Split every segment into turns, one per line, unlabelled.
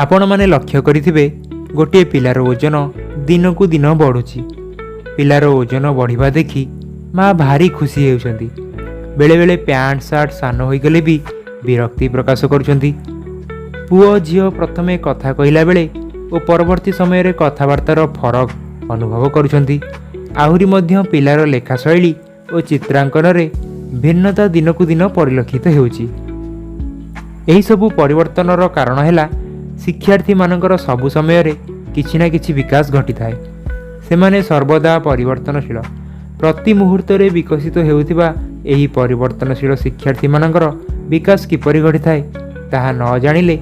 ଆପଣମାନେ ଲକ୍ଷ୍ୟ କରିଥିବେ, ଗୋଟିଏ ପିଲାର ଓଜନ ଦିନକୁ ଦିନ ବଢ଼ୁଛି। ପିଲାର ଓଜନ ବଢ଼ିବା ଦେଖି ମା ଭାରି ଖୁସି ହେଉଛନ୍ତି। ବେଳେବେଳେ ପ୍ୟାଣ୍ଟ ସାର୍ଟ ସାନ ହୋଇଗଲେ ବି ବିରକ୍ତି ପ୍ରକାଶ କରୁଛନ୍ତି। ପୁଅ ଝିଅ ପ୍ରଥମେ କଥା କହିଲା ବେଳେ ଓ ପରବର୍ତ୍ତୀ ସମୟରେ କଥାବାର୍ତ୍ତାର ଫରକ ଅନୁଭବ କରୁଛନ୍ତି। ଆହୁରି ମଧ୍ୟ ପିଲାର ଲେଖା ଶୈଳୀ ଓ ଚିତ୍ରାଙ୍କନରେ ଭିନ୍ନତା ଦିନକୁ ଦିନ ପରିଲକ୍ଷିତ ହେଉଛି। ଏହିସବୁ ପରିବର୍ତ୍ତନର କାରଣ ହେଲା, ଶିକ୍ଷାର୍ଥୀମାନଙ୍କର ସବୁ ସମୟରେ କିଛି ନା କିଛି ବିକାଶ ଘଟିଥାଏ। ସେମାନେ ସର୍ବଦା ପରିବର୍ତ୍ତନଶୀଳ। ପ୍ରତି ମୁହୂର୍ତ୍ତରେ ବିକଶିତ ହେଉଥିବା ଏହି ପରିବର୍ତ୍ତନଶୀଳ ଶିକ୍ଷାର୍ଥୀମାନଙ୍କର ବିକାଶ କିପରି ଘଟିଥାଏ, ତାହା ନ ଜାଣିଲେ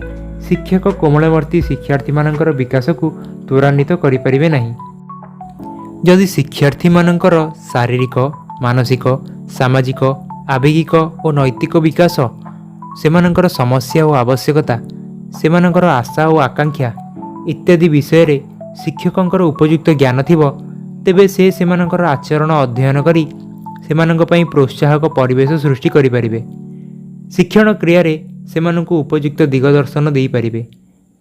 ଶିକ୍ଷକ କୋମଳମତି ଶିକ୍ଷାର୍ଥୀମାନଙ୍କର ବିକାଶକୁ ତ୍ୱରାନ୍ୱିତ କରିପାରିବେ ନାହିଁ। ଯଦି ଶିକ୍ଷାର୍ଥୀମାନଙ୍କର ଶାରୀରିକ, ମାନସିକ, ସାମାଜିକ, ଆବେଗିକ ଓ ନୈତିକ ବିକାଶ, ସେମାନଙ୍କର ସମସ୍ୟା ଓ ଆବଶ୍ୟକତା, ସେମାନଙ୍କର ଆଶା ଓ ଆକାଂକ୍ଷା ଇତ୍ୟାଦି ବିଷୟରେ ଶିକ୍ଷକଙ୍କର ଉପଯୁକ୍ତ ଜ୍ଞାନ ଥିବ, ତେବେ ସେ ସେମାନଙ୍କର ଆଚରଣ ଅଧ୍ୟୟନ କରି ସେମାନଙ୍କ ପାଇଁ ପ୍ରୋତ୍ସାହକ ପରିବେଶ ସୃଷ୍ଟି କରିପାରିବେ। ଶିକ୍ଷଣ କ୍ରିୟାରେ ସେମାନଙ୍କୁ ଉପଯୁକ୍ତ ଦିଗଦର୍ଶନ ଦେଇପାରିବେ।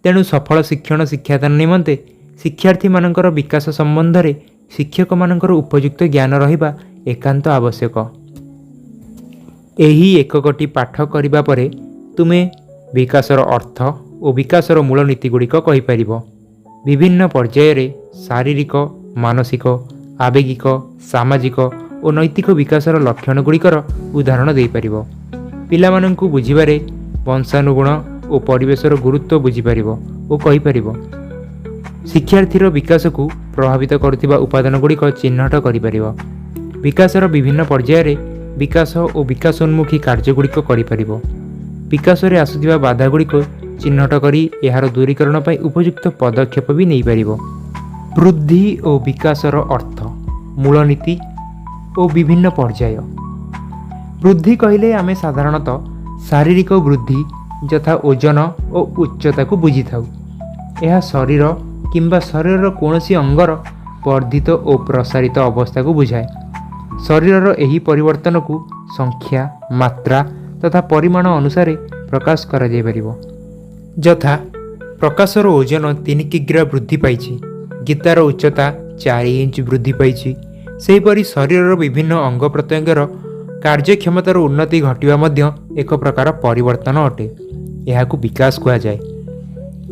ତେଣୁ ସଫଳ ଶିକ୍ଷଣ ଶିକ୍ଷାଦାନ ନିମନ୍ତେ ଶିକ୍ଷାର୍ଥୀମାନଙ୍କର ବିକାଶ ସମ୍ବନ୍ଧରେ ଶିକ୍ଷକମାନଙ୍କର ଉପଯୁକ୍ତ ଜ୍ଞାନ ରହିବା ଏକାନ୍ତ ଆବଶ୍ୟକ। ଏହି ଏକକଟି ପାଠ କରିବା ପରେ ତୁମେ ବିକାଶର ଅର୍ଥ ଓ ବିକାଶର ମୂଳ ନୀତିଗୁଡ଼ିକ କହିପାରିବ। ବିଭିନ୍ନ ପର୍ଯ୍ୟାୟରେ ଶାରୀରିକ, ମାନସିକ, ଆବେଗିକ, ସାମାଜିକ ଓ ନୈତିକ ବିକାଶର ଲକ୍ଷଣଗୁଡ଼ିକର ଉଦାହରଣ ଦେଇପାରିବ। ପିଲାମାନଙ୍କୁ ବୁଝିବାରେ ବଂଶାନୁଗୁଣ ଓ ପରିବେଶର ଗୁରୁତ୍ୱ ବୁଝିପାରିବ ଓ କହିପାରିବ। ଶିକ୍ଷାର୍ଥୀର ବିକାଶକୁ ପ୍ରଭାବିତ କରୁଥିବା ଉପାଦାନଗୁଡ଼ିକ ଚିହ୍ନଟ କରିପାରିବ। ବିକାଶର ବିଭିନ୍ନ ପର୍ଯ୍ୟାୟରେ ବିକାଶ ଓ ବିକାଶୋନ୍ମୁଖୀ କାର୍ଯ୍ୟଗୁଡ଼ିକ କରିପାରିବ। ବିକାଶରେ ଆସୁଥିବା ବାଧାଗୁଡ଼ିକୁ ଚିହ୍ନଟ କରି ଏହାର ଦୂରୀକରଣ ପାଇଁ ଉପଯୁକ୍ତ ପଦକ୍ଷେପ ବି ନେଇପାରିବ। ବୃଦ୍ଧି ଓ ବିକାଶର ଅର୍ଥ, ମୂଳନୀତି ଓ ବିଭିନ୍ନ ପର୍ଯ୍ୟାୟ। ବୃଦ୍ଧି କହିଲେ ଆମେ ସାଧାରଣତଃ ଶାରୀରିକ ବୃଦ୍ଧି, ଯଥା ଓଜନ ଓ ଉଚ୍ଚତାକୁ ବୁଝିଥାଉ। ଏହା ଶରୀର କିମ୍ବା ଶରୀରର କୌଣସି ଅଙ୍ଗର ବର୍ଦ୍ଧିତ ଓ ପ୍ରସାରିତ ଅବସ୍ଥାକୁ ବୁଝାଏ। ଶରୀରର ଏହି ପରିବର୍ତ୍ତନକୁ ସଂଖ୍ୟା, ମାତ୍ରା ତଥା ପରିମାଣ ଅନୁସାରେ ପ୍ରକାଶ କରାଯାଇପାରିବ। ଯଥା, ପ୍ରକାଶର ଓଜନ 3 କିଗ୍ରା ବୃଦ୍ଧି ପାଇଛି, ଗୀତାର ଉଚ୍ଚତା 4 ଇଞ୍ଚ ବୃଦ୍ଧି ପାଇଛି। ସେହିପରି ଶରୀରର ବିଭିନ୍ନ ଅଙ୍ଗ ପ୍ରତ୍ୟଙ୍ଗର କାର୍ଯ୍ୟକ୍ଷମତାର ଉନ୍ନତି ଘଟିବା ମଧ୍ୟ ଏକ ପ୍ରକାର ପରିବର୍ତ୍ତନ ଅଟେ। ଏହାକୁ ବିକାଶ କୁହାଯାଏ।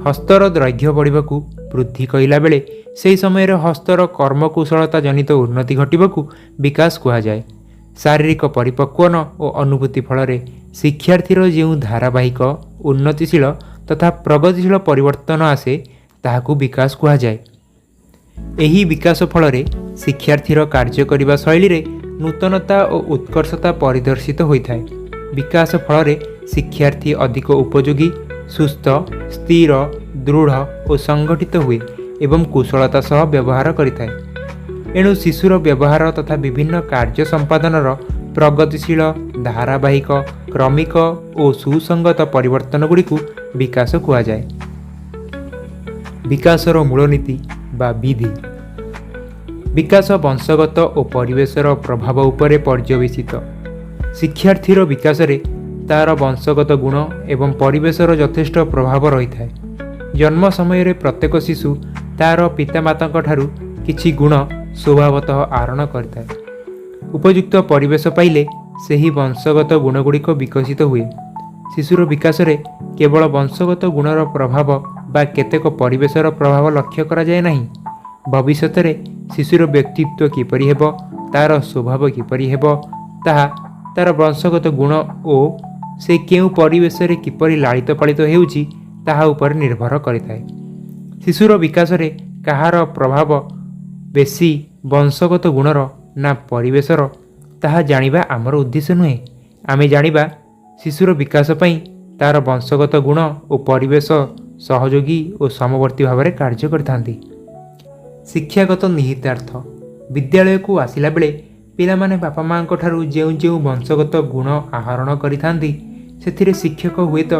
ହସ୍ତର ଦୈର୍ଘ୍ୟ ବଢ଼ିବାକୁ ବୃଦ୍ଧି କହିଲା ବେଳେ ସେହି ସମୟରେ ହସ୍ତର କର୍ମକୁଶଳତା ଜନିତ ଉନ୍ନତି ଘଟିବାକୁ ବିକାଶ କୁହାଯାଏ। ଶାରୀରିକ ପରିପକ୍ୱନ ଓ ଅନୁଭୂତି ଫଳରେ ଶିକ୍ଷାର୍ଥୀର ଯେଉଁ ଧାରାବାହିକ, ଉନ୍ନତିଶୀଳ ତଥା ପ୍ରଗତିଶୀଳ ପରିବର୍ତ୍ତନ ଆସେ, ତାହାକୁ ବିକାଶ କୁହାଯାଏ। ଏହି ବିକାଶ ଫଳରେ ଶିକ୍ଷାର୍ଥୀର କାର୍ଯ୍ୟ କରିବା ଶୈଳୀରେ ନୂତନତା ଓ ଉତ୍କର୍ଷତା ପରିଦର୍ଶିତ ହୋଇଥାଏ। ବିକାଶ ଫଳରେ ଶିକ୍ଷାର୍ଥୀ ଅଧିକ ଉପଯୋଗୀ, ସୁସ୍ଥ, ସ୍ଥିର, ଦୃଢ଼ ଓ ସଂଗଠିତ ହୁଏ ଏବଂ କୁଶଳତା ସହ ବ୍ୟବହାର କରିଥାଏ। ଏଣୁ ଶିଶୁର ବ୍ୟବହାର ତଥା ବିଭିନ୍ନ କାର୍ଯ୍ୟ ସମ୍ପାଦନର ପ୍ରଗତିଶୀଳ, ଧାରାବାହିକ, କ୍ରମିକ ଓ ସୁସଙ୍ଗତ ପରିବର୍ତ୍ତନଗୁଡ଼ିକୁ ବିକାଶ କୁହାଯାଏ। ବିକାଶର ମୂଳନୀତି ବା ବିଧି। ବିକାଶ ବଂଶଗତ ଓ ପରିବେଶର ପ୍ରଭାବ ଉପରେ ପର୍ଯ୍ୟବସିତ। ଶିକ୍ଷାର୍ଥୀର ବିକାଶରେ ତା'ର ବଂଶଗତ ଗୁଣ ଏବଂ ପରିବେଶର ଯଥେଷ୍ଟ ପ୍ରଭାବ ରହିଥାଏ। ଜନ୍ମ ସମୟରେ ପ୍ରତ୍ୟେକ ଶିଶୁ ତା'ର ପିତାମାତାଙ୍କଠାରୁ କିଛି ଗୁଣ ସ୍ୱଭାବତଃ ଆହରଣ କରିଥାଏ। ଉପଯୁକ୍ତ ପରିବେଶ ପାଇଲେ ସେହି ବଂଶଗତ ଗୁଣଗୁଡ଼ିକ ବିକଶିତ ହୁଏ। ଶିଶୁର ବିକାଶରେ କେବଳ ବଂଶଗତ ଗୁଣର ପ୍ରଭାବ ବା କେତେକ ପରିବେଶର ପ୍ରଭାବ ଲକ୍ଷ୍ୟ କରାଯାଏ ନାହିଁ। ଭବିଷ୍ୟତରେ ଶିଶୁର ବ୍ୟକ୍ତିତ୍ୱ କିପରି ହେବ, ତା'ର ସ୍ୱଭାବ କିପରି ହେବ, ତାହା ତା'ର ବଂଶଗତ ଗୁଣ ଓ ସେ କେଉଁ ପରିବେଶରେ କିପରି ଲାଳିତ ପାଳିତ ହେଉଛି, ତାହା ଉପରେ ନିର୍ଭର କରିଥାଏ। ଶିଶୁର ବିକାଶରେ କାହାର ପ୍ରଭାବ ବେଶୀ, ବଂଶଗତ ଗୁଣର ନା ପରିବେଶର, ତାହା ଜାଣିବା ଆମର ଉଦ୍ଦେଶ୍ୟ ନୁହେଁ। ଆମେ ଜାଣିବା, ଶିଶୁର ବିକାଶ ପାଇଁ ତା'ର ବଂଶଗତ ଗୁଣ ଓ ପରିବେଶ ସହଯୋଗୀ ଓ ସମବର୍ତ୍ତୀ ଭାବରେ କାର୍ଯ୍ୟ କରିଥାନ୍ତି। ଶିକ୍ଷାଗତ ନିହିତାର୍ଥ। ବିଦ୍ୟାଳୟକୁ ଆସିଲା ବେଳେ ପିଲାମାନେ ବାପା ମାଆଙ୍କ ଠାରୁ ଯେଉଁ ଯେଉଁ ବଂଶଗତ ଗୁଣ ଆହରଣ କରିଥାନ୍ତି, ସେଥିରେ ଶିକ୍ଷକ ହୁଏତ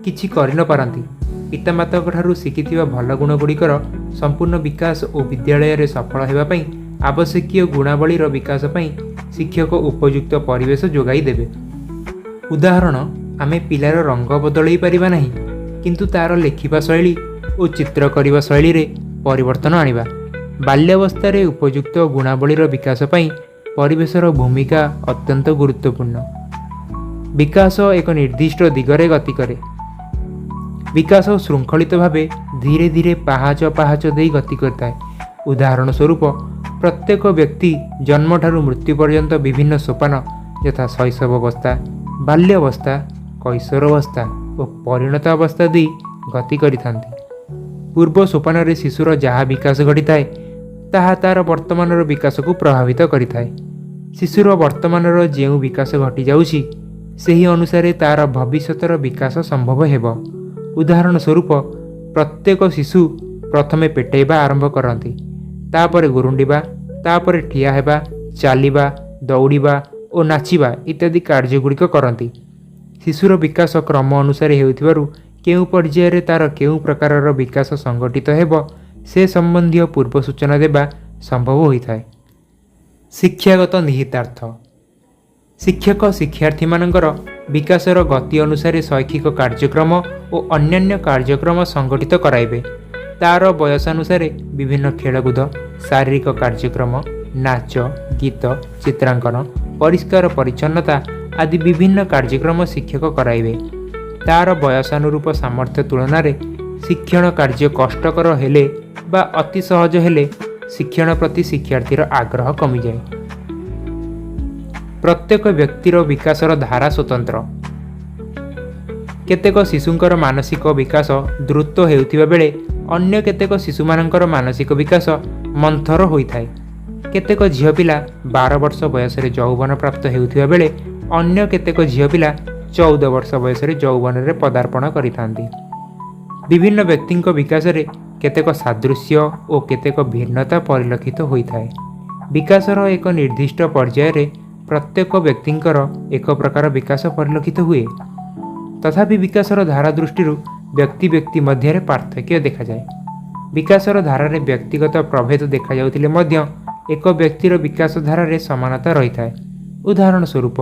କିଛି କରିନପାରନ୍ତି। ପିତାମାତାଙ୍କ ଠାରୁ ଶିଖିଥିବା ଭଲ ଗୁଣଗୁଡ଼ିକର ସମ୍ପୂର୍ଣ୍ଣ ବିକାଶ ଓ ବିଦ୍ୟାଳୟରେ ସଫଳ ହେବା ପାଇଁ ଆବଶ୍ୟକୀୟ ଗୁଣାବଳୀର ବିକାଶ ପାଇଁ ଶିକ୍ଷକ ଉପଯୁକ୍ତ ପରିବେଶ ଯୋଗାଇ ଦେବେ। ଉଦାହରଣ, ଆମେ ପିଲାର ରଙ୍ଗ ବଦଳାଇ ପାରିବା ନାହିଁ, କିନ୍ତୁ ତା'ର ଲେଖିବା ଶୈଳୀ ଓ ଚିତ୍ର କରିବା ଶୈଳୀରେ ପରିବର୍ତ୍ତନ ଆଣିବା। ବାଲ୍ୟାବସ୍ଥାରେ ଉପଯୁକ୍ତ ଗୁଣାବଳୀର ବିକାଶ ପାଇଁ ପରିବେଶର ଭୂମିକା ଅତ୍ୟନ୍ତ ଗୁରୁତ୍ୱପୂର୍ଣ୍ଣ। ବିକାଶ ଏକ ନିର୍ଦ୍ଦିଷ୍ଟ ଦିଗରେ ଗତି କରେ। ବିକାଶ ଶୃଙ୍ଖଳିତ ଭାବେ ଧୀରେ ଧୀରେ ପାହାଚ ପାହାଚ ଦେଇ ଗତି କରିଥାଏ। ଉଦାହରଣ ସ୍ୱରୂପ, ପ୍ରତ୍ୟେକ ବ୍ୟକ୍ତି ଜନ୍ମଠାରୁ ମୃତ୍ୟୁ ପର୍ଯ୍ୟନ୍ତ ବିଭିନ୍ନ ସୋପାନ ଯଥା ଶୈଶବ ଅବସ୍ଥା, ବାଲ୍ୟାବସ୍ଥା, କୈଶୋର ଅବସ୍ଥା ଓ ପରିଣତ ଅବସ୍ଥା ଦେଇ ଗତି କରିଥାନ୍ତି। ପୂର୍ବ ସୋପାନରେ ଶିଶୁର ଯାହା ବିକାଶ ଘଟିଥାଏ, ତାହା ତା'ର ବର୍ତ୍ତମାନର ବିକାଶକୁ ପ୍ରଭାବିତ କରିଥାଏ। ଶିଶୁର ବର୍ତ୍ତମାନର ଯେଉଁ ବିକାଶ ଘଟିଯାଉଛି, ସେହି ଅନୁସାରେ ତା'ର ଭବିଷ୍ୟତର ବିକାଶ ସମ୍ଭବ ହେବ। ଉଦାହରଣ ସ୍ୱରୂପ, ପ୍ରତ୍ୟେକ ଶିଶୁ ପ୍ରଥମେ ପେଟେଇବା ଆରମ୍ଭ କରନ୍ତି, ତାପରେ ଗୁରୁଣ୍ଡିବା, ତାପରେ ଠିଆ ହେବା, ଚାଲିବା, ଦୌଡ଼ିବା ଓ ନାଚିବା ଇତ୍ୟାଦି କାର୍ଯ୍ୟଗୁଡ଼ିକ କରନ୍ତି। ଶିଶୁର ବିକାଶ କ୍ରମ ଅନୁସାରେ ହେଉଥିବାରୁ କେଉଁ ପର୍ଯ୍ୟାୟରେ ତା'ର କେଉଁ ପ୍ରକାରର ବିକାଶ ସଂଗଠିତ ହେବ, ସେ ସମ୍ବନ୍ଧୀୟ ପୂର୍ବ ସୂଚନା ଦେବା ସମ୍ଭବ ହୋଇଥାଏ। ଶିକ୍ଷାଗତ ନିହିତାର୍ଥ। ଶିକ୍ଷକ ଶିକ୍ଷାର୍ଥୀମାନଙ୍କର ବିକାଶର ଗତି ଅନୁସାରେ ଶୈକ୍ଷିକ କାର୍ଯ୍ୟକ୍ରମ ଓ ଅନ୍ୟାନ୍ୟ କାର୍ଯ୍ୟକ୍ରମ ସଂଗଠିତ କରାଇବେ। ତା'ର ବୟସାନୁସାରେ ବିଭିନ୍ନ ଖେଳକୁଦ, ଶାରୀରିକ କାର୍ଯ୍ୟକ୍ରମ, ନାଚ, ଗୀତ, ଚିତ୍ରାଙ୍କନ, ପରିଷ୍କାର ପରିଚ୍ଛନ୍ନତା ଆଦି ବିଭିନ୍ନ କାର୍ଯ୍ୟକ୍ରମ ଶିକ୍ଷକ କରାଇବେ। ତା'ର ବୟସାନୁରୂପ ସାମର୍ଥ୍ୟ ତୁଳନାରେ ଶିକ୍ଷଣ କାର୍ଯ୍ୟ କଷ୍ଟକର ହେଲେ ବା ଅତି ସହଜ ହେଲେ ଶିକ୍ଷଣ ପ୍ରତି ଶିକ୍ଷାର୍ଥୀର ଆଗ୍ରହ କମିଯାଏ। ପ୍ରତ୍ୟେକ ବ୍ୟକ୍ତିର ବିକାଶର ଧାରା ସ୍ୱତନ୍ତ୍ର। କେତେକ ଶିଶୁଙ୍କର ମାନସିକ ବିକାଶ ଦ୍ରୁତ ହେଉଥିବା ବେଳେ ଅନ୍ୟ କେତେକ ଶିଶୁମାନଙ୍କର ମାନସିକ ବିକାଶ ମନ୍ଥର ହୋଇଥାଏ। କେତେକ ଝିଅ ପିଲା 12 ବର୍ଷ ବୟସରେ ଯୌବନ ପ୍ରାପ୍ତ ହେଉଥିବା ବେଳେ ଅନ୍ୟ କେତେକ ଝିଅ ପିଲା 14 ବର୍ଷ ବୟସରେ ଯୌବନରେ ପଦାର୍ପଣ କରିଥାନ୍ତି। ବିଭିନ୍ନ ବ୍ୟକ୍ତିଙ୍କ ବିକାଶରେ କେତେକ ସାଦୃଶ୍ୟ ଓ କେତେକ ଭିନ୍ନତା ପରିଲକ୍ଷିତ ହୋଇଥାଏ। ବିକାଶର ଏକ ନିର୍ଦ୍ଦିଷ୍ଟ ପର୍ଯ୍ୟାୟରେ ପ୍ରତ୍ୟେକ ବ୍ୟକ୍ତିଙ୍କର ଏକ ପ୍ରକାର ବିକାଶ ପରିଲକ୍ଷିତ ହୁଏ। ତଥାପି ବିକାଶର ଧାରା ଦୃଷ୍ଟିରୁ ବ୍ୟକ୍ତି ବ୍ୟକ୍ତି ମଧ୍ୟରେ ପାର୍ଥକ୍ୟ ଦେଖାଯାଏ। ବିକାଶର ଧାରାରେ ବ୍ୟକ୍ତିଗତ ପ୍ରଭେଦ ଦେଖାଯାଉଥିଲେ ମଧ୍ୟ ଏକ ବ୍ୟକ୍ତିର ବିକାଶ ଧାରାରେ ସମାନତା ରହିଥାଏ। ଉଦାହରଣ ସ୍ୱରୂପ,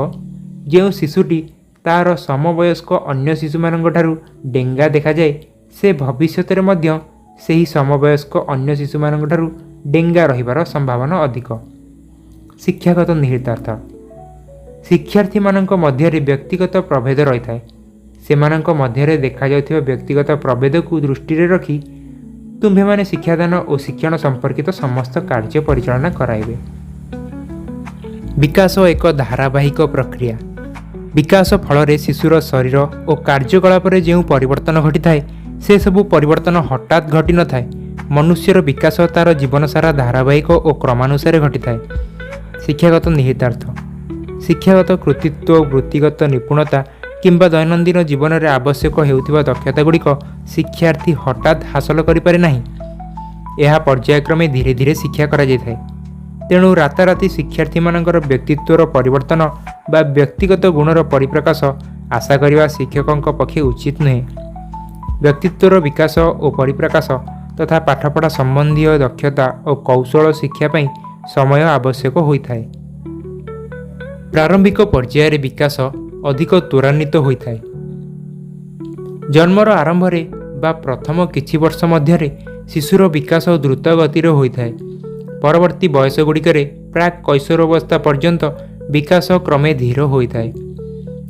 ଯେଉଁ ଶିଶୁଟି ତା'ର ସମବୟସ୍କ ଅନ୍ୟ ଶିଶୁମାନଙ୍କଠାରୁ ଡେଙ୍ଗା ଦେଖାଯାଏ, ସେ ଭବିଷ୍ୟତରେ ମଧ୍ୟ ସେହି ସମବୟସ୍କ ଅନ୍ୟ ଶିଶୁମାନଙ୍କଠାରୁ ଡେଙ୍ଗା ରହିବାର ସମ୍ଭାବନା ଅଧିକ। ଶିକ୍ଷାଗତ ନିହିତାର୍ଥ। ଶିକ୍ଷାର୍ଥୀମାନଙ୍କ ମଧ୍ୟରେ ବ୍ୟକ୍ତିଗତ ପ୍ରଭେଦ ରହିଥାଏ। ସେମାନଙ୍କ ମଧ୍ୟରେ ଦେଖାଯାଉଥିବା ବ୍ୟକ୍ତିଗତ ପ୍ରଭେଦକୁ ଦୃଷ୍ଟିରେ ରଖି ତୁମ୍ଭେମାନେ ଶିକ୍ଷାଦାନ ଓ ଶିକ୍ଷଣ ସମ୍ପର୍କିତ ସମସ୍ତ କାର୍ଯ୍ୟ ପରିଚାଳନା କରାଇବେ। ବିକାଶ ଏକ ଧାରାବାହିକ ପ୍ରକ୍ରିୟା। ବିକାଶ ଫଳରେ ଶିଶୁର ଶରୀର ଓ କାର୍ଯ୍ୟକଳାପରେ ଯେଉଁ ପରିବର୍ତ୍ତନ ଘଟିଥାଏ, ସେସବୁ ପରିବର୍ତ୍ତନ ହଠାତ୍ ଘଟିନଥାଏ। ମନୁଷ୍ୟର ବିକାଶ ତା'ର ଜୀବନସାରା ଧାରାବାହିକ ଓ କ୍ରମାନୁସାରେ ଘଟିଥାଏ। ଶିକ୍ଷାଗତ ନିହିତାର୍ଥ। ଶିକ୍ଷାଗତ କୃତିତ୍ୱ, ବୃତ୍ତିଗତ ନିପୁଣତା କିମ୍ବା ଦୈନନ୍ଦିନ ଜୀବନରେ ଆବଶ୍ୟକ ହେଉଥିବା ଦକ୍ଷତାଗୁଡ଼ିକ ଶିକ୍ଷାର୍ଥୀ ହଠାତ୍ ହାସଲ କରିପାରେ ନାହିଁ। ଏହା ପର୍ଯ୍ୟାୟକ୍ରମେ ଧୀରେ ଧୀରେ ଶିକ୍ଷା କରାଯାଇଥାଏ। ତେଣୁ ରାତାରାତି ଶିକ୍ଷାର୍ଥୀମାନଙ୍କର ବ୍ୟକ୍ତିତ୍ୱର ପରିବର୍ତ୍ତନ ବା ବ୍ୟକ୍ତିଗତ ଗୁଣର ପରିପ୍ରକାଶ ଆଶା କରିବା ଶିକ୍ଷକଙ୍କ ପକ୍ଷେ ଉଚିତ ନୁହେଁ। ବ୍ୟକ୍ତିତ୍ୱର ବିକାଶ ଓ ପରିପ୍ରକାଶ ତଥା ପାଠପଢ଼ା ସମ୍ବନ୍ଧୀୟ ଦକ୍ଷତା ଓ କୌଶଳ ଶିକ୍ଷା ପାଇଁ ସମୟ ଆବଶ୍ୟକ ହୋଇଥାଏ। ପ୍ରାରମ୍ଭିକ ପର୍ଯ୍ୟାୟରେ ବିକାଶ ଅଧିକ ତ୍ୱରାନ୍ୱିତ ହୋଇଥାଏ। ଜନ୍ମର ଆରମ୍ଭରେ ବା ପ୍ରଥମ କିଛି ବର୍ଷ ମଧ୍ୟରେ ଶିଶୁର ବିକାଶ ଦ୍ରୁତ ଗତିରେ ହୋଇଥାଏ। ପରବର୍ତ୍ତୀ ବୟସଗୁଡ଼ିକରେ ପ୍ରାକ୍ କୈଶୋର ଅବସ୍ଥା ପର୍ଯ୍ୟନ୍ତ ବିକାଶ କ୍ରମେ ଧୀର ହୋଇଥାଏ।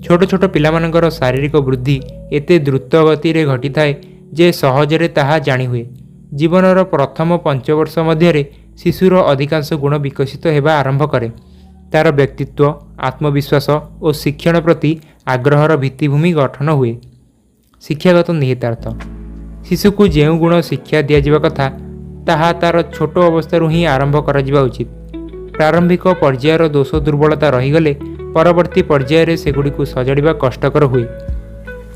ଛୋଟ ଛୋଟ ପିଲାମାନଙ୍କର ଶାରୀରିକ ବୃଦ୍ଧି ଏତେ ଦ୍ରୁତ ଗତିରେ ଘଟିଥାଏ ଯେ ସହଜରେ ତାହା ଜାଣିହୁଏ। ଜୀବନର ପ୍ରଥମ 5 ବର୍ଷ ମଧ୍ୟରେ ଶିଶୁର ଅଧିକାଂଶ ଗୁଣ ବିକଶିତ ହେବା ଆରମ୍ଭ କରେ। ତା'ର ବ୍ୟକ୍ତିତ୍ୱ, ଆତ୍ମବିଶ୍ୱାସ ଓ ଶିକ୍ଷଣ ପ୍ରତି ଆଗ୍ରହର ଭିତ୍ତିଭୂମି ଗଠନ ହୁଏ। ଶିକ୍ଷାଗତ ନିହିତାର୍ଥ। ଶିଶୁକୁ ଯେଉଁ ଗୁଣ ଶିକ୍ଷା ଦିଆଯିବା କଥା, ତାହା ତା'ର ଛୋଟ ଅବସ୍ଥାରୁ ହିଁ ଆରମ୍ଭ କରାଯିବା ଉଚିତ। ପ୍ରାରମ୍ଭିକ ପର୍ଯ୍ୟାୟର ଦୋଷ ଦୁର୍ବଳତା ରହିଗଲେ ପରବର୍ତ୍ତୀ ପର୍ଯ୍ୟାୟରେ ସେଗୁଡ଼ିକୁ ସଜାଡ଼ିବା କଷ୍ଟକର ହୁଏ।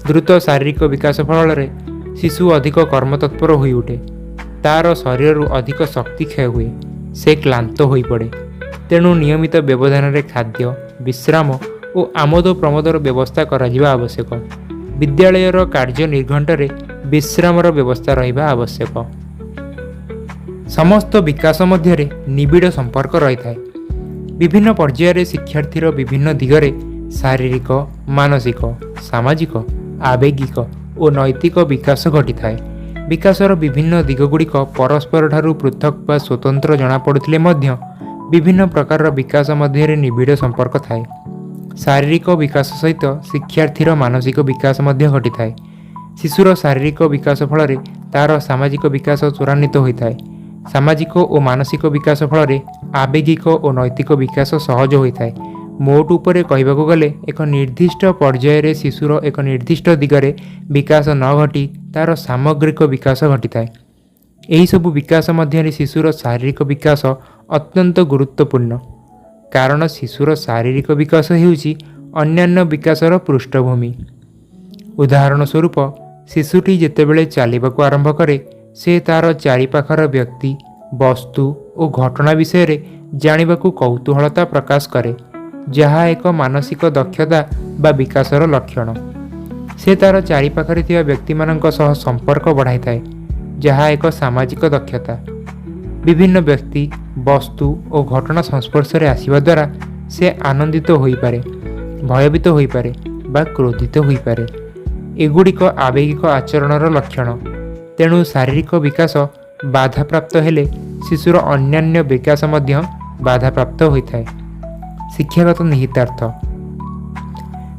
ଦ୍ରୁତ ଶାରୀରିକ ବିକାଶ ଫଳରେ ଶିଶୁ ଅଧିକ କର୍ମତତ୍ପର ହୋଇଉଠେ। ତା'ର ଶରୀରରୁ ଅଧିକ ଶକ୍ତି କ୍ଷୟ ହୁଏ, ସେ କ୍ଳାନ୍ତ ହୋଇପଡ଼େ। ତେଣୁ ନିୟମିତ ବ୍ୟବଧାନରେ ଖାଦ୍ୟ, ବିଶ୍ରାମ ଓ ଆମୋଦ ପ୍ରମୋଦର ବ୍ୟବସ୍ଥା କରାଯିବା ଆବଶ୍ୟକ। ବିଦ୍ୟାଳୟର କାର୍ଯ୍ୟ ନିର୍ଘଣ୍ଟରେ ବିଶ୍ରାମର ବ୍ୟବସ୍ଥା ରହିବା ଆବଶ୍ୟକ। ସମସ୍ତ ବିକାଶ ମଧ୍ୟରେ ନିବିଡ଼ ସମ୍ପର୍କ ରହିଥାଏ। ବିଭିନ୍ନ ପର୍ଯ୍ୟାୟରେ ଶିକ୍ଷାର୍ଥୀର ବିଭିନ୍ନ ଦିଗରେ ଶାରୀରିକ, ମାନସିକ, ସାମାଜିକ, ଆବେଗିକ ଓ ନୈତିକ ବିକାଶ ଘଟିଥାଏ। ବିକାଶର ବିଭିନ୍ନ ଦିଗଗୁଡ଼ିକ ପରସ୍ପରଠାରୁ ପୃଥକ୍ ବା ସ୍ୱତନ୍ତ୍ର ଜଣାପଡ଼ୁଥିଲେ ମଧ୍ୟ ବିଭିନ୍ନ ପ୍ରକାରର ବିକାଶ ମଧ୍ୟରେ ନିବିଡ଼ ସମ୍ପର୍କ ଥାଏ। ଶାରୀରିକ ବିକାଶ ସହିତ ଶିକ୍ଷାର୍ଥୀର ମାନସିକ ବିକାଶ ମଧ୍ୟ ଘଟିଥାଏ। ଶିଶୁର ଶାରୀରିକ ବିକାଶ ଫଳରେ ତା'ର ସାମାଜିକ ବିକାଶ ତ୍ୱରାନ୍ୱିତ ହୋଇଥାଏ। ସାମାଜିକ ଓ ମାନସିକ ବିକାଶ ଫଳରେ ଆବେଗିକ ଓ ନୈତିକ ବିକାଶ ସହଜ ହୋଇଥାଏ। ମୋଟ ଉପରେ କହିବାକୁ ଗଲେ, ଏକ ନିର୍ଦ୍ଦିଷ୍ଟ ପର୍ଯ୍ୟାୟରେ ଶିଶୁର ଏକ ନିର୍ଦ୍ଦିଷ୍ଟ ଦିଗରେ ବିକାଶ ନ ଘଟି ତା'ର ସାମଗ୍ରିକ ବିକାଶ ଘଟିଥାଏ। ଏହିସବୁ ବିକାଶ ମଧ୍ୟରେ ଶିଶୁର ଶାରୀରିକ ବିକାଶ ଅତ୍ୟନ୍ତ ଗୁରୁତ୍ୱପୂର୍ଣ୍ଣ, କାରଣ ଶିଶୁର ଶାରୀରିକ ବିକାଶ ହେଉଛି ଅନ୍ୟାନ୍ୟ ବିକାଶର ପୃଷ୍ଠଭୂମି। ଉଦାହରଣ ସ୍ୱରୂପ, ଶିଶୁଟି ଯେତେବେଳେ ଚାଲିବାକୁ ଆରମ୍ଭ କରେ, ସେ ତା'ର ଚାରିପାଖର ବ୍ୟକ୍ତି, ବସ୍ତୁ ଓ ଘଟଣା ବିଷୟରେ ଜାଣିବାକୁ କୌତୂହଳତା ପ୍ରକାଶ କରେ, ଯାହା ଏକ ମାନସିକ ଦକ୍ଷତା ବା ବିକାଶର ଲକ୍ଷଣ। ସେ ତା'ର ଚାରିପାଖରେ ଥିବା ବ୍ୟକ୍ତିମାନଙ୍କ ସହ ସମ୍ପର୍କ ବଢ଼ାଇଥାଏ, ଯାହା ଏକ ସାମାଜିକ ଦକ୍ଷତା। ବିଭିନ୍ନ ବ୍ୟକ୍ତି, ବସ୍ତୁ ଓ ଘଟଣା ସଂସ୍ପର୍ଶରେ ଆସିବା ଦ୍ୱାରା ସେ ଆନନ୍ଦିତ ହୋଇପାରେ, ଭୟଭୀତ ହୋଇପାରେ ବା କ୍ରୋଧିତ ହୋଇପାରେ। ଏଗୁଡ଼ିକ ଆବେଗିକ ଆଚରଣର ଲକ୍ଷଣ। ତେଣୁ ଶାରୀରିକ ବିକାଶ ବାଧାପ୍ରାପ୍ତ ହେଲେ ଶିଶୁର ଅନ୍ୟାନ୍ୟ ବିକାଶ ମଧ୍ୟ ବାଧାପ୍ରାପ୍ତ ହୋଇଥାଏ। ଶିକ୍ଷାଗତ ନିହିତାର୍ଥ: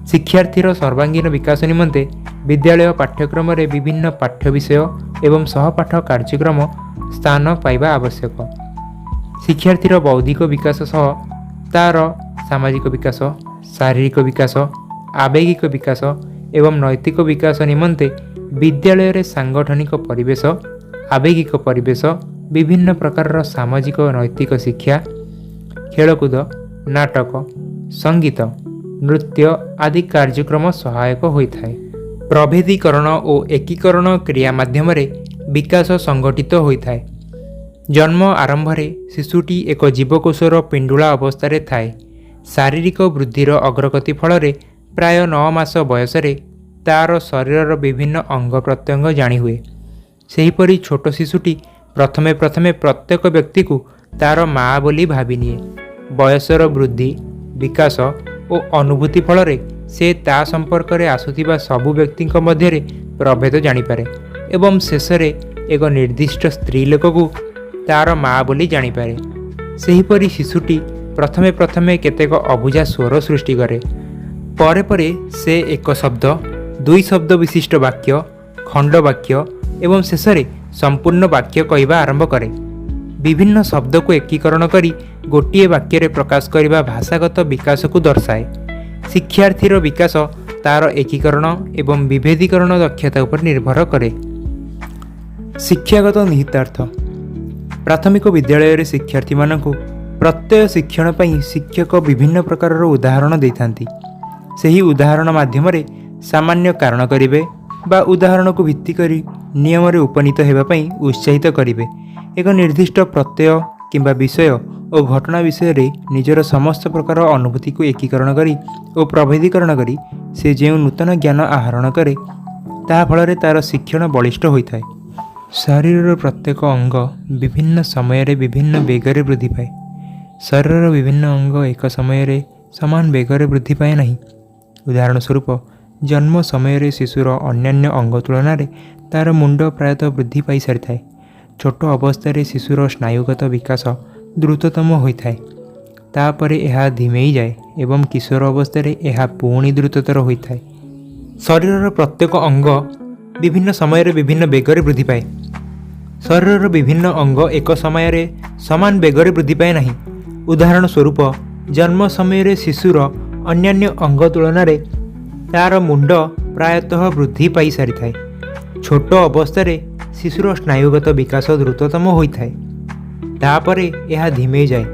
ଶିକ୍ଷାର୍ଥୀର ସର୍ବାଙ୍ଗୀନ ବିକାଶ ନିମନ୍ତେ ବିଦ୍ୟାଳୟ ପାଠ୍ୟକ୍ରମରେ ବିଭିନ୍ନ ପାଠ୍ୟ ବିଷୟ ଏବଂ ସହପାଠ କାର୍ଯ୍ୟକ୍ରମ ସ୍ଥାନ ପାଇବା ଆବଶ୍ୟକ। ଶିକ୍ଷାର୍ଥୀର ବୌଦ୍ଧିକ ବିକାଶ ସହ ତା'ର ସାମାଜିକ ବିକାଶ, ଶାରୀରିକ ବିକାଶ, ଆବେଗିକ ବିକାଶ ଏବଂ ନୈତିକ ବିକାଶ ନିମନ୍ତେ ବିଦ୍ୟାଳୟରେ ସାଂଗଠନିକ ପରିବେଶ, ଆବେଗିକ ପରିବେଶ, ବିଭିନ୍ନ ପ୍ରକାରର ସାମାଜିକ ନୈତିକ ଶିକ୍ଷା, ଖେଳକୁଦ, ନାଟକ, ସଙ୍ଗୀତ, ନୃତ୍ୟ ଆଦି କାର୍ଯ୍ୟକ୍ରମ ସହାୟକ ହୋଇଥାଏ। ପ୍ରଭେଦୀକରଣ ଓ ଏକୀକରଣ କ୍ରିୟା ମାଧ୍ୟମରେ ବିକାଶ ସଂଗଠିତ ହୋଇଥାଏ। ଜନ୍ମ ଆରମ୍ଭରେ ଶିଶୁଟି ଏକ ଜୀବକୋଷର ପିଣ୍ଡୁଳା ଅବସ୍ଥାରେ ଥାଏ। ଶାରୀରିକ ବୃଦ୍ଧିର ଅଗ୍ରଗତି ଫଳରେ ପ୍ରାୟ 9 ମାସ ବୟସରେ ତା'ର ଶରୀରର ବିଭିନ୍ନ ଅଙ୍ଗ ପ୍ରତ୍ୟଙ୍ଗ ଜାଣିହୁଏ। ସେହିପରି ଛୋଟ ଶିଶୁଟି ପ୍ରଥମେ ପ୍ରଥମେ ପ୍ରତ୍ୟେକ ବ୍ୟକ୍ତିକୁ ତା'ର ମା' ବୋଲି ଭାବିନିଏ। ବୟସର ବୃଦ୍ଧି, ବିକାଶ ଓ ଅନୁଭୂତି ଫଳରେ ସେ ତା' ସମ୍ପର୍କରେ ଆସୁଥିବା ସବୁ ବ୍ୟକ୍ତିଙ୍କ ମଧ୍ୟରେ ପ୍ରଭେଦ ଜାଣିପାରେ ଏବଂ ଶେଷରେ ଏକ ନିର୍ଦ୍ଦିଷ୍ଟ ସ୍ତ୍ରୀ ଲୋକକୁ ତା'ର ମା' ବୋଲି ଜାଣିପାରେ। ସେହିପରି ଶିଶୁଟି ପ୍ରଥମେ ପ୍ରଥମେ କେତେକ ଅବୁଝା ସ୍ୱର ସୃଷ୍ଟି କରେ। ପରେ ପରେ ସେ ଏକ ଶବ୍ଦ, ଦୁଇ ଶବ୍ଦ ବିଶିଷ୍ଟ ବାକ୍ୟ, ଖଣ୍ଡ ବାକ୍ୟ ଏବଂ ଶେଷରେ ସମ୍ପୂର୍ଣ୍ଣ ବାକ୍ୟ କହିବା ଆରମ୍ଭ କରେ। ବିଭିନ୍ନ ଶବ୍ଦକୁ ଏକୀକରଣ କରି ଗୋଟିଏ ବାକ୍ୟରେ ପ୍ରକାଶ କରିବା ଭାଷାଗତ ବିକାଶକୁ ଦର୍ଶାଏ। ଶିକ୍ଷାର୍ଥୀର ବିକାଶ ତା'ର ଏକୀକରଣ ଏବଂ ବିଭେଦୀକରଣ ଦକ୍ଷତା ଉପରେ ନିର୍ଭର କରେ। ଶିକ୍ଷାଗତ ନିହିତାର୍ଥ: ପ୍ରାଥମିକ ବିଦ୍ୟାଳୟରେ ଶିକ୍ଷାର୍ଥୀମାନଙ୍କୁ ପ୍ରତ୍ୟୟ ଶିକ୍ଷଣ ପାଇଁ ଶିକ୍ଷକ ବିଭିନ୍ନ ପ୍ରକାରର ଉଦାହରଣ ଦେଇଥାନ୍ତି। ସେହି ଉଦାହରଣ ମାଧ୍ୟମରେ ସାମାନ୍ୟ କାରଣ କରିବେ ବା ଉଦାହରଣକୁ ଭିତ୍ତି କରି ନିୟମରେ ଉପନୀତ ହେବା ପାଇଁ ଉତ୍ସାହିତ କରିବେ। ଏକ ନିର୍ଦ୍ଦିଷ୍ଟ ପ୍ରତ୍ୟୟ କିମ୍ବା ବିଷୟ ଓ ଘଟଣା ବିଷୟରେ ନିଜର ସମସ୍ତ ପ୍ରକାର ଅନୁଭୂତିକୁ ଏକୀକରଣ କରି ଓ ପ୍ରଭେଦୀକରଣ କରି ସେ ଯେଉଁ ନୂତନ ଜ୍ଞାନ ଆହରଣ କରେ, ତାହା ଫଳରେ ତା'ର ଶିକ୍ଷଣ ବଳିଷ୍ଠ ହୋଇଥାଏ। ଶରୀରର ପ୍ରତ୍ୟେକ ଅଙ୍ଗ ବିଭିନ୍ନ ସମୟରେ ବିଭିନ୍ନ ବେଗରେ ବୃଦ୍ଧି ପାଏ। ଶରୀରର ବିଭିନ୍ନ ଅଙ୍ଗ ଏକ ସମୟରେ ସମାନ ବେଗରେ ବୃଦ୍ଧି ପାଏ ନାହିଁ। ଉଦାହରଣ ସ୍ୱରୂପ, ଜନ୍ମ ସମୟରେ ଶିଶୁର ଅନ୍ୟାନ୍ୟ ଅଙ୍ଗ ତୁଳନାରେ ତା'ର ମୁଣ୍ଡ ପ୍ରାୟତଃ ବୃଦ୍ଧି ପାଇସାରିଥାଏ। ଛୋଟ ଅବସ୍ଥାରେ ଶିଶୁର ସ୍ନାୟୁଗତ ବିକାଶ ଦ୍ରୁତତମ ହୋଇଥାଏ। ତାପରେ ଏହା ଧିମେଇ ଯାଏ ଏବଂ କିଶୋର ଅବସ୍ଥାରେ ଏହା ପୁଣି ଦ୍ରୁତତର ହୋଇଥାଏ। ଶରୀରର ପ୍ରତ୍ୟେକ ଅଙ୍ଗ ବିଭିନ୍ନ ସମୟରେ ବିଭିନ୍ନ ବେଗରେ ବୃଦ୍ଧି ପାଏ। ଶରୀରର ବିଭିନ୍ନ ଅଙ୍ଗ ଏକ ସମୟରେ ସମାନ ବେଗରେ ବୃଦ୍ଧି ପାଏ ନାହିଁ। ଉଦାହରଣ ସ୍ୱରୂପ, ଜନ୍ମ ସମୟରେ ଶିଶୁର ଅନ୍ୟାନ୍ୟ ଅଙ୍ଗ ତୁଳନାରେ ତା'ର ମୁଣ୍ଡ ପ୍ରାୟତଃ ବୃଦ୍ଧି ପାଇସାରିଥାଏ। ଛୋଟ ଅବସ୍ଥାରେ ଶିଶୁର ସ୍ନାୟୁଗତ ବିକାଶ ଦ୍ରୁତତମ ହୋଇଥାଏ। ତାପରେ ଏହା ଧିମେଇ ଯାଏ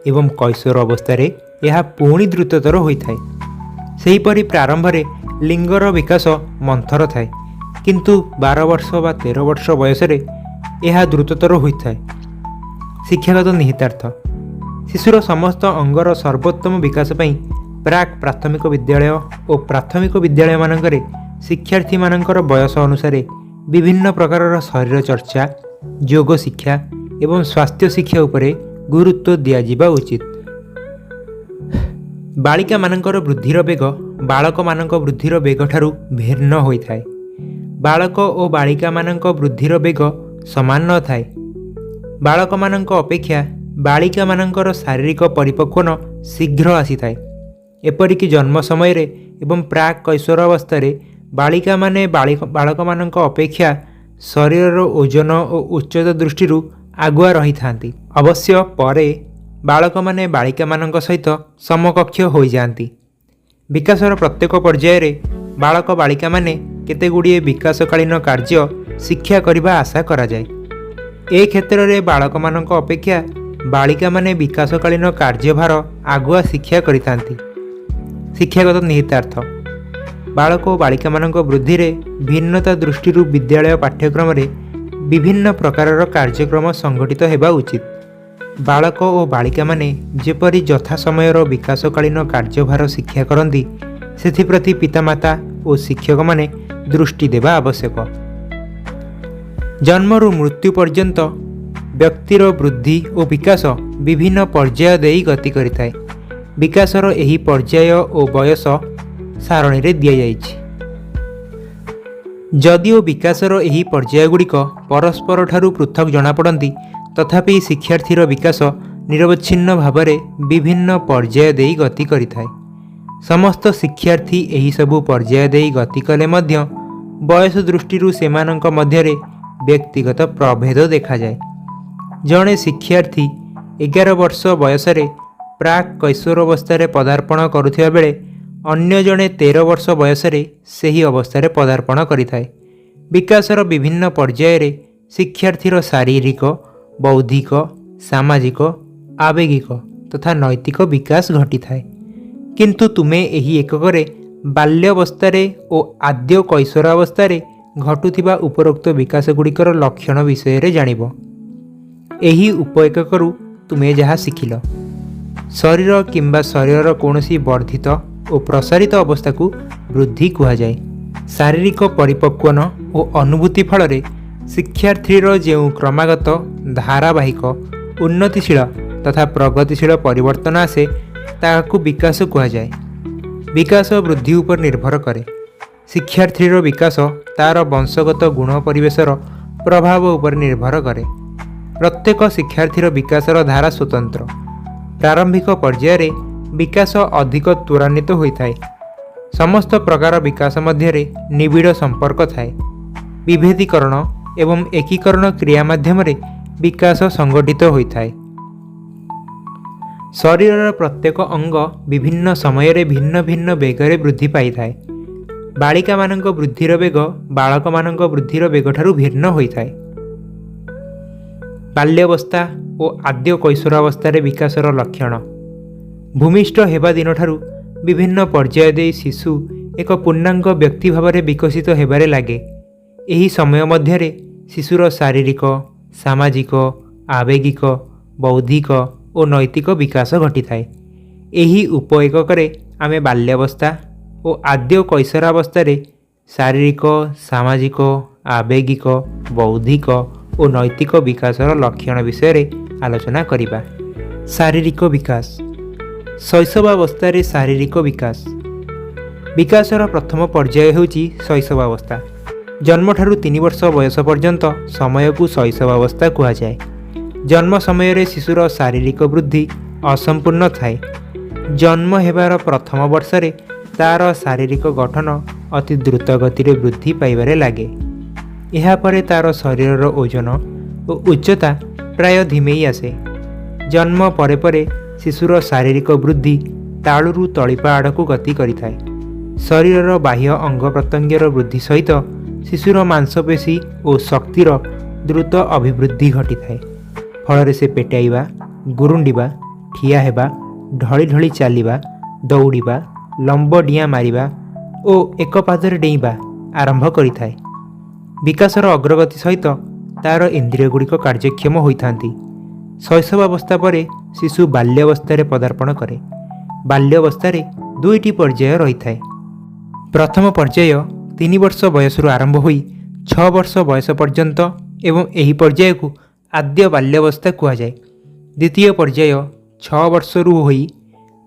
ଏବଂ କୈଶୋର ଅବସ୍ଥାରେ ଏହା ପୁଣି ଦ୍ରୁତତର ହୋଇଥାଏ। ସେହିପରି ପ୍ରାରମ୍ଭରେ ଲିଙ୍ଗର ବିକାଶ ମନ୍ଥର ଥାଏ, କିନ୍ତୁ 12 ବର୍ଷ ବା 13 ବର୍ଷ ବୟସରେ ଏହା ଦ୍ରୁତତର ହୋଇଥାଏ। ଶିକ୍ଷାଗତ ନିହିତାର୍ଥ: ଶିଶୁର ସମସ୍ତ ଅଙ୍ଗର ସର୍ବୋତ୍ତମ ବିକାଶ ପାଇଁ ପ୍ରାକ୍ ପ୍ରାଥମିକ ବିଦ୍ୟାଳୟ ଓ ପ୍ରାଥମିକ ବିଦ୍ୟାଳୟମାନଙ୍କରେ ଶିକ୍ଷାର୍ଥୀମାନଙ୍କର ବୟସ ଅନୁସାରେ ବିଭିନ୍ନ ପ୍ରକାରର ଶରୀର ଚର୍ଚ୍ଚା, ଯୋଗ ଶିକ୍ଷା ଏବଂ ସ୍ୱାସ୍ଥ୍ୟ ଶିକ୍ଷା ଉପରେ ଗୁରୁତ୍ୱ ଦିଆଯିବା ଉଚିତ। ବାଳିକାମାନଙ୍କର ବୃଦ୍ଧିର ବେଗ ବାଳକମାନଙ୍କ ବୃଦ୍ଧିର ବେଗଠାରୁ ଭିନ୍ନ ହୋଇଥାଏ। ବାଳକ ଓ ବାଳିକାମାନଙ୍କ ବୃଦ୍ଧିର ବେଗ ସମାନ ନଥାଏ। ବାଳକମାନଙ୍କ ଅପେକ୍ଷା ବାଳିକାମାନଙ୍କର ଶାରୀରିକ ପରିପକ୍ୱନ ଶୀଘ୍ର ଆସିଥାଏ। ଏପରିକି ଜନ୍ମ ସମୟରେ ଏବଂ ପ୍ରାକ୍ କୈଶୋର ଅବସ୍ଥାରେ ବାଳିକାମାନେ ବାଳକମାନଙ୍କ ଅପେକ୍ଷା ଶରୀରର ଓଜନ ଓ ଉଚ୍ଚତା ଦୃଷ୍ଟିରୁ ଆଗୁଆ ରହିଥାନ୍ତି। ଅବଶ୍ୟ ପରେ ବାଳକମାନେ ବାଳିକାମାନଙ୍କ ସହିତ ସମକକ୍ଷ ହୋଇଯାଆନ୍ତି। ବିକାଶର ପ୍ରତ୍ୟେକ ପର୍ଯ୍ୟାୟରେ ବାଳକ ବାଳିକାମାନେ କେତେଗୁଡ଼ିଏ ବିକାଶକାଳୀନ କାର୍ଯ୍ୟ ଶିକ୍ଷା କରିବା ଆଶା କରାଯାଏ। ଏ କ୍ଷେତ୍ରରେ ବାଳକମାନଙ୍କ ଅପେକ୍ଷା ବାଳିକାମାନେ ବିକାଶକାଳୀନ କାର୍ଯ୍ୟଭାର ଆଗୁଆ ଶିକ୍ଷା କରିଥାନ୍ତି। ଶିକ୍ଷାଗତ ନିହିତାର୍ଥ: ବାଳକ ଓ ବାଳିକାମାନଙ୍କ ବୃଦ୍ଧିରେ ଭିନ୍ନତା ଦୃଷ୍ଟିରୁ ବିଦ୍ୟାଳୟ ପାଠ୍ୟକ୍ରମରେ ବିଭିନ୍ନ ପ୍ରକାରର କାର୍ଯ୍ୟକ୍ରମ ସଂଗଠିତ ହେବା ଉଚିତ। ବାଳକ ଓ ବାଳିକାମାନେ ଯେପରି ଯଥା ସମୟର ବିକାଶକାଳୀନ କାର୍ଯ୍ୟଭାର ଶିକ୍ଷା କରନ୍ତି, ସେଥିପ୍ରତି ପିତାମାତା ଓ ଶିକ୍ଷକମାନେ ଦୃଷ୍ଟି ଦେବା ଆବଶ୍ୟକ। ଜନ୍ମରୁ ମୃତ୍ୟୁ ପର୍ଯ୍ୟନ୍ତ ବ୍ୟକ୍ତିର ବୃଦ୍ଧି ଓ ବିକାଶ ବିଭିନ୍ନ ପର୍ଯ୍ୟାୟ ଦେଇ ଗତି କରିଥାଏ। ବିକାଶର ଏହି ପର୍ଯ୍ୟାୟ ଓ ବୟସ ସାରଣୀରେ ଦିଆଯାଇଛି। ଯଦିଓ ବିକାଶର ଏହି ପର୍ଯ୍ୟାୟଗୁଡ଼ିକ ପରସ୍ପରଠାରୁ ପୃଥକ୍ ଜଣାପଡ଼ନ୍ତି, ତଥାପି ଶିକ୍ଷାର୍ଥୀର ବିକାଶ ନିରବଚ୍ଛିନ୍ନ ଭାବରେ ବିଭିନ୍ନ ପର୍ଯ୍ୟାୟ ଦେଇ ଗତି କରିଥାଏ। ସମସ୍ତ ଶିକ୍ଷାର୍ଥୀ ଏହିସବୁ ପର୍ଯ୍ୟାୟ ଦେଇ ଗତି କଲେ ମଧ୍ୟ ବୟସ ଦୃଷ୍ଟିରୁ ସେମାନଙ୍କ ମଧ୍ୟରେ ବ୍ୟକ୍ତିଗତ ପ୍ରଭେଦ ଦେଖାଯାଏ। ଜଣେ ଶିକ୍ଷାର୍ଥୀ 11 ବର୍ଷ ବୟସରେ ପ୍ରାକ୍ କୈଶୋର ଅବସ୍ଥାରେ ପଦାର୍ପଣ କରୁଥିବା ବେଳେ ଅନ୍ୟ ଜଣେ 13 ବର୍ଷ ବୟସରେ ସେହି ଅବସ୍ଥାରେ ପଦାର୍ପଣ କରିଥାଏ। ବିକାଶର ବିଭିନ୍ନ ପର୍ଯ୍ୟାୟରେ ଶିକ୍ଷାର୍ଥୀର ଶାରୀରିକ, ବୌଦ୍ଧିକ, ସାମାଜିକ, ଆବେଗିକ ତଥା ନୈତିକ ବିକାଶ ଘଟିଥାଏ। କିନ୍ତୁ ତୁମେ ଏହି ଏକକରେ ବାଲ୍ୟାବସ୍ଥାରେ ଓ ଆଦ୍ୟ କୈଶୋରାବସ୍ଥାରେ ଘଟୁଥିବା ଉପରୋକ୍ତ ବିକାଶଗୁଡ଼ିକର ଲକ୍ଷଣ ବିଷୟରେ ଜାଣିବ। ଏହି ଉପ ଏକକରୁ ତୁମେ ଯାହା ଶିଖିଲ: ଶରୀର କିମ୍ବା ଶରୀରର କୌଣସି ବର୍ଦ୍ଧିତ ଓ ପ୍ରସାରିତ ଅବସ୍ଥାକୁ ବୃଦ୍ଧି କୁହାଯାଏ। ଶାରୀରିକ ପରିପକ୍ୱନ ଓ ଅନୁଭୂତି ଫଳରେ ଶିକ୍ଷାର୍ଥୀର ଯେଉଁ କ୍ରମାଗତ, ଧାରାବାହିକ, ଉନ୍ନତିଶୀଳ ତଥା ପ୍ରଗତିଶୀଳ ପରିବର୍ତ୍ତନ ଆସେ, ତାହାକୁ ବିକାଶ କୁହାଯାଏ। ବିକାଶ ବୃଦ୍ଧି ଉପରେ ନିର୍ଭର କରେ। ଶିକ୍ଷାର୍ଥୀର ବିକାଶ ତା'ର ବଂଶଗତ ଗୁଣ ପରିବେଶର ପ୍ରଭାବ ଉପରେ ନିର୍ଭର କରେ। ପ୍ରତ୍ୟେକ ଶିକ୍ଷାର୍ଥୀର ବିକାଶର ଧାରା ସ୍ୱତନ୍ତ୍ର। ପ୍ରାରମ୍ଭିକ ପର୍ଯ୍ୟାୟରେ ବିକାଶ ଅଧିକ ତ୍ୱରାନ୍ୱିତ ହୋଇଥାଏ। ସମସ୍ତ ପ୍ରକାର ବିକାଶ ମଧ୍ୟରେ ନିବିଡ଼ ସମ୍ପର୍କ ଥାଏ। ବିଭେଦୀକରଣ ଏବଂ ଏକୀକରଣ କ୍ରିୟା ମାଧ୍ୟମରେ ବିକାଶ ସଂଗଠିତ ହୋଇଥାଏ। ଶରୀରର ପ୍ରତ୍ୟେକ ଅଙ୍ଗ ବିଭିନ୍ନ ସମୟରେ ଭିନ୍ନ ଭିନ୍ନ ବେଗରେ ବୃଦ୍ଧି ପାଇଥାଏ। ବାଳିକାମାନଙ୍କ ବୃଦ୍ଧିର ବେଗ ବାଳକମାନଙ୍କ ବୃଦ୍ଧିର ବେଗଠାରୁ ଭିନ୍ନ ହୋଇଥାଏ। ବାଲ୍ୟାବସ୍ଥା ଓ ଆଦ୍ୟ କୈଶୋରାବସ୍ଥାରେ ବିକାଶର ଲକ୍ଷଣ: ଭୂମିଷ୍ଠ ହେବା ଦିନଠାରୁ ବିଭିନ୍ନ ପର୍ଯ୍ୟାୟ ଦେଇ ଶିଶୁ ଏକ ପୂର୍ଣ୍ଣାଙ୍ଗ ବ୍ୟକ୍ତି ଭାବରେ ବିକଶିତ ହେବାରେ ଲାଗେ। ଏହି ସମୟ ମଧ୍ୟରେ ଶିଶୁର ଶାରୀରିକ, ସାମାଜିକ, ଆବେଗିକ, ବୌଦ୍ଧିକ ଓ ନୈତିକ ବିକାଶ ଘଟିଥାଏ। ଏହି ଉପ ଏକକରେ ଆମେ ବାଲ୍ୟାବସ୍ଥା ଓ ଆଦ୍ୟ କୈଶୋରାବସ୍ଥାରେ ଶାରୀରିକ, ସାମାଜିକ, ଆବେଗିକ, ବୌଦ୍ଧିକ ଓ ନୈତିକ ବିକାଶର ଲକ୍ଷଣ ବିଷୟରେ ଆଲୋଚନା କରିବା। ଶାରୀରିକ ବିକାଶ: ଶୈଶବାବସ୍ଥାରେ ଶାରୀରିକ ବିକାଶ। ବିକାଶର ପ୍ରଥମ ପର୍ଯ୍ୟାୟ ହେଉଛି ଶୈଶବାବସ୍ଥା। ଜନ୍ମଠାରୁ 3 ବର୍ଷ ବୟସ ପର୍ଯ୍ୟନ୍ତ ସମୟକୁ ଶୈଶବାବସ୍ଥା କୁହାଯାଏ। ଜନ୍ମ ସମୟରେ ଶିଶୁର ଶାରୀରିକ ବୃଦ୍ଧି ଅସମ୍ପୂର୍ଣ୍ଣ ଥାଏ। ଜନ୍ମ ହେବାର ପ୍ରଥମ ବର୍ଷରେ ତା'ର ଶାରୀରିକ ଗଠନ ଅତି ଦ୍ରୁତ ଗତିରେ ବୃଦ୍ଧି ପାଇବାରେ ଲାଗେ। ଏହାପରେ ତା'ର ଶରୀରର ଓଜନ ଓ ଉଚ୍ଚତା ପ୍ରାୟ ଧିମେଇ ଆସେ। ଜନ୍ମ ପରେ ପରେ ଶିଶୁର ଶାରୀରିକ ବୃଦ୍ଧି ତାଳୁରୁ ତଳିପା ଆଡ଼କୁ ଗତି କରିଥାଏ। ଶରୀରର ବାହ୍ୟ ଅଙ୍ଗ ପ୍ରତ୍ୟଙ୍ଗର ବୃଦ୍ଧି ସହିତ ଶିଶୁର ମାଂସପେଶୀ ଓ ଶକ୍ତିର ଦ୍ରୁତ ଅଭିବୃଦ୍ଧି ଘଟିଥାଏ। ଫଳରେ ସେ ପେଟାଇବା, ଗୁରୁଣ୍ଡିବା, ଠିଆ ହେବା, ଢଳି ଢଳି ଚାଲିବା, ଦୌଡ଼ିବା, ଲମ୍ବ ଡିଆଁ ମାରିବା ଓ ଏକ ପାଦରେ ଡେଇଁବା ଆରମ୍ଭ କରିଥାଏ। ବିକାଶର ଅଗ୍ରଗତି ସହିତ ତା'ର ଇନ୍ଦ୍ରିୟଗୁଡ଼ିକ କାର୍ଯ୍ୟକ୍ଷମ ହୋଇଥାନ୍ତି। ଶୈଶବାବସ୍ଥା ପରେ ଶିଶୁ ବାଲ୍ୟାବସ୍ଥାରେ ପଦାର୍ପଣ କରେ। ବାଲ୍ୟାବସ୍ଥାରେ ଦୁଇଟି ପର୍ଯ୍ୟାୟ ରହିଥାଏ। ପ୍ରଥମ ପର୍ଯ୍ୟାୟ 3 ବର୍ଷ ବୟସରୁ ଆରମ୍ଭ ହୋଇ 6 ବର୍ଷ ବୟସ ପର୍ଯ୍ୟନ୍ତ ଏବଂ ଏହି ପର୍ଯ୍ୟାୟକୁ ଆଦ୍ୟ ବାଲ୍ୟାବସ୍ଥା କୁହାଯାଏ। ଦ୍ୱିତୀୟ ପର୍ଯ୍ୟାୟ 6 ବର୍ଷରୁ ହୋଇ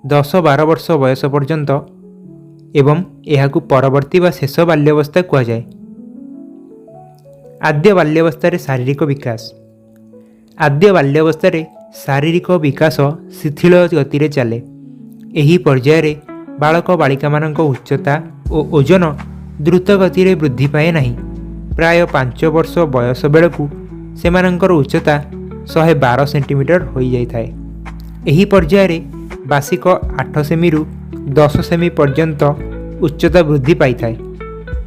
10-12 ବର୍ଷ ବୟସ ପର୍ଯ୍ୟନ୍ତ ଏବଂ ଏହାକୁ ପରବର୍ତ୍ତୀ ବା ଶେଷ ବାଲ୍ୟାବସ୍ଥା କୁହାଯାଏ। ଆଦ୍ୟ ବାଲ୍ୟାବସ୍ଥାରେ ଶାରୀରିକ ବିକାଶ। ଆଦ୍ୟ ବାଲ୍ୟାବସ୍ଥାରେ ଶାରୀରିକ ବିକାଶ ଶିଥିଳ ଗତିରେ ଚାଲେ। ଏହି ପର୍ଯ୍ୟାୟରେ ବାଳକ ବାଳିକାମାନଙ୍କ ଉଚ୍ଚତା ଓ ଓଜନ ଦ୍ରୁତ ଗତିରେ ବୃଦ୍ଧି ପାଏ ନାହିଁ। ପ୍ରାୟ 5 ବର୍ଷ ବୟସ ବେଳକୁ ସେମାନଙ୍କର ଉଚ୍ଚତା 112 ସେଣ୍ଟିମିଟର ହୋଇଯାଇଥାଏ। ଏହି ପର୍ଯ୍ୟାୟରେ ବାର୍ଷିକ 8 ସେମିରୁ 10 ସେମି ପର୍ଯ୍ୟନ୍ତ ଉଚ୍ଚତା ବୃଦ୍ଧି ପାଇଥାଏ।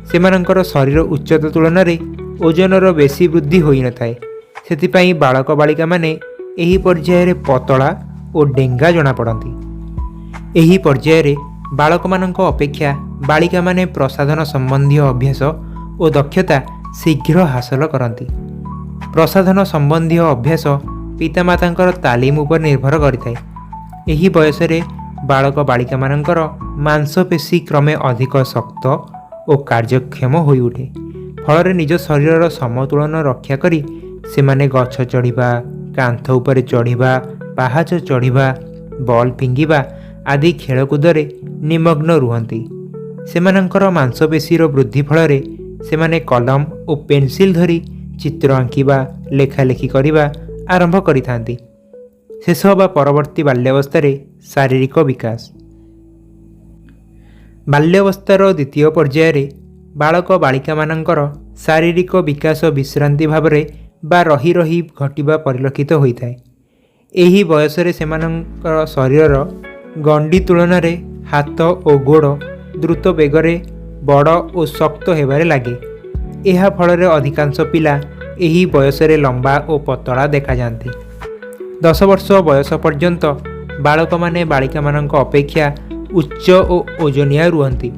ସେମାନଙ୍କର ଶରୀର ଉଚ୍ଚତା ତୁଳନାରେ ଓଜନର ବେଶୀ ବୃଦ୍ଧି ହୋଇନଥାଏ। ସେଥିପାଇଁ ବାଳକ ବାଳିକାମାନେ ଏହି ପର୍ଯ୍ୟାୟରେ ପତଳା ଓ ଡେଙ୍ଗା ଜଣାପଡ଼ନ୍ତି। ଏହି ପର୍ଯ୍ୟାୟରେ ବାଳକମାନଙ୍କ ଅପେକ୍ଷା ବାଳିକାମାନେ ପ୍ରସାଧନ ସମ୍ବନ୍ଧୀୟ ଅଭ୍ୟାସ ଓ ଦକ୍ଷତା ଶୀଘ୍ର ହାସଲ କରନ୍ତି। ପ୍ରସାଧନ ସମ୍ବନ୍ଧୀୟ ଅଭ୍ୟାସ ପିତାମାତାଙ୍କର ତାଲିମ ଉପରେ ନିର୍ଭର କରିଥାଏ। ଏହି ବୟସରେ ବାଳକ ବାଳିକାମାନଙ୍କର ମାଂସପେଶୀ କ୍ରମେ ଅଧିକ ଶକ୍ତ ଓ କାର୍ଯ୍ୟକ୍ଷମ ହୋଇଉଠେ। ଫଳରେ ନିଜ ଶରୀରର ସମତୁଳନ ରକ୍ଷା କରି ସେମାନେ ଗଛ ଚଢ଼ିବା, କାନ୍ଥ ଉପରେ ଚଢ଼ିବା, ପାହାଚ ଚଢ଼ିବା, ବଲ୍ ଫିଙ୍ଗିବା ଆଦି ଖେଳକୁଦରେ ନିମଗ୍ନ ରୁହନ୍ତି। ସେମାନଙ୍କର ମାଂସପେଶୀର ବୃଦ୍ଧି ଫଳରେ ସେମାନେ କଲମ ଓ ପେନସିଲ୍ ଧରି ଚିତ୍ର ଆଙ୍କିବା, ଲେଖାଲେଖି କରିବା ଆରମ୍ଭ କରିଥାନ୍ତି। ଶେଷ ବା ପରବର୍ତ୍ତୀ ବାଲ୍ୟାବସ୍ଥାରେ ଶାରୀରିକ ବିକାଶ। ବାଲ୍ୟାବସ୍ଥାର ଦ୍ୱିତୀୟ ପର୍ଯ୍ୟାୟରେ ବାଳକ ବାଳିକାମାନଙ୍କର ଶାରୀରିକ ବିକାଶ ବିଶ୍ରାନ୍ତି ଭାବରେ ବା ରହି ରହି ଘଟିବା ପରିଲକ୍ଷିତ ହୋଇଥାଏ। ଏହି ବୟସରେ ସେମାନଙ୍କର ଶରୀରର ଗଣ୍ଡି ତୁଳନାରେ ହାତ ଓ ଗୋଡ଼ ଦ୍ରୁତ ବେଗରେ ବଡ଼ ଓ ଶକ୍ତ ହେବାରେ ଲାଗେ। ଏହା ଫଳରେ ଅଧିକାଂଶ ପିଲା ଏହି ବୟସରେ ଲମ୍ବା ଓ ପତଳା ଦେଖାଯାଆନ୍ତି। 10 ବର୍ଷ ବୟସ ପର୍ଯ୍ୟନ୍ତ ବାଳକମାନେ ବାଳିକାମାନଙ୍କ ଅପେକ୍ଷା ଉଚ୍ଚ ଓ ଓଜନିଆ ରୁହନ୍ତି।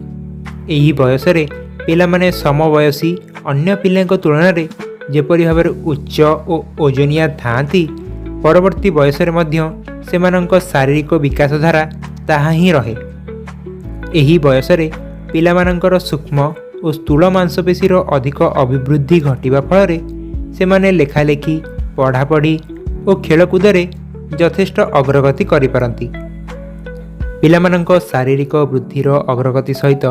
ଏହି ବୟସରେ ପିଲାମାନେ ସମବୟସୀ ଅନ୍ୟ ପିଲାଙ୍କ ତୁଳନାରେ ଯେପରି ଭାବରେ ଉଚ୍ଚ ଓ ଓଜନିଆ ଥାଆନ୍ତି, ପରବର୍ତ୍ତୀ ବୟସରେ ମଧ୍ୟ ସେମାନଙ୍କ ଶାରୀରିକ ବିକାଶ ଧାରା ତାହା ହିଁ ରହେ। ଏହି ବୟସରେ ପିଲାମାନଙ୍କର ସୂକ୍ଷ୍ମ ଓ ସ୍ଥୂଳ ମାଂସପେଶୀର ଅଧିକ ଅଭିବୃଦ୍ଧି ଘଟିବା ଫଳରେ ସେମାନେ ଲେଖାଲେଖି, ପଢ଼ାପଢ଼ି ଓ ଖେଳକୁଦରେ ଯଥେଷ୍ଟ ଅଗ୍ରଗତି କରିପାରନ୍ତି। ପିଲାମାନଙ୍କ ଶାରୀରିକ ବୃଦ୍ଧିର ଅଗ୍ରଗତି ସହିତ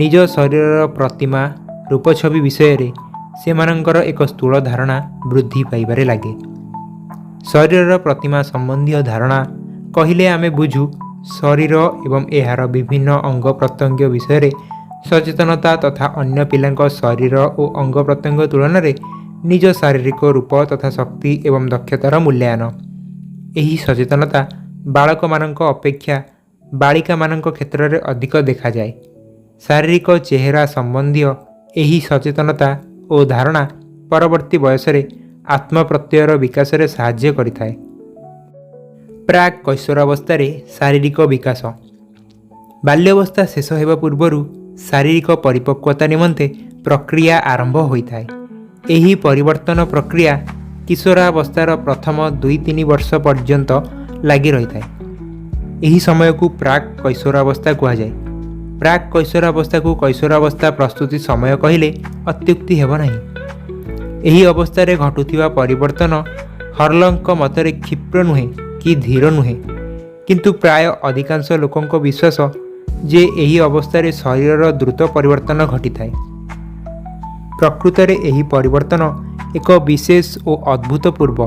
ନିଜ ଶରୀରର ପ୍ରତିମା ରୂପଛବି ବିଷୟରେ ସେମାନଙ୍କର ଏକ ସ୍ଥୂଳ ଧାରଣା ବୃଦ୍ଧି ପାଇବାରେ ଲାଗେ। ଶରୀରର ପ୍ରତିମା ସମ୍ବନ୍ଧୀୟ ଧାରଣା କହିଲେ ଆମେ ବୁଝୁ ଶରୀର ଏବଂ ଏହାର ବିଭିନ୍ନ ଅଙ୍ଗ ପ୍ରତ୍ୟଙ୍ଗ ବିଷୟରେ ସଚେତନତା ତଥା ଅନ୍ୟ ପିଲାଙ୍କ ଶରୀର ଓ ଅଙ୍ଗ ପ୍ରତ୍ୟଙ୍ଗ ତୁଳନାରେ ନିଜ ଶାରୀରିକ ରୂପ ତଥା ଶକ୍ତି ଏବଂ ଦକ୍ଷତାର ମୂଲ୍ୟାୟନ। ଏହି ସଚେତନତା ବାଳକମାନଙ୍କ ଅପେକ୍ଷା ବାଳିକାମାନଙ୍କ କ୍ଷେତ୍ରରେ ଅଧିକ ଦେଖାଯାଏ। ଶାରୀରିକ ଚେହେରା ସମ୍ବନ୍ଧୀୟ ଏହି ସଚେତନତା ଓ ଧାରଣା ପରବର୍ତ୍ତୀ ବୟସରେ ଆତ୍ମପ୍ରତ୍ୟୟର ବିକାଶରେ ସାହାଯ୍ୟ କରିଥାଏ। ପ୍ରାକ୍ କୈଶୋରାବସ୍ଥାରେ ଶାରୀରିକ ବିକାଶ। ବାଲ୍ୟାବସ୍ଥା ଶେଷ ହେବା ପୂର୍ବରୁ ଶାରୀରିକ ପରିପକ୍ୱତା ନିମନ୍ତେ ପ୍ରକ୍ରିୟା ଆରମ୍ଭ ହୋଇଥାଏ। ଏହି ପରିବର୍ତ୍ତନ ପ୍ରକ୍ରିୟା କିଶୋରାବସ୍ଥାର ପ୍ରଥମ 2-3 ବର୍ଷ ପର୍ଯ୍ୟନ୍ତ ଲାଗି ରହିଥାଏ। ଏହି ସମୟକୁ ପ୍ରାକ୍ କୈଶୋରାବସ୍ଥା କୁହାଯାଏ। ପ୍ରାକ୍ କୈଶୋରାବସ୍ଥାକୁ କୈଶୋରାବସ୍ଥା ପ୍ରସ୍ତୁତି ସମୟ କହିଲେ ଅତ୍ୟୁକ୍ତି ହେବ ନାହିଁ। ଏହି ଅବସ୍ଥାରେ ଘଟୁଥିବା ପରିବର୍ତ୍ତନ ହର୍ଲଙ୍କ ମତରେ କ୍ଷିପ୍ର ନୁହେଁ କି ଧୀର ନୁହେଁ। କିନ୍ତୁ ପ୍ରାୟ ଅଧିକାଂଶ ଲୋକଙ୍କ ବିଶ୍ୱାସ ଯେ ଏହି ଅବସ୍ଥାରେ ଶରୀରର ଦ୍ରୁତ ପରିବର୍ତ୍ତନ ଘଟିଥାଏ। ପ୍ରକୃତରେ ଏହି ପରିବର୍ତ୍ତନ ଏକ ବିଶେଷ ଓ ଅଭୂତପୂର୍ବ,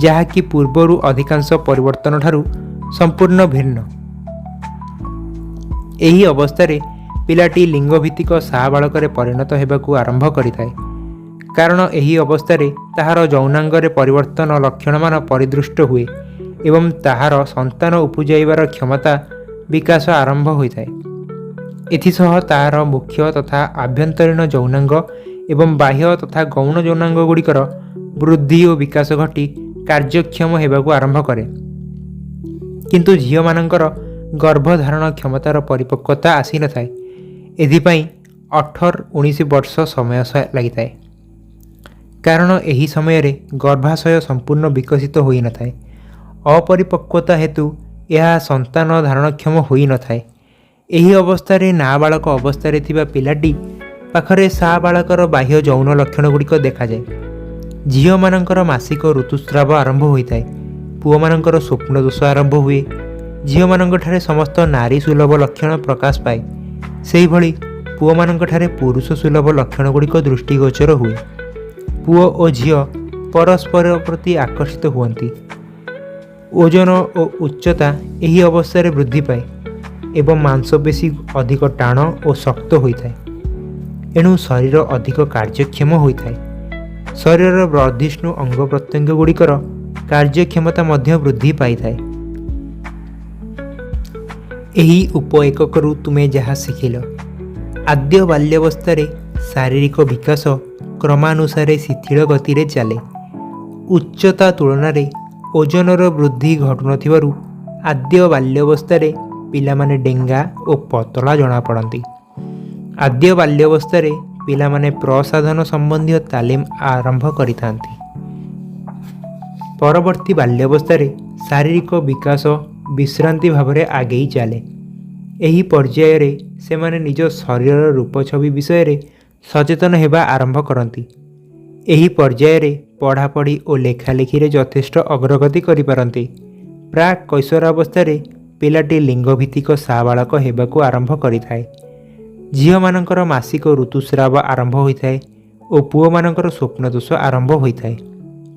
ଯାହାକି ପୂର୍ବରୁ ଅଧିକାଂଶ ପରିବର୍ତ୍ତନଠାରୁ ସମ୍ପୂର୍ଣ୍ଣ ଭିନ୍ନ। ଏହି ଅବସ୍ଥାରେ ପିଲାଟି ଲିଙ୍ଗଭିତ୍ତିକ ସାବାଳକରେ ପରିଣତ ହେବାକୁ ଆରମ୍ଭ କରିଥାଏ। କାରଣ ଏହି ଅବସ୍ଥାରେ ତାହାର ଯୌନାଙ୍ଗରେ ପରିବର୍ତ୍ତନ ଲକ୍ଷଣମାନ ପରିଦୃଷ୍ଟ ହୁଏ ଏବଂ ତାହାର ସନ୍ତାନ ଉପୁଜାଇବାର କ୍ଷମତା ବିକାଶ ଆରମ୍ଭ ହୋଇଥାଏ। ଏଥିସହ ତାହାର ମୁଖ୍ୟ ତଥା ଆଭ୍ୟନ୍ତରୀଣ ଯୌନାଙ୍ଗ ଏବଂ ବାହ୍ୟ ତଥା ଗୌଣ ଯୌନାଙ୍ଗ ଗୁଡ଼ିକର ବୃଦ୍ଧି ଓ ବିକାଶ ଘଟି କାର୍ଯ୍ୟକ୍ଷମ ହେବାକୁ ଆରମ୍ଭ କରେ। କିନ୍ତୁ ଝିଅମାନଙ୍କର ଗର୍ଭଧାରଣ କ୍ଷମତାର ପରିପକ୍ୱତା ଆସିନଥାଏ। ଏଥିପାଇଁ 18-19 ବର୍ଷ ସମୟ ଲାଗିଥାଏ। କାରଣ ଏହି ସମୟରେ ଗର୍ଭାଶୟ ସମ୍ପୂର୍ଣ୍ଣ ବିକଶିତ ହୋଇନଥାଏ। ଅପରିପକ୍ୱତା ହେତୁ ଏହା ସନ୍ତାନ ଧାରଣକ୍ଷମ ହୋଇନଥାଏ। ଏହି ଅବସ୍ଥାରେ ନାବାଳକ ଅବସ୍ଥାରେ ଥିବା ପିଲାଟି ପାଖରେ ସାବାଳକର ବାହ୍ୟ ଯୌନ ଲକ୍ଷଣଗୁଡ଼ିକ ଦେଖାଯାଏ। ଝିଅମାନଙ୍କର ମାସିକ ଋତୁସ୍ରାବ ଆରମ୍ଭ ହୋଇଥାଏ। ପୁଅମାନଙ୍କର ସ୍ୱପ୍ନ ଦୋଷ ଆରମ୍ଭ ହୁଏ। ଝିଅମାନଙ୍କଠାରେ ସମସ୍ତ ନାରୀ ସୁଲଭ ଲକ୍ଷଣ ପ୍ରକାଶ ପାଏ। ସେହିଭଳି ପୁଅମାନଙ୍କଠାରେ ପୁରୁଷ ସୁଲଭ ଲକ୍ଷଣଗୁଡ଼ିକ ଦୃଷ୍ଟିଗୋଚର ହୁଏ। ପୁଅ ଓ ଝିଅ ପରସ୍ପର ପ୍ରତି ଆକର୍ଷିତ ହୁଅନ୍ତି। ଓଜନ ଓ ଉଚ୍ଚତା ଏହି ଅବସ୍ଥାରେ ବୃଦ୍ଧି ପାଏ ଏବଂ ମାଂସପେଶୀ ଅଧିକ ଟାଣ ଓ ଶକ୍ତ ହୋଇଥାଏ। ଏଣୁ ଶରୀର ଅଧିକ କାର୍ଯ୍ୟକ୍ଷମ ହୋଇଥାଏ। ଶରୀରର ବର୍ଦ୍ଧିଷ୍ଣୁ ଅଙ୍ଗ ପ୍ରତ୍ୟଙ୍ଗ ଗୁଡ଼ିକର କାର୍ଯ୍ୟକ୍ଷମତା ମଧ୍ୟ ବୃଦ୍ଧି ପାଇଥାଏ। ଏହି ଉପ ଏକକରୁ ତୁମେ ଯାହା ଶିଖିଲ: ଆଦ୍ୟ ବାଲ୍ୟାବସ୍ଥାରେ ଶାରୀରିକ ବିକାଶ କ୍ରମାନୁସାରେ ଶିଥିଳ ଗତିରେ ଚାଲେ। ଉଚ୍ଚତା ତୁଳନାରେ ଓଜନର ବୃଦ୍ଧି ଘଟୁନଥିବାରୁ ଆଦ୍ୟ ବାଲ୍ୟାବସ୍ଥାରେ ପିଲାମାନେ ଡେଙ୍ଗା ଓ ପତଳା ଜଣାପଡ଼ନ୍ତି। ଆଦ୍ୟ ବାଲ୍ୟାବସ୍ଥାରେ ପିଲାମାନେ ପ୍ରସାଧନ ସମ୍ବନ୍ଧୀୟ ତାଲିମ ଆରମ୍ଭ କରିଥାନ୍ତି। ପରବର୍ତ୍ତୀ ବାଲ୍ୟାବସ୍ଥାରେ ଶାରୀରିକ ବିକାଶ ବିଶ୍ରାନ୍ତି ଭାବରେ ଆଗେଇ ଚାଲେ। ଏହି ପର୍ଯ୍ୟାୟରେ ସେମାନେ ନିଜ ଶରୀରର ରୂପଛବି ବିଷୟରେ ସଚେତନ ହେବା ଆରମ୍ଭ କରନ୍ତି। ଏହି ପର୍ଯ୍ୟାୟରେ ପଢ଼ାପଢ଼ି ଓ ଲେଖାଲେଖିରେ ଯଥେଷ୍ଟ ଅଗ୍ରଗତି କରିପାରନ୍ତି। ପ୍ରାକ୍ କୈଶୋରାବସ୍ଥାରେ ପିଲାଟି ଲିଙ୍ଗଭିତ୍ତିକ ସାବାଳକ ହେବାକୁ ଆରମ୍ଭ କରିଥାଏ। ଝିଅମାନଙ୍କର ମାସିକ ଋତୁସ୍ରାବ ଆରମ୍ଭ ହୋଇଥାଏ ଓ ପୁଅମାନଙ୍କର ସ୍ୱପ୍ନଦୋଷ ଆରମ୍ଭ ହୋଇଥାଏ।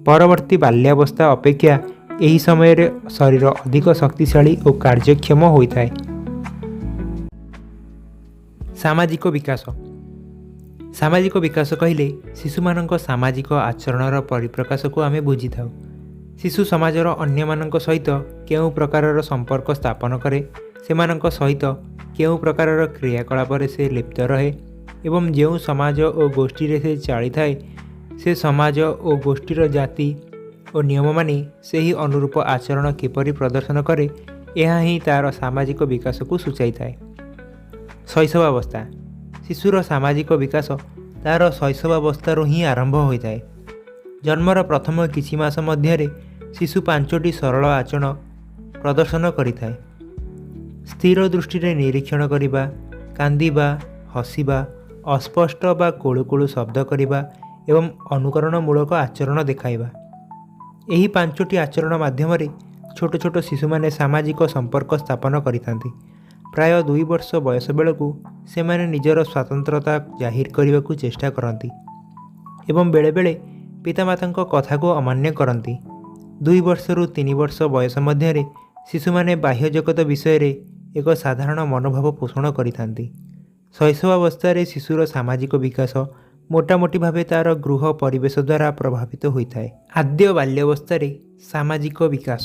ପରବର୍ତ୍ତୀ ବାଲ୍ୟାବସ୍ଥା ଅପେକ୍ଷା ଏହି ସମୟରେ ଶରୀର ଅଧିକ ଶକ୍ତିଶାଳୀ ଓ କାର୍ଯ୍ୟକ୍ଷମ ହୋଇଥାଏ। ସାମାଜିକ ବିକାଶ। ସାମାଜିକ ବିକାଶ କହିଲେ ଶିଶୁମାନଙ୍କ ସାମାଜିକ ଆଚରଣର ପରିପ୍ରକାଶକୁ ଆମେ ବୁଝିଥାଉ। ଶିଶୁ ସମାଜର ଅନ୍ୟମାନଙ୍କ ସହିତ କେଉଁ ପ୍ରକାରର ସମ୍ପର୍କ ସ୍ଥାପନ କରେ, ସେମାନଙ୍କ ସହିତ କେଉଁ ପ୍ରକାରର କ୍ରିୟାକଳାପରେ ସେ ଲିପ୍ତ ରହେ ଏବଂ ଯେଉଁ ସମାଜ ଓ ଗୋଷ୍ଠୀରେ ସେ ଚାଳିଥାଏ, ସେ ସମାଜ ଓ ଗୋଷ୍ଠୀର ଜାତି ଓ ନିୟମ ମାନି ସେହି ଅନୁରୂପ ଆଚରଣ କିପରି ପ୍ରଦର୍ଶନ କରେ, ଏହା ହିଁ ତା'ର ସାମାଜିକ ବିକାଶକୁ ସୂଚାଇଥାଏ। ଶୈଶବାବସ୍ଥା। ଶିଶୁର ସାମାଜିକ ବିକାଶ ତା'ର ଶୈଶବାବସ୍ଥାରୁ ହିଁ ଆରମ୍ଭ ହୋଇଥାଏ। ଜନ୍ମର ପ୍ରଥମ କିଛି ମାସ ମଧ୍ୟରେ ଶିଶୁ ପାଞ୍ଚଟି ସରଳ ଆଚରଣ ପ୍ରଦର୍ଶନ କରିଥାଏ: ସ୍ଥିର ଦୃଷ୍ଟିରେ ନିରୀକ୍ଷଣ କରିବା, କାନ୍ଦିବା, ହସିବା, ଅସ୍ପଷ୍ଟ ବା କୁଳୁ କୁଳୁ ଶବ୍ଦ କରିବା ଏବଂ ଅନୁକରଣମୂଳକ ଆଚରଣ ଦେଖାଇବା। ଏହି ପାଞ୍ଚଟି ଆଚରଣ ମାଧ୍ୟମରେ ଛୋଟ ଛୋଟ ଶିଶୁମାନେ ସାମାଜିକ ସମ୍ପର୍କ ସ୍ଥାପନ କରିଥାନ୍ତି। ପ୍ରାୟ 2 ବର୍ଷ ବୟସ ବେଳକୁ ସେମାନେ ନିଜର ସ୍ୱତନ୍ତ୍ରତା ଜାହିର କରିବାକୁ ଚେଷ୍ଟା କରନ୍ତି ଏବଂ ବେଳେବେଳେ ପିତାମାତାଙ୍କ କଥାକୁ ଅମାନ୍ୟ କରନ୍ତି। 2 ବର୍ଷରୁ 3 ବର୍ଷ ବୟସ ମଧ୍ୟରେ ଶିଶୁମାନେ ବାହ୍ୟ ଜଗତ ବିଷୟରେ ଏକ ସାଧାରଣ ମନୋଭାବ ପୋଷଣ କରିଥାନ୍ତି। ଶୈଶବାବସ୍ଥାରେ ଶିଶୁର ସାମାଜିକ ବିକାଶ ମୋଟାମୋଟି ଭାବେ ତା'ର ଗୃହ ପରିବେଶ ଦ୍ୱାରା ପ୍ରଭାବିତ ହୋଇଥାଏ। ଆଦ୍ୟ ବାଲ୍ୟାବସ୍ଥାରେ ସାମାଜିକ ବିକାଶ।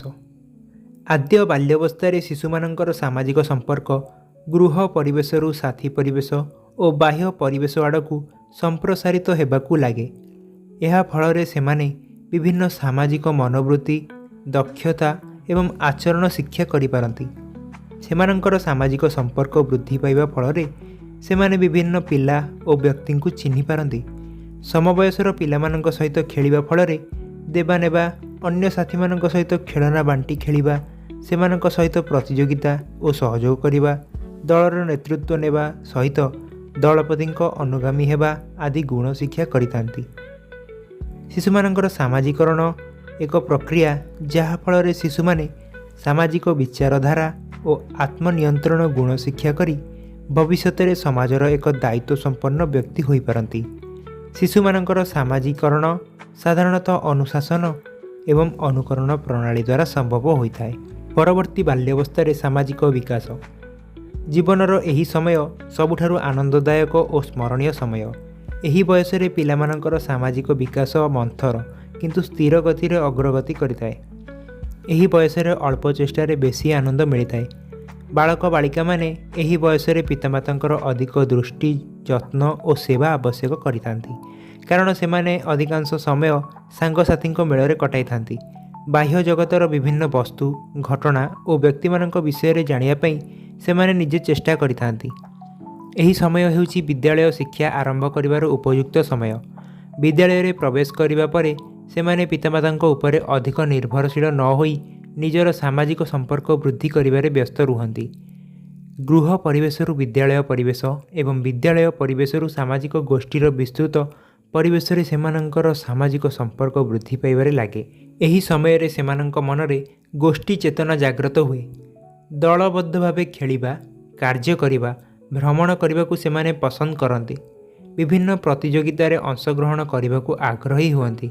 ଆଦ୍ୟ ବାଲ୍ୟାବସ୍ଥାରେ ଶିଶୁମାନଙ୍କର ସାମାଜିକ ସମ୍ପର୍କ ଗୃହ ପରିବେଶରୁ ସାଥୀ ପରିବେଶ ଓ ବାହ୍ୟ ପରିବେଶ ଆଡ଼କୁ ସମ୍ପ୍ରସାରିତ ହେବାକୁ ଲାଗେ। ଏହା ଫଳରେ ସେମାନେ ବିଭିନ୍ନ ସାମାଜିକ ମନୋବୃତ୍ତି, ଦକ୍ଷତା ଏବଂ ଆଚରଣ ଶିକ୍ଷା କରିପାରନ୍ତି। ସେମାନଙ୍କର ସାମାଜିକ ସମ୍ପର୍କ ବୃଦ୍ଧି ପାଇବା ଫଳରେ ସେମାନେ ବିଭିନ୍ନ ପିଲା ଓ ବ୍ୟକ୍ତିଙ୍କୁ ଚିହ୍ନି ପାରନ୍ତି। ସମବୟସର ପିଲାମାନଙ୍କ ସହିତ ଖେଳିବା ଫଳରେ ଦେବା ନେବା, ଅନ୍ୟ ସାଥୀମାନଙ୍କ ସହିତ ଖେଳନା ବାଣ୍ଟି ଖେଳିବା, ସେମାନଙ୍କ ସହିତ ପ୍ରତିଯୋଗିତା ଓ ସହଯୋଗ କରିବା, ଦଳର ନେତୃତ୍ୱ ନେବା ସହିତ ଦଳପତିଙ୍କ ଅନୁଗାମୀ ହେବା ଆଦି ଗୁଣ ଶିକ୍ଷା କରିଥାନ୍ତି। ଶିଶୁମାନଙ୍କର ସାମାଜିକରଣ ଏକ ପ୍ରକ୍ରିୟା, ଯାହା ଫଳରେ ଶିଶୁମାନେ ସାମାଜିକ ବିଚାରଧାରା ଓ ଆତ୍ମନିୟନ୍ତ୍ରଣ ଗୁଣ ଶିକ୍ଷା କରି ଭବିଷ୍ୟତରେ ସମାଜର ଏକ ଦାୟିତ୍ୱ ସମ୍ପନ୍ନ ବ୍ୟକ୍ତି ହୋଇପାରନ୍ତି। ଶିଶୁମାନଙ୍କର ସାମାଜିକରଣ ସାଧାରଣତଃ ଅନୁଶାସନ ଏବଂ ଅନୁକରଣ ପ୍ରଣାଳୀ ଦ୍ୱାରା ସମ୍ଭବ ହୋଇଥାଏ। ପରବର୍ତ୍ତୀ ବାଲ୍ୟାବସ୍ଥାରେ ସାମାଜିକ ବିକାଶ। ଜୀବନର ଏହି ସମୟ ସବୁଠାରୁ ଆନନ୍ଦଦାୟକ ଓ ସ୍ମରଣୀୟ ସମୟ। ଏହି ବୟସରେ ପିଲାମାନଙ୍କର ସାମାଜିକ ବିକାଶ ମନ୍ଥର କିନ୍ତୁ ସ୍ଥିର ଗତିରେ ଅଗ୍ରଗତି କରିଥାଏ। ଏହି ବୟସରେ ଅଳ୍ପ ଚେଷ୍ଟାରେ ବେଶୀ ଆନନ୍ଦ ମିଳିଥାଏ। ବାଳକ ବାଳିକାମାନେ ଏହି ବୟସରେ ପିତାମାତାଙ୍କର ଅଧିକ ଦୃଷ୍ଟି, ଯତ୍ନ ଓ ସେବା ଆବଶ୍ୟକ କରିଥାନ୍ତି, କାରଣ ସେମାନେ ଅଧିକାଂଶ ସମୟ ସାଙ୍ଗସାଥୀଙ୍କ ମେଳରେ କଟାଇଥାନ୍ତି। ବାହ୍ୟ ଜଗତର ବିଭିନ୍ନ ବସ୍ତୁ, ଘଟଣା ଓ ବ୍ୟକ୍ତିମାନଙ୍କ ବିଷୟରେ ଜାଣିବା ପାଇଁ ସେମାନେ ନିଜେ ଚେଷ୍ଟା କରିଥାନ୍ତି। ଏହି ସମୟ ହେଉଛି ବିଦ୍ୟାଳୟ ଶିକ୍ଷା ଆରମ୍ଭ କରିବାର ଉପଯୁକ୍ତ ସମୟ। ବିଦ୍ୟାଳୟରେ ପ୍ରବେଶ କରିବା ପରେ ସେମାନେ ପିତାମାତାଙ୍କ ଉପରେ ଅଧିକ ନିର୍ଭରଶୀଳ ନ ହୋଇ ନିଜର ସାମାଜିକ ସମ୍ପର୍କ ବୃଦ୍ଧି କରିବାରେ ବ୍ୟସ୍ତ ରୁହନ୍ତି। ଗୃହ ପରିବେଶରୁ ବିଦ୍ୟାଳୟ ପରିବେଶ ଏବଂ ବିଦ୍ୟାଳୟ ପରିବେଶରୁ ସାମାଜିକ ଗୋଷ୍ଠୀର ବିସ୍ତୃତ ପରିବେଶରେ ସେମାନଙ୍କର ସାମାଜିକ ସମ୍ପର୍କ ବୃଦ୍ଧି ପାଇବାରେ ଲାଗେ। ଏହି ସମୟରେ ସେମାନଙ୍କ ମନରେ ଗୋଷ୍ଠୀ ଚେତନା ଜାଗ୍ରତ ହୁଏ। ଦଳବଦ୍ଧ ଭାବେ ଖେଳିବା, କାର୍ଯ୍ୟ କରିବା, ଭ୍ରମଣ କରିବାକୁ ସେମାନେ ପସନ୍ଦ କରନ୍ତି। ବିଭିନ୍ନ ପ୍ରତିଯୋଗିତାରେ ଅଂଶଗ୍ରହଣ କରିବାକୁ ଆଗ୍ରହୀ ହୁଅନ୍ତି।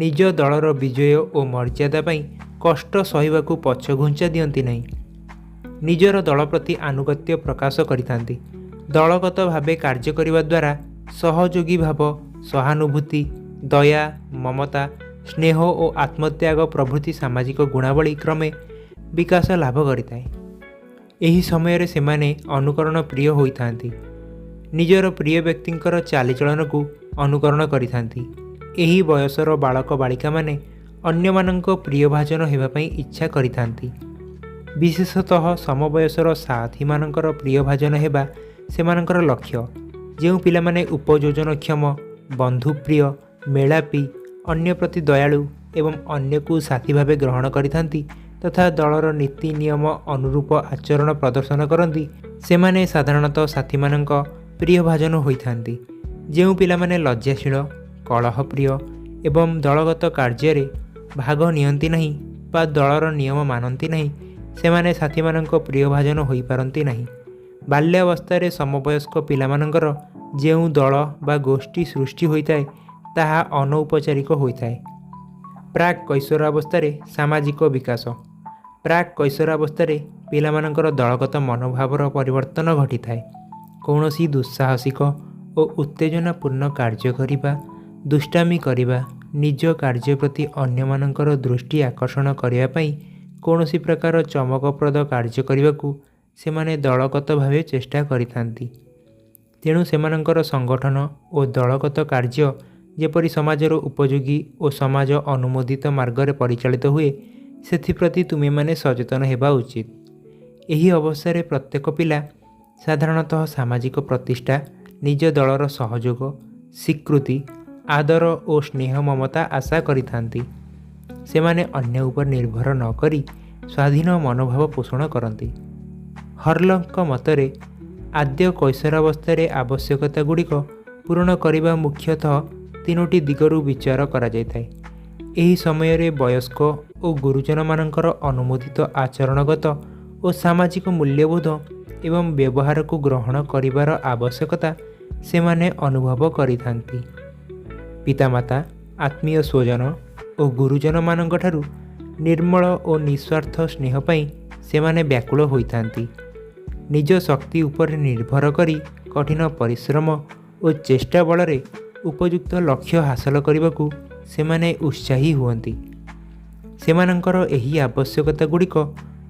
ନିଜ ଦଳର ବିଜୟ ଓ ମର୍ଯ୍ୟାଦା ପାଇଁ କଷ୍ଟ ସହିବାକୁ ପଛଘୁଞ୍ଚା ଦିଅନ୍ତି ନାହିଁ। ନିଜର ଦଳ ପ୍ରତି ଆନୁଗତ୍ୟ ପ୍ରକାଶ କରିଥାନ୍ତି। ଦଳଗତ ଭାବେ କାର୍ଯ୍ୟ କରିବା ଦ୍ୱାରା ସହଯୋଗୀ ଭାବ, ସହାନୁଭୂତି, ଦୟା, ମମତା, ସ୍ନେହ ଓ ଆତ୍ମତ୍ୟାଗ ପ୍ରଭୃତି ସାମାଜିକ ଗୁଣାବଳୀ କ୍ରମେ ବିକାଶ ଲାଭ କରିଥାଏ। ଏହି ସମୟରେ ସେମାନେ ଅନୁକରଣ ପ୍ରିୟ ହୋଇଥାନ୍ତି। ନିଜର ପ୍ରିୟ ବ୍ୟକ୍ତିଙ୍କର ଚାଲିଚଳନକୁ ଅନୁକରଣ କରିଥାନ୍ତି। ଏହି ବୟସର ବାଳକ ବାଳିକାମାନେ ଅନ୍ୟମାନଙ୍କ ପ୍ରିୟଭାଜନ ହେବା ପାଇଁ ଇଚ୍ଛା କରିଥାନ୍ତି। ବିଶେଷତଃ ସମବୟସର ସାଥୀମାନଙ୍କର ପ୍ରିୟଭାଜନ ହେବା ସେମାନଙ୍କର ଲକ୍ଷ୍ୟ। ଯେଉଁ ପିଲାମାନେ ଉପଯୋଜନକ୍ଷମ, ବନ୍ଧୁପ୍ରିୟ, ମେଳାପୀ, ଅନ୍ୟ ପ୍ରତି ଦୟାଳୁ ଏବଂ ଅନ୍ୟକୁ ସାଥୀ ଭାବେ ଗ୍ରହଣ କରିଥାନ୍ତି ତଥା ଦଳର ନୀତି ନିୟମ ଅନୁରୂପ ଆଚରଣ ପ୍ରଦର୍ଶନ କରନ୍ତି, ସେମାନେ ସାଧାରଣତଃ ସାଥୀମାନଙ୍କ ପ୍ରିୟଭାଜନ ହୋଇଥାନ୍ତି। ଯେଉଁ ପିଲାମାନେ ଲଜ୍ଜାଶୀଳ, କଳହପ୍ରିୟ ଏବଂ ଦଳଗତ କାର୍ଯ୍ୟରେ ଭାଗ ନିଅନ୍ତି ନାହିଁ ବା ଦଳର ନିୟମ ମାନନ୍ତି ନାହିଁ, ସେମାନେ ସାଥୀମାନଙ୍କ ପ୍ରିୟଭାଜନ ହୋଇପାରନ୍ତି ନାହିଁ। ବାଲ୍ୟାବସ୍ଥାରେ ସମବୟସ୍କ ପିଲାମାନଙ୍କର ଯେଉଁ ଦଳ ବା ଗୋଷ୍ଠୀ ସୃଷ୍ଟି ହୋଇଥାଏ, ତାହା ଅନୌପଚାରିକ ହୋଇଥାଏ। ପ୍ରାକ୍ କୈଶୋରାବସ୍ଥାରେ ସାମାଜିକ ବିକାଶ। ପ୍ରାକ୍ କୈଶୋରାବସ୍ଥାରେ ପିଲାମାନଙ୍କର ଦଳଗତ ମନୋଭାବର ପରିବର୍ତ୍ତନ ଘଟିଥାଏ। କୌଣସି ଦୁଃସାହସିକ ଓ ଉତ୍ତେଜନାପୂର୍ଣ୍ଣ କାର୍ଯ୍ୟ କରିବା, ଦୁଷ୍ଟାମି କରିବା, ନିଜ କାର୍ଯ୍ୟ ପ୍ରତି ଅନ୍ୟମାନଙ୍କର ଦୃଷ୍ଟି ଆକର୍ଷଣ କରିବା ପାଇଁ କୌଣସି ପ୍ରକାର ଚମକପ୍ରଦ କାର୍ଯ୍ୟ କରିବାକୁ ସେମାନେ ଦଳଗତ ଭାବେ ଚେଷ୍ଟା କରିଥାନ୍ତି। ତେଣୁ ସେମାନଙ୍କର ସଂଗଠନ ଓ ଦଳଗତ କାର୍ଯ୍ୟ ଯେପରି ସମାଜର ଉପଯୋଗୀ ଓ ସମାଜ ଅନୁମୋଦିତ ମାର୍ଗରେ ପରିଚାଳିତ ହୁଏ, ସେଥିପ୍ରତି ତୁମେମାନେ ସଚେତନ ହେବା ଉଚିତ। ଏହି ଅବସ୍ଥାରେ ପ୍ରତ୍ୟେକ ପିଲା ସାଧାରଣତଃ ସାମାଜିକ ପ୍ରତିଷ୍ଠା, ନିଜ ଦଳର ସହଯୋଗ, ସ୍ୱୀକୃତି, ଆଦର ଓ ସ୍ନେହ ମମତା ଆଶା କରିଥାନ୍ତି। ସେମାନେ ଅନ୍ୟ ଉପରେ ନିର୍ଭର ନ କରି ସ୍ୱାଧୀନ ମନୋଭାବ ପୋଷଣ କରନ୍ତି। ହର୍ଲଙ୍କ ମତରେ ଆଦ୍ୟ କୈଶୋରାବସ୍ଥାରେ ଆବଶ୍ୟକତା ଗୁଡ଼ିକ ପୂରଣ କରିବା ମୁଖ୍ୟତଃ ତିନୋଟି ଦିଗରୁ ବିଚାର କରାଯାଇଥାଏ। ଏହି ସମୟରେ ବୟସ୍କ ଓ ଗୁରୁଜନମାନଙ୍କର ଅନୁମୋଦିତ ଆଚରଣଗତ ଓ ସାମାଜିକ ମୂଲ୍ୟବୋଧ ଏବଂ ବ୍ୟବହାରକୁ ଗ୍ରହଣ କରିବାର ଆବଶ୍ୟକତା ସେମାନେ ଅନୁଭବ କରିଥାନ୍ତି। ପିତାମାତା, ଆତ୍ମୀୟ ସ୍ୱଜନ ଓ ଗୁରୁଜନମାନଙ୍କଠାରୁ ନିର୍ମଳ ଓ ନିସ୍ୱାର୍ଥ ସ୍ନେହ ପାଇଁ ସେମାନେ ବ୍ୟାକୁଳ ହୋଇଥାନ୍ତି। ନିଜ ଶକ୍ତି ଉପରେ ନିର୍ଭର କରି କଠିନ ପରିଶ୍ରମ ଓ ଚେଷ୍ଟା ବଳରେ ଉପଯୁକ୍ତ ଲକ୍ଷ୍ୟ ହାସଲ କରିବାକୁ ସେମାନେ ଉତ୍ସାହୀ ହୁଅନ୍ତି। ସେମାନଙ୍କର ଏହି ଆବଶ୍ୟକତା ଗୁଡ଼ିକ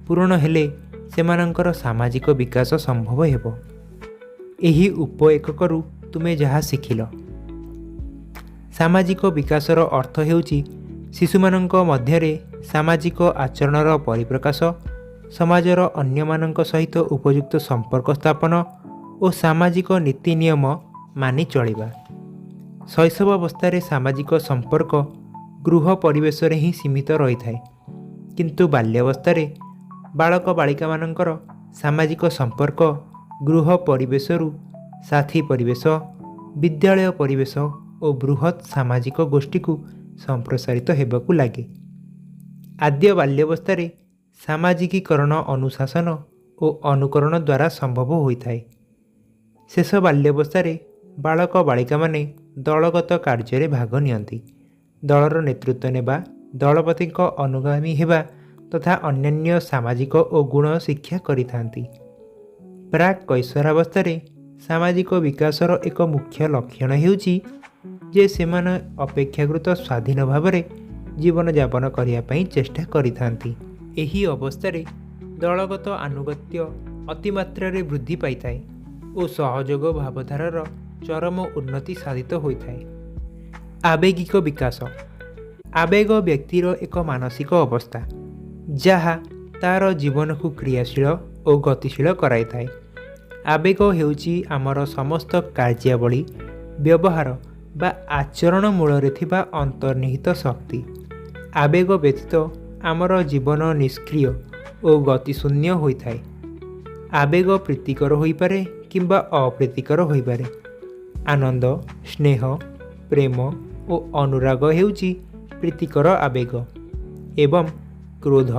ପୂରଣ ହେଲେ ସେମାନଙ୍କର ସାମାଜିକ ବିକାଶ ସମ୍ଭବ ହେବ। ଏହି ଉପ ଏକକରୁ ତୁମେ ଯାହା ଶିଖିଲ। ସାମାଜିକ ବିକାଶର ଅର୍ଥ ହେଉଛି ଶିଶୁମାନଙ୍କ ମଧ୍ୟରେ ସାମାଜିକ ଆଚରଣର ପରିପ୍ରକାଶ, ସମାଜର ଅନ୍ୟମାନଙ୍କ ସହିତ ଉପଯୁକ୍ତ ସମ୍ପର୍କ ସ୍ଥାପନ ଓ ସାମାଜିକ ନୀତି ନିୟମ ମାନି ଚଳିବା। ଶୈଶବାବସ୍ଥାରେ ସାମାଜିକ ସମ୍ପର୍କ ଗୃହ ପରିବେଶରେ ହିଁ ସୀମିତ ରହିଥାଏ। କିନ୍ତୁ ବାଲ୍ୟାବସ୍ଥାରେ ବାଳକ ବାଳିକାମାନଙ୍କର ସାମାଜିକ ସମ୍ପର୍କ ଗୃହ ପରିବେଶରୁ ସାଥୀ ପରିବେଶ, ବିଦ୍ୟାଳୟ ପରିବେଶ ଓ ବୃହତ୍ ସାମାଜିକ ଗୋଷ୍ଠୀକୁ ସମ୍ପ୍ରସାରିତ ହେବାକୁ ଲାଗେ। ଆଦ୍ୟ ବାଲ୍ୟାବସ୍ଥାରେ ସାମାଜିକୀକରଣ ଅନୁଶାସନ ଓ ଅନୁକରଣ ଦ୍ୱାରା ସମ୍ଭବ ହୋଇଥାଏ। ଶେଷ ବାଲ୍ୟାବସ୍ଥାରେ ବାଳକ ବାଳିକାମାନେ ଦଳଗତ କାର୍ଯ୍ୟରେ ଭାଗ ନିଅନ୍ତି। ଦଳର ନେତୃତ୍ୱ ନେବା, ଦଳପତିଙ୍କ ଅନୁଗାମୀ ହେବା ତଥା ଅନ୍ୟାନ୍ୟ ସାମାଜିକ ଓ ଗୁଣ ଶିକ୍ଷା କରିଥାନ୍ତି। ପ୍ରାକ୍ କୈଶୋରାବସ୍ଥାରେ ସାମାଜିକ ବିକାଶର ଏକ ମୁଖ୍ୟ ଲକ୍ଷଣ ହେଉଛି ଯେ ସେମାନେ ଅପେକ୍ଷାକୃତ ସ୍ୱାଧୀନ ଭାବରେ ଜୀବନଯାପନ କରିବା ପାଇଁ ଚେଷ୍ଟା କରିଥାନ୍ତି। ଏହି ଅବସ୍ଥାରେ ଦଳଗତ ଆନୁଗତ୍ୟ ଅତିମାତ୍ରାରେ ବୃଦ୍ଧି ପାଇଥାଏ ଓ ସହଯୋଗ ଭାବଧାରାର ଚରମ ଉନ୍ନତି ସାଧିତ ହୋଇଥାଏ। ଆବେଗିକ ବିକାଶ। ଆବେଗ ବ୍ୟକ୍ତିର ଏକ ମାନସିକ ଅବସ୍ଥା, ଯାହା ତା'ର ଜୀବନକୁ କ୍ରିୟାଶୀଳ ଓ ଗତିଶୀଳ କରାଇଥାଏ। ଆବେଗ ହେଉଛି ଆମର ସମସ୍ତ କାର୍ଯ୍ୟାବଳୀ, ବ୍ୟବହାର ବା ଆଚରଣ ମୂଳରେ ଥିବା ଅନ୍ତର୍ନିହିତ ଶକ୍ତି। ଆବେଗ ବ୍ୟତୀତ ଆମର ଜୀବନ ନିଷ୍କ୍ରିୟ ଓ ଗତିଶୂନ୍ୟ ହୋଇଥାଏ। ଆବେଗ ପ୍ରୀତିକର ହୋଇପାରେ କିମ୍ବା ଅପ୍ରୀତିକର ହୋଇପାରେ। ଆନନ୍ଦ, ସ୍ନେହ, ପ୍ରେମ ଓ ଅନୁରାଗ ହେଉଛି ପ୍ରୀତିକର ଆବେଗ ଏବଂ କ୍ରୋଧ,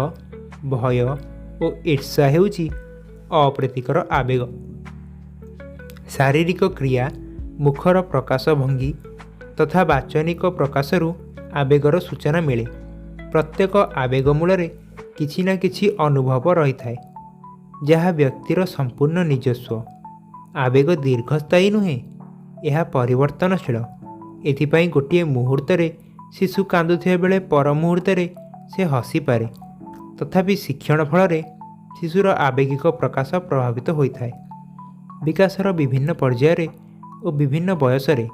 ଭୟ ଓ ଈର୍ଷା ହେଉଛି ଅପ୍ରୀତିକର ଆବେଗ। ଶାରୀରିକ କ୍ରିୟା, ମୁଖର ପ୍ରକାଶ ଭଙ୍ଗୀ ତଥା ବାଚନିକ ପ୍ରକାଶରୁ ଆବେଗର ସୂଚନା ମିଳେ। ପ୍ରତ୍ୟେକ ଆବେଗ ମୂଳରେ କିଛି ନା କିଛି ଅନୁଭବ ରହିଥାଏ, ଯାହା ବ୍ୟକ୍ତିର ସମ୍ପୂର୍ଣ୍ଣ ନିଜସ୍ୱ। ଆବେଗ ଦୀର୍ଘସ୍ଥାୟୀ ନୁହେଁ, ଏହା ପରିବର୍ତ୍ତନଶୀଳ। ଏଥିପାଇଁ ଗୋଟିଏ ମୁହୂର୍ତ୍ତରେ ଶିଶୁ କାନ୍ଦୁଥିବା ବେଳେ ପର ମୁହୂର୍ତ୍ତରେ ସେ ହସିପାରେ। ତଥାପି ଶିକ୍ଷଣ ଫଳରେ ଶିଶୁର ଆବେଗିକ ପ୍ରକାଶ ପ୍ରଭାବିତ ହୋଇଥାଏ। ବିକାଶର ବିଭିନ୍ନ ପର୍ଯ୍ୟାୟରେ ଓ ବିଭିନ୍ନ ବୟସରେ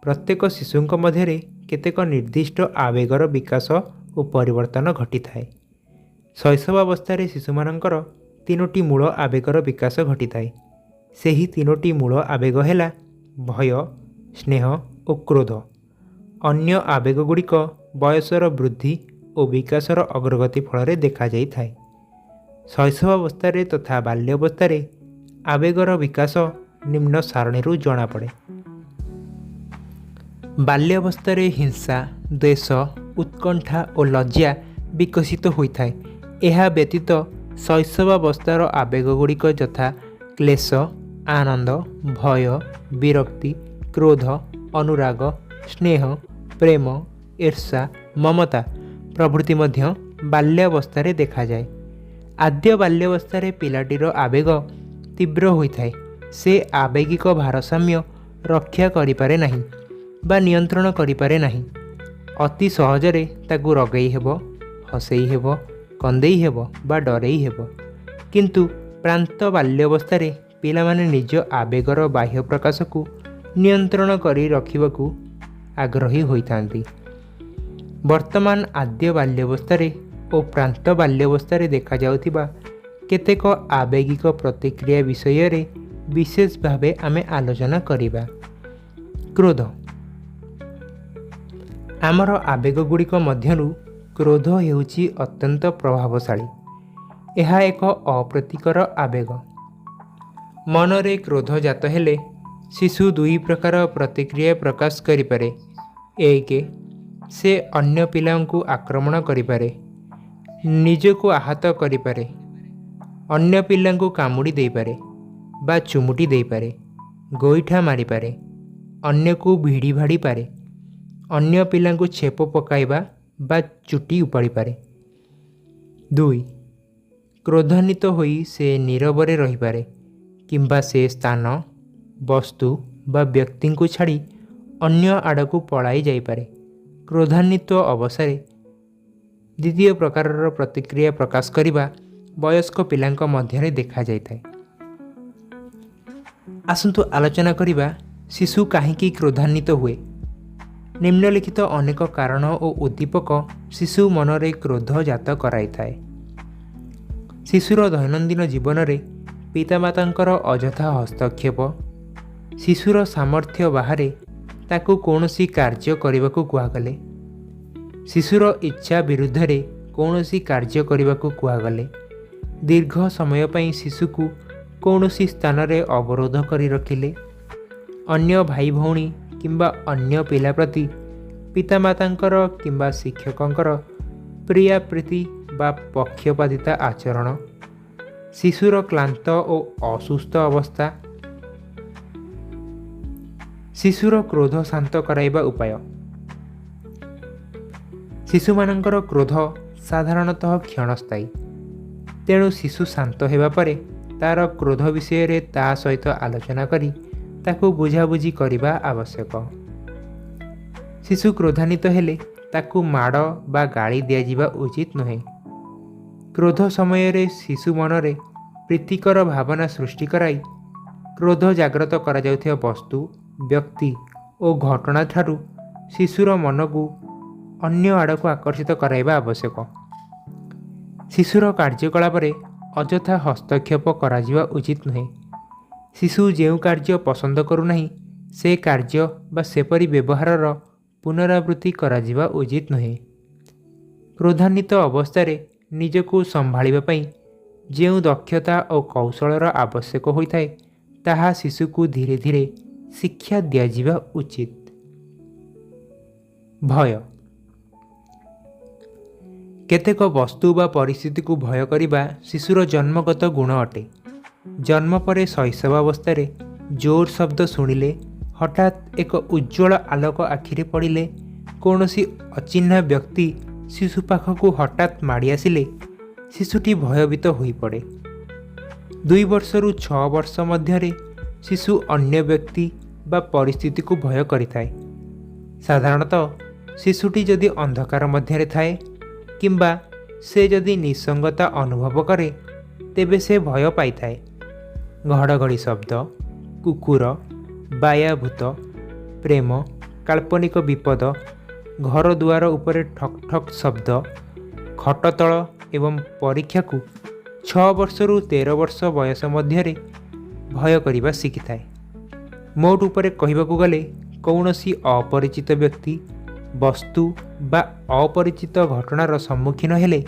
ପ୍ରତ୍ୟେକ ଶିଶୁଙ୍କ ମଧ୍ୟରେ କେତେକ ନିର୍ଦ୍ଦିଷ୍ଟ ଆବେଗର ବିକାଶ ଓ ପରିବର୍ତ୍ତନ ଘଟିଥାଏ। ଶୈଶବାବସ୍ଥାରେ ଶିଶୁମାନଙ୍କର ତିନୋଟି ମୂଳ ଆବେଗର ବିକାଶ ଘଟିଥାଏ। ସେହି ତିନୋଟି ମୂଳ ଆବେଗ ହେଲା ଭୟ, ସ୍ନେହ ଓ କ୍ରୋଧ। ଅନ୍ୟ ଆବେଗଗୁଡ଼ିକ ବୟସର ବୃଦ୍ଧି ଓ ବିକାଶର ଅଗ୍ରଗତି ଫଳରେ ଦେଖାଯାଇଥାଏ। ଶୈଶବାବସ୍ଥାରେ ତଥା ବାଲ୍ୟାବସ୍ଥାରେ ଆବେଗର ବିକାଶ ନିମ୍ନ ସାରଣୀରୁ ଜଣାପଡ଼େ। ବାଲ୍ୟାବସ୍ଥାରେ ହିଂସା, ଦ୍ୱେଷ, ଉତ୍କଣ୍ଠା ଓ ଲଜ୍ଜା ବିକଶିତ ହୋଇଥାଏ। ଏହା ବ୍ୟତୀତ ଶୈଶବାବସ୍ଥାର ଆବେଗଗୁଡ଼ିକ ଯଥା କ୍ଲେଶ, ଆନନ୍ଦ, ଭୟ, ବିରକ୍ତି, କ୍ରୋଧ, ଅନୁରାଗ, ସ୍ନେହ, ପ୍ରେମ, ଈର୍ଷା, ମମତା ପ୍ରଭୃତି ମଧ୍ୟ ବାଲ୍ୟାବସ୍ଥାରେ ଦେଖାଯାଏ। ଆଦ୍ୟ ବାଲ୍ୟାବସ୍ଥାରେ ପିଲାଟିର ଆବେଗ ତୀବ୍ର ହୋଇଥାଏ। ସେ ଆବେଗିକ ଭାରସାମ୍ୟ ରକ୍ଷା କରିପାରେ ନାହିଁ ବା ନିୟନ୍ତ୍ରଣ କରିପାରେ ନାହିଁ। ଅତି ସହଜରେ ତାକୁ ରଗେଇ ହେବ, ହସେଇ ହେବ, କନ୍ଦେଇ ହେବ ବା ଡରେଇ ହେବ। କିନ୍ତୁ ପ୍ରାନ୍ତ ବାଲ୍ୟାବସ୍ଥାରେ ପିଲାମାନେ ନିଜ ଆବେଗର ବାହ୍ୟ ପ୍ରକାଶକୁ ନିୟନ୍ତ୍ରଣ କରି ରଖିବାକୁ ଆଗ୍ରହୀ ହୋଇଥାନ୍ତି। ବର୍ତ୍ତମାନ ଆଦ୍ୟ ବାଲ୍ୟାବସ୍ଥାରେ ଓ ପ୍ରାନ୍ତ ବାଲ୍ୟାବସ୍ଥାରେ ଦେଖାଯାଉଥିବା କେତେକ ଆବେଗିକ ପ୍ରତିକ୍ରିୟା ବିଷୟରେ ବିଶେଷ ଭାବେ ଆମେ ଆଲୋଚନା କରିବା। କ୍ରୋଧ। ଆମର ଆବେଗଗୁଡ଼ିକ ମଧ୍ୟରୁ କ୍ରୋଧ ହେଉଛି ଅତ୍ୟନ୍ତ ପ୍ରଭାବଶାଳୀ। ଏହା ଏକ ଅପ୍ରୀତିକର ଆବେଗ। ମନରେ କ୍ରୋଧ ଜାତ ହେଲେ ଶିଶୁ ଦୁଇ ପ୍ରକାର ପ୍ରତିକ୍ରିୟା ପ୍ରକାଶ କରିପାରେ। ଏକ, ସେ ଅନ୍ୟ ପିଲାଙ୍କୁ ଆକ୍ରମଣ କରିପାରେ, ନିଜକୁ ଆହତ କରିପାରେ, ଅନ୍ୟ ପିଲାଙ୍କୁ କାମୁଡ଼ି ଦେଇପାରେ ବା ଚୁମୁଟି ଦେଇପାରେ, ଗୋଇଠା ମାରିପାରେ, ଅନ୍ୟକୁ ଭିଡ଼ି ଭାଡ଼ି ପାରେ, ଅନ୍ୟ ପିଲାଙ୍କୁ ଛେପ ପକାଇବା ବା ଚୁଟି ଉପାଡ଼ିପାରେ। ଦୁଇ, କ୍ରୋଧାନ୍ୱିତ ହୋଇ ସେ ନୀରବରେ ରହିପାରେ କିମ୍ବା ସେ ସ୍ଥାନ, ବସ୍ତୁ ବା ବ୍ୟକ୍ତିଙ୍କୁ ଛାଡ଼ି ଅନ୍ୟ ଆଡ଼କୁ ପଳାଇ ଯାଇପାରେ। କ୍ରୋଧାନ୍ୱିତ ଅବସ୍ଥାରେ ଦ୍ୱିତୀୟ ପ୍ରକାରର ପ୍ରତିକ୍ରିୟା ପ୍ରକାଶ କରିବା ବୟସ୍କ ପିଲାଙ୍କ ମଧ୍ୟରେ ଦେଖାଯାଇଥାଏ। ଆସନ୍ତୁ ଆଲୋଚନା କରିବା ଶିଶୁ କାହିଁକି କ୍ରୋଧାନ୍ୱିତ ହୁଏ। ନିମ୍ନଲିଖିତ ଅନେକ କାରଣ ଓ ଉଦ୍ଦୀପକ ଶିଶୁ ମନରେ କ୍ରୋଧ ଜାତ କରାଇଥାଏ। ଶିଶୁର ଦୈନନ୍ଦିନ ଜୀବନରେ ପିତାମାତାଙ୍କର ଅଯଥା ହସ୍ତକ୍ଷେପ, ଶିଶୁର ସାମର୍ଥ୍ୟ ବାହାରେ ତାକୁ କୌଣସି କାର୍ଯ୍ୟ କରିବାକୁ କୁହାଗଲେ, ଶିଶୁର ଇଚ୍ଛା ବିରୁଦ୍ଧରେ କୌଣସି କାର୍ଯ୍ୟ କରିବାକୁ କୁହାଗଲେ, ଦୀର୍ଘ ସମୟ ପାଇଁ ଶିଶୁକୁ କୌଣସି ସ୍ଥାନରେ ଅବରୋଧ କରି ରଖିଲେ, ଅନ୍ୟ ଭାଇ ଭଉଣୀ କିମ୍ବା ଅନ୍ୟ ପିଲା ପ୍ରତି ପିତାମାତାଙ୍କର କିମ୍ବା ଶିକ୍ଷକଙ୍କର ପ୍ରିୟାପ୍ରୀତି ବା ପକ୍ଷପାତିତା ଆଚରଣ, ଶିଶୁର କ୍ଳାନ୍ତ ଓ ଅସୁସ୍ଥ ଅବସ୍ଥା। ଶିଶୁର କ୍ରୋଧ ଶାନ୍ତ କରାଇବା ଉପାୟ। ଶିଶୁମାନଙ୍କର କ୍ରୋଧ ସାଧାରଣତଃ କ୍ଷଣସ୍ଥାୟୀ। ତେଣୁ ଶିଶୁ ଶାନ୍ତ ହେବା ପରେ ତା'ର କ୍ରୋଧ ବିଷୟରେ ତା ସହିତ ଆଲୋଚନା କରି ତାକୁ ବୁଝାବୁଝି କରିବା ଆବଶ୍ୟକ। ଶିଶୁ କ୍ରୋଧାନ୍ୱିତ ହେଲେ ତାକୁ ମାଡ଼ ବା ଗାଳି ଦିଆଯିବା ଉଚିତ ନୁହେଁ। କ୍ରୋଧ ସମୟରେ ଶିଶୁ ମନରେ ପ୍ରୀତିକର ଭାବନା ସୃଷ୍ଟି କରାଇ କ୍ରୋଧ ଜାଗ୍ରତ କରାଯାଉଥିବା ବସ୍ତୁ, ବ୍ୟକ୍ତି ଓ ଘଟଣାଠାରୁ ଶିଶୁର ମନକୁ ଅନ୍ୟ ଆଡ଼କୁ ଆକର୍ଷିତ କରାଇବା ଆବଶ୍ୟକ। ଶିଶୁର କାର୍ଯ୍ୟକଳାପରେ ଅଯଥା ହସ୍ତକ୍ଷେପ କରାଯିବା ଉଚିତ ନୁହେଁ। ଶିଶୁ ଯେଉଁ କାର୍ଯ୍ୟ ପସନ୍ଦ କରୁନାହିଁ, ସେ କାର୍ଯ୍ୟ ବା ସେପରି ବ୍ୟବହାରର ପୁନରାବୃତ୍ତି କରାଯିବା ଉଚିତ ନୁହେଁ। କ୍ରୋଧାନ୍ୱିତ ଅବସ୍ଥାରେ ନିଜକୁ ସମ୍ଭାଳିବା ପାଇଁ ଯେଉଁ ଦକ୍ଷତା ଓ କୌଶଳର ଆବଶ୍ୟକ ହୋଇଥାଏ, ତାହା ଶିଶୁକୁ ଧୀରେ ଧୀରେ ଶିକ୍ଷା ଦିଆଯିବା ଉଚିତ। ଭୟ। କେତେକ ବସ୍ତୁ ବା ପରିସ୍ଥିତିକୁ ଭୟ କରିବା ଶିଶୁର ଜନ୍ମଗତ ଗୁଣ ଅଟେ। ଜନ୍ମ ପରେ ଶୈଶବାବସ୍ଥାରେ ଜୋର ଶବ୍ଦ ଶୁଣିଲେ, ହଠାତ୍ ଏକ ଉଜ୍ଜ୍ୱଳ ଆଲୋକ ଆଖିରେ ପଡ଼ିଲେ, କୌଣସି ଅଚିହ୍ନା ବ୍ୟକ୍ତି ଶିଶୁ ପାଖକୁ ହଠାତ୍ ମାଡ଼ି ଆସିଲେ ଶିଶୁଟି ଭୟଭୀତ ହୋଇପଡ଼େ। 2 ବର୍ଷରୁ 6 ବର୍ଷ ମଧ୍ୟରେ ଶିଶୁ ଅନ୍ୟ ବ୍ୟକ୍ତି ବା ପରିସ୍ଥିତିକୁ ଭୟ କରିଥାଏ। ସାଧାରଣତଃ ଶିଶୁଟି ଯଦି ଅନ୍ଧକାର ମଧ୍ୟରେ ଥାଏ କିମ୍ବା ସେ ଯଦି ନିଃସଙ୍ଗତା ଅନୁଭବ କରେ, ତେବେ ସେ ଭୟ ପାଇଥାଏ। ଘଡ଼ଘଡ଼ି ଶବ୍ଦ, କୁକୁର, ବାୟା ଭୂତ, ପ୍ରେମ, କାଳ୍ପନିକ ବିପଦ, ଘର ଦୁଆର ଉପରେ ଠକ୍ ଠକ୍ ଶବ୍ଦ, ଖଟ ତଳ ଏବଂ ପରୀକ୍ଷାକୁ 6 ବର୍ଷରୁ 13 ବର୍ଷ ବୟସ ମଧ୍ୟରେ ଭୟ କରିବା ଶିଖିଥାଏ। ମୋଟ ଉପରେ କହିବାକୁ ଗଲେ କୌଣସି ଅପରିଚିତ ବ୍ୟକ୍ତି, ବସ୍ତୁ ବା ଅପରିଚିତ ଘଟଣାର ସମ୍ମୁଖୀନ ହେଲେ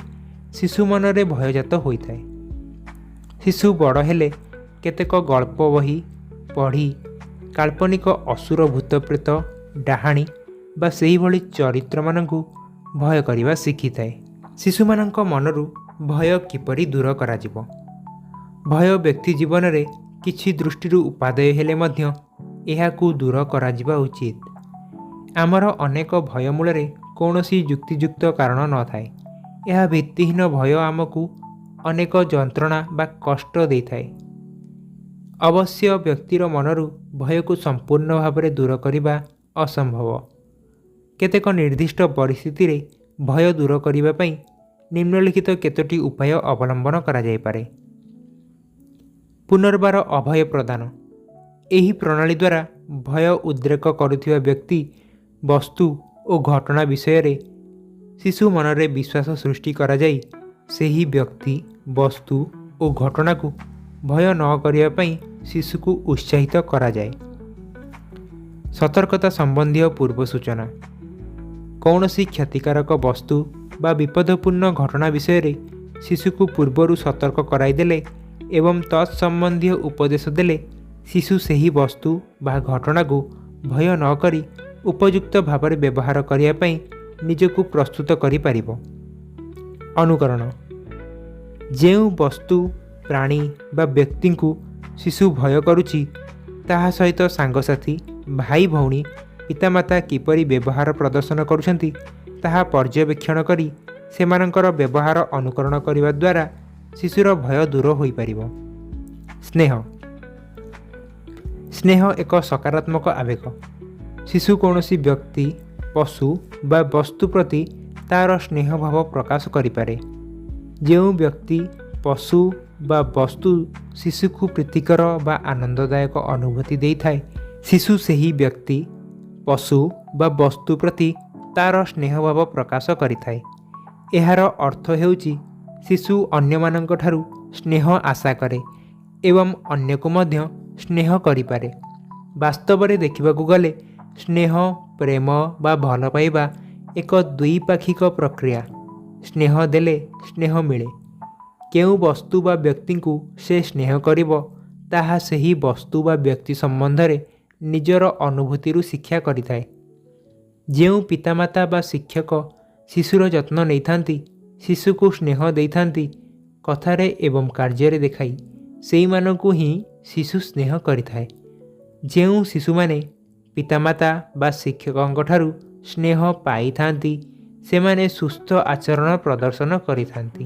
ଶିଶୁ ମନରେ ଭୟଜାତ ହୋଇଥାଏ। ଶିଶୁ ବଡ଼ ହେଲେ କେତେକ ଗଳ୍ପ ବହି ପଢ଼ି କାଳ୍ପନିକ ଅସୁର, ଭୂତପ୍ରେତ, ଡାହାଣୀ ବା ସେହିଭଳି ଚରିତ୍ରମାନଙ୍କୁ ଭୟ କରିବା ଶିଖିଥାଏ। ଶିଶୁମାନଙ୍କ ମନରୁ ଭୟ କିପରି ଦୂର କରାଯିବ? ଭୟ ବ୍ୟକ୍ତି ଜୀବନରେ କିଛି ଦୃଷ୍ଟିରୁ ଉପାଦେୟ ହେଲେ ମଧ୍ୟ ଏହାକୁ ଦୂର କରାଯିବା ଉଚିତ। ଆମର ଅନେକ ଭୟ ମୂଳରେ କୌଣସି ଯୁକ୍ତିଯୁକ୍ତ କାରଣ ନଥାଏ। ଏହା ଭିତ୍ତିହୀନ ଭୟ ଆମକୁ ଅନେକ ଯନ୍ତ୍ରଣା ବା କଷ୍ଟ ଦେଇଥାଏ। ଅବଶ୍ୟ ବ୍ୟକ୍ତିର ମନରୁ ଭୟକୁ ସମ୍ପୂର୍ଣ୍ଣ ଭାବରେ ଦୂର କରିବା ଅସମ୍ଭବ। କେତେକ ନିର୍ଦ୍ଦିଷ୍ଟ ପରିସ୍ଥିତିରେ ଭୟ ଦୂର କରିବା ପାଇଁ ନିମ୍ନଲିଖିତ କେତୋଟି ଉପାୟ ଅବଲମ୍ବନ କରାଯାଇପାରେ। ପୁନର୍ବାର ଅଭୟ ପ୍ରଦାନ। ଏହି ପ୍ରଣାଳୀ ଦ୍ୱାରା ଭୟ ଉଦ୍ରେକ କରୁଥିବା ବ୍ୟକ୍ତି, ବସ୍ତୁ ଓ ଘଟଣା ବିଷୟରେ ଶିଶୁ ମନରେ ବିଶ୍ୱାସ ସୃଷ୍ଟି କରାଯାଇ ସେହି ବ୍ୟକ୍ତି, ବସ୍ତୁ ଓ ଘଟଣାକୁ ଭୟ ନ କରିବା ପାଇଁ ଶିଶୁକୁ ଉତ୍ସାହିତ କରାଯାଏ। ସତର୍କତା ସମ୍ବନ୍ଧୀୟ ପୂର୍ବ ସୂଚନା। କୌଣସି କ୍ଷତିକାରକ ବସ୍ତୁ ବା ବିପଦପୂର୍ଣ୍ଣ ଘଟଣା ବିଷୟରେ ଶିଶୁକୁ ପୂର୍ବରୁ ସତର୍କ କରାଇଦେଲେ ଏବଂ ତତ୍ସମ୍ବନ୍ଧୀୟ ଉପଦେଶ ଦେଲେ ଶିଶୁ ସେହି ବସ୍ତୁ ବା ଘଟଣାକୁ ଭୟ ନ କରି ଉପଯୁକ୍ତ ଭାବରେ ବ୍ୟବହାର କରିବା ପାଇଁ ନିଜକୁ ପ୍ରସ୍ତୁତ କରିପାରିବ। ଅନୁକରଣ। ଯେଉଁ ବସ୍ତୁ, ପ୍ରାଣୀ ବା ବ୍ୟକ୍ତିଙ୍କୁ ଶିଶୁ ଭୟ କରୁଛି, ତାହା ସହିତ ସାଙ୍ଗସାଥି, ଭାଇ ଭଉଣୀ, ପିତାମାତା କିପରି ବ୍ୟବହାର ପ୍ରଦର୍ଶନ କରୁଛନ୍ତି ତାହା ପର୍ଯ୍ୟବେକ୍ଷଣ କରି ସେମାନଙ୍କର ବ୍ୟବହାର ଅନୁକରଣ କରିବା ଦ୍ୱାରା ଶିଶୁର ଭୟ ଦୂର ହୋଇପାରିବ। ସ୍ନେହ। ସ୍ନେହ ଏକ ସକାରାତ୍ମକ ଆବେଗ। ଶିଶୁ କୌଣସି ବ୍ୟକ୍ତି, ପଶୁ ବା ବସ୍ତୁ ପ୍ରତି ତା'ର ସ୍ନେହଭାବ ପ୍ରକାଶ କରିପାରେ। ଯେଉଁ ବ୍ୟକ୍ତି, ପଶୁ ବା ବସ୍ତୁ ଶିଶୁକୁ ପ୍ରୀତିକର ବା ଆନନ୍ଦଦାୟକ ଅନୁଭୂତି ଦେଇଥାଏ, ଶିଶୁ ସେହି ବ୍ୟକ୍ତି, ପଶୁ ବା ବସ୍ତୁ ପ୍ରତି ତା'ର ସ୍ନେହଭାବ ପ୍ରକାଶ କରିଥାଏ। ଏହାର ଅର୍ଥ ହେଉଛି ଶିଶୁ ଅନ୍ୟମାନଙ୍କଠାରୁ ସ୍ନେହ ଆଶା କରେ ଏବଂ ଅନ୍ୟକୁ ମଧ୍ୟ ସ୍ନେହ କରିପାରେ। ବାସ୍ତବରେ ଦେଖିବାକୁ ଗଲେ ସ୍ନେହ, ପ୍ରେମ ବା ଭଲ ପାଇବା ଏକ ଦ୍ୱିପାକ୍ଷିକ ପ୍ରକ୍ରିୟା। ସ୍ନେହ ଦେଲେ ସ୍ନେହ ମିଳେ। କେଉଁ ବସ୍ତୁ ବା ବ୍ୟକ୍ତିଙ୍କୁ ସେ ସ୍ନେହ କରିବ, ତାହା ସେହି ବସ୍ତୁ ବା ବ୍ୟକ୍ତି ସମ୍ବନ୍ଧରେ ନିଜର ଅନୁଭୂତିରୁ ଶିକ୍ଷା କରିଥାଏ। ଯେଉଁ ପିତାମାତା ବା ଶିକ୍ଷକ ଶିଶୁର ଯତ୍ନ ନେଇଥାନ୍ତି, ଶିଶୁକୁ ସ୍ନେହ ଦେଇଥାନ୍ତି କଥାରେ ଏବଂ କାର୍ଯ୍ୟରେ ଦେଖାଇ, ସେଇମାନଙ୍କୁ ହିଁ ଶିଶୁ ସ୍ନେହ କରିଥାଏ। ଯେଉଁ ଶିଶୁମାନେ ପିତାମାତା ବା ଶିକ୍ଷକଙ୍କଠାରୁ ସ୍ନେହ ପାଇଥାନ୍ତି, ସେମାନେ ସୁସ୍ଥ ଆଚରଣ ପ୍ରଦର୍ଶନ କରିଥାନ୍ତି।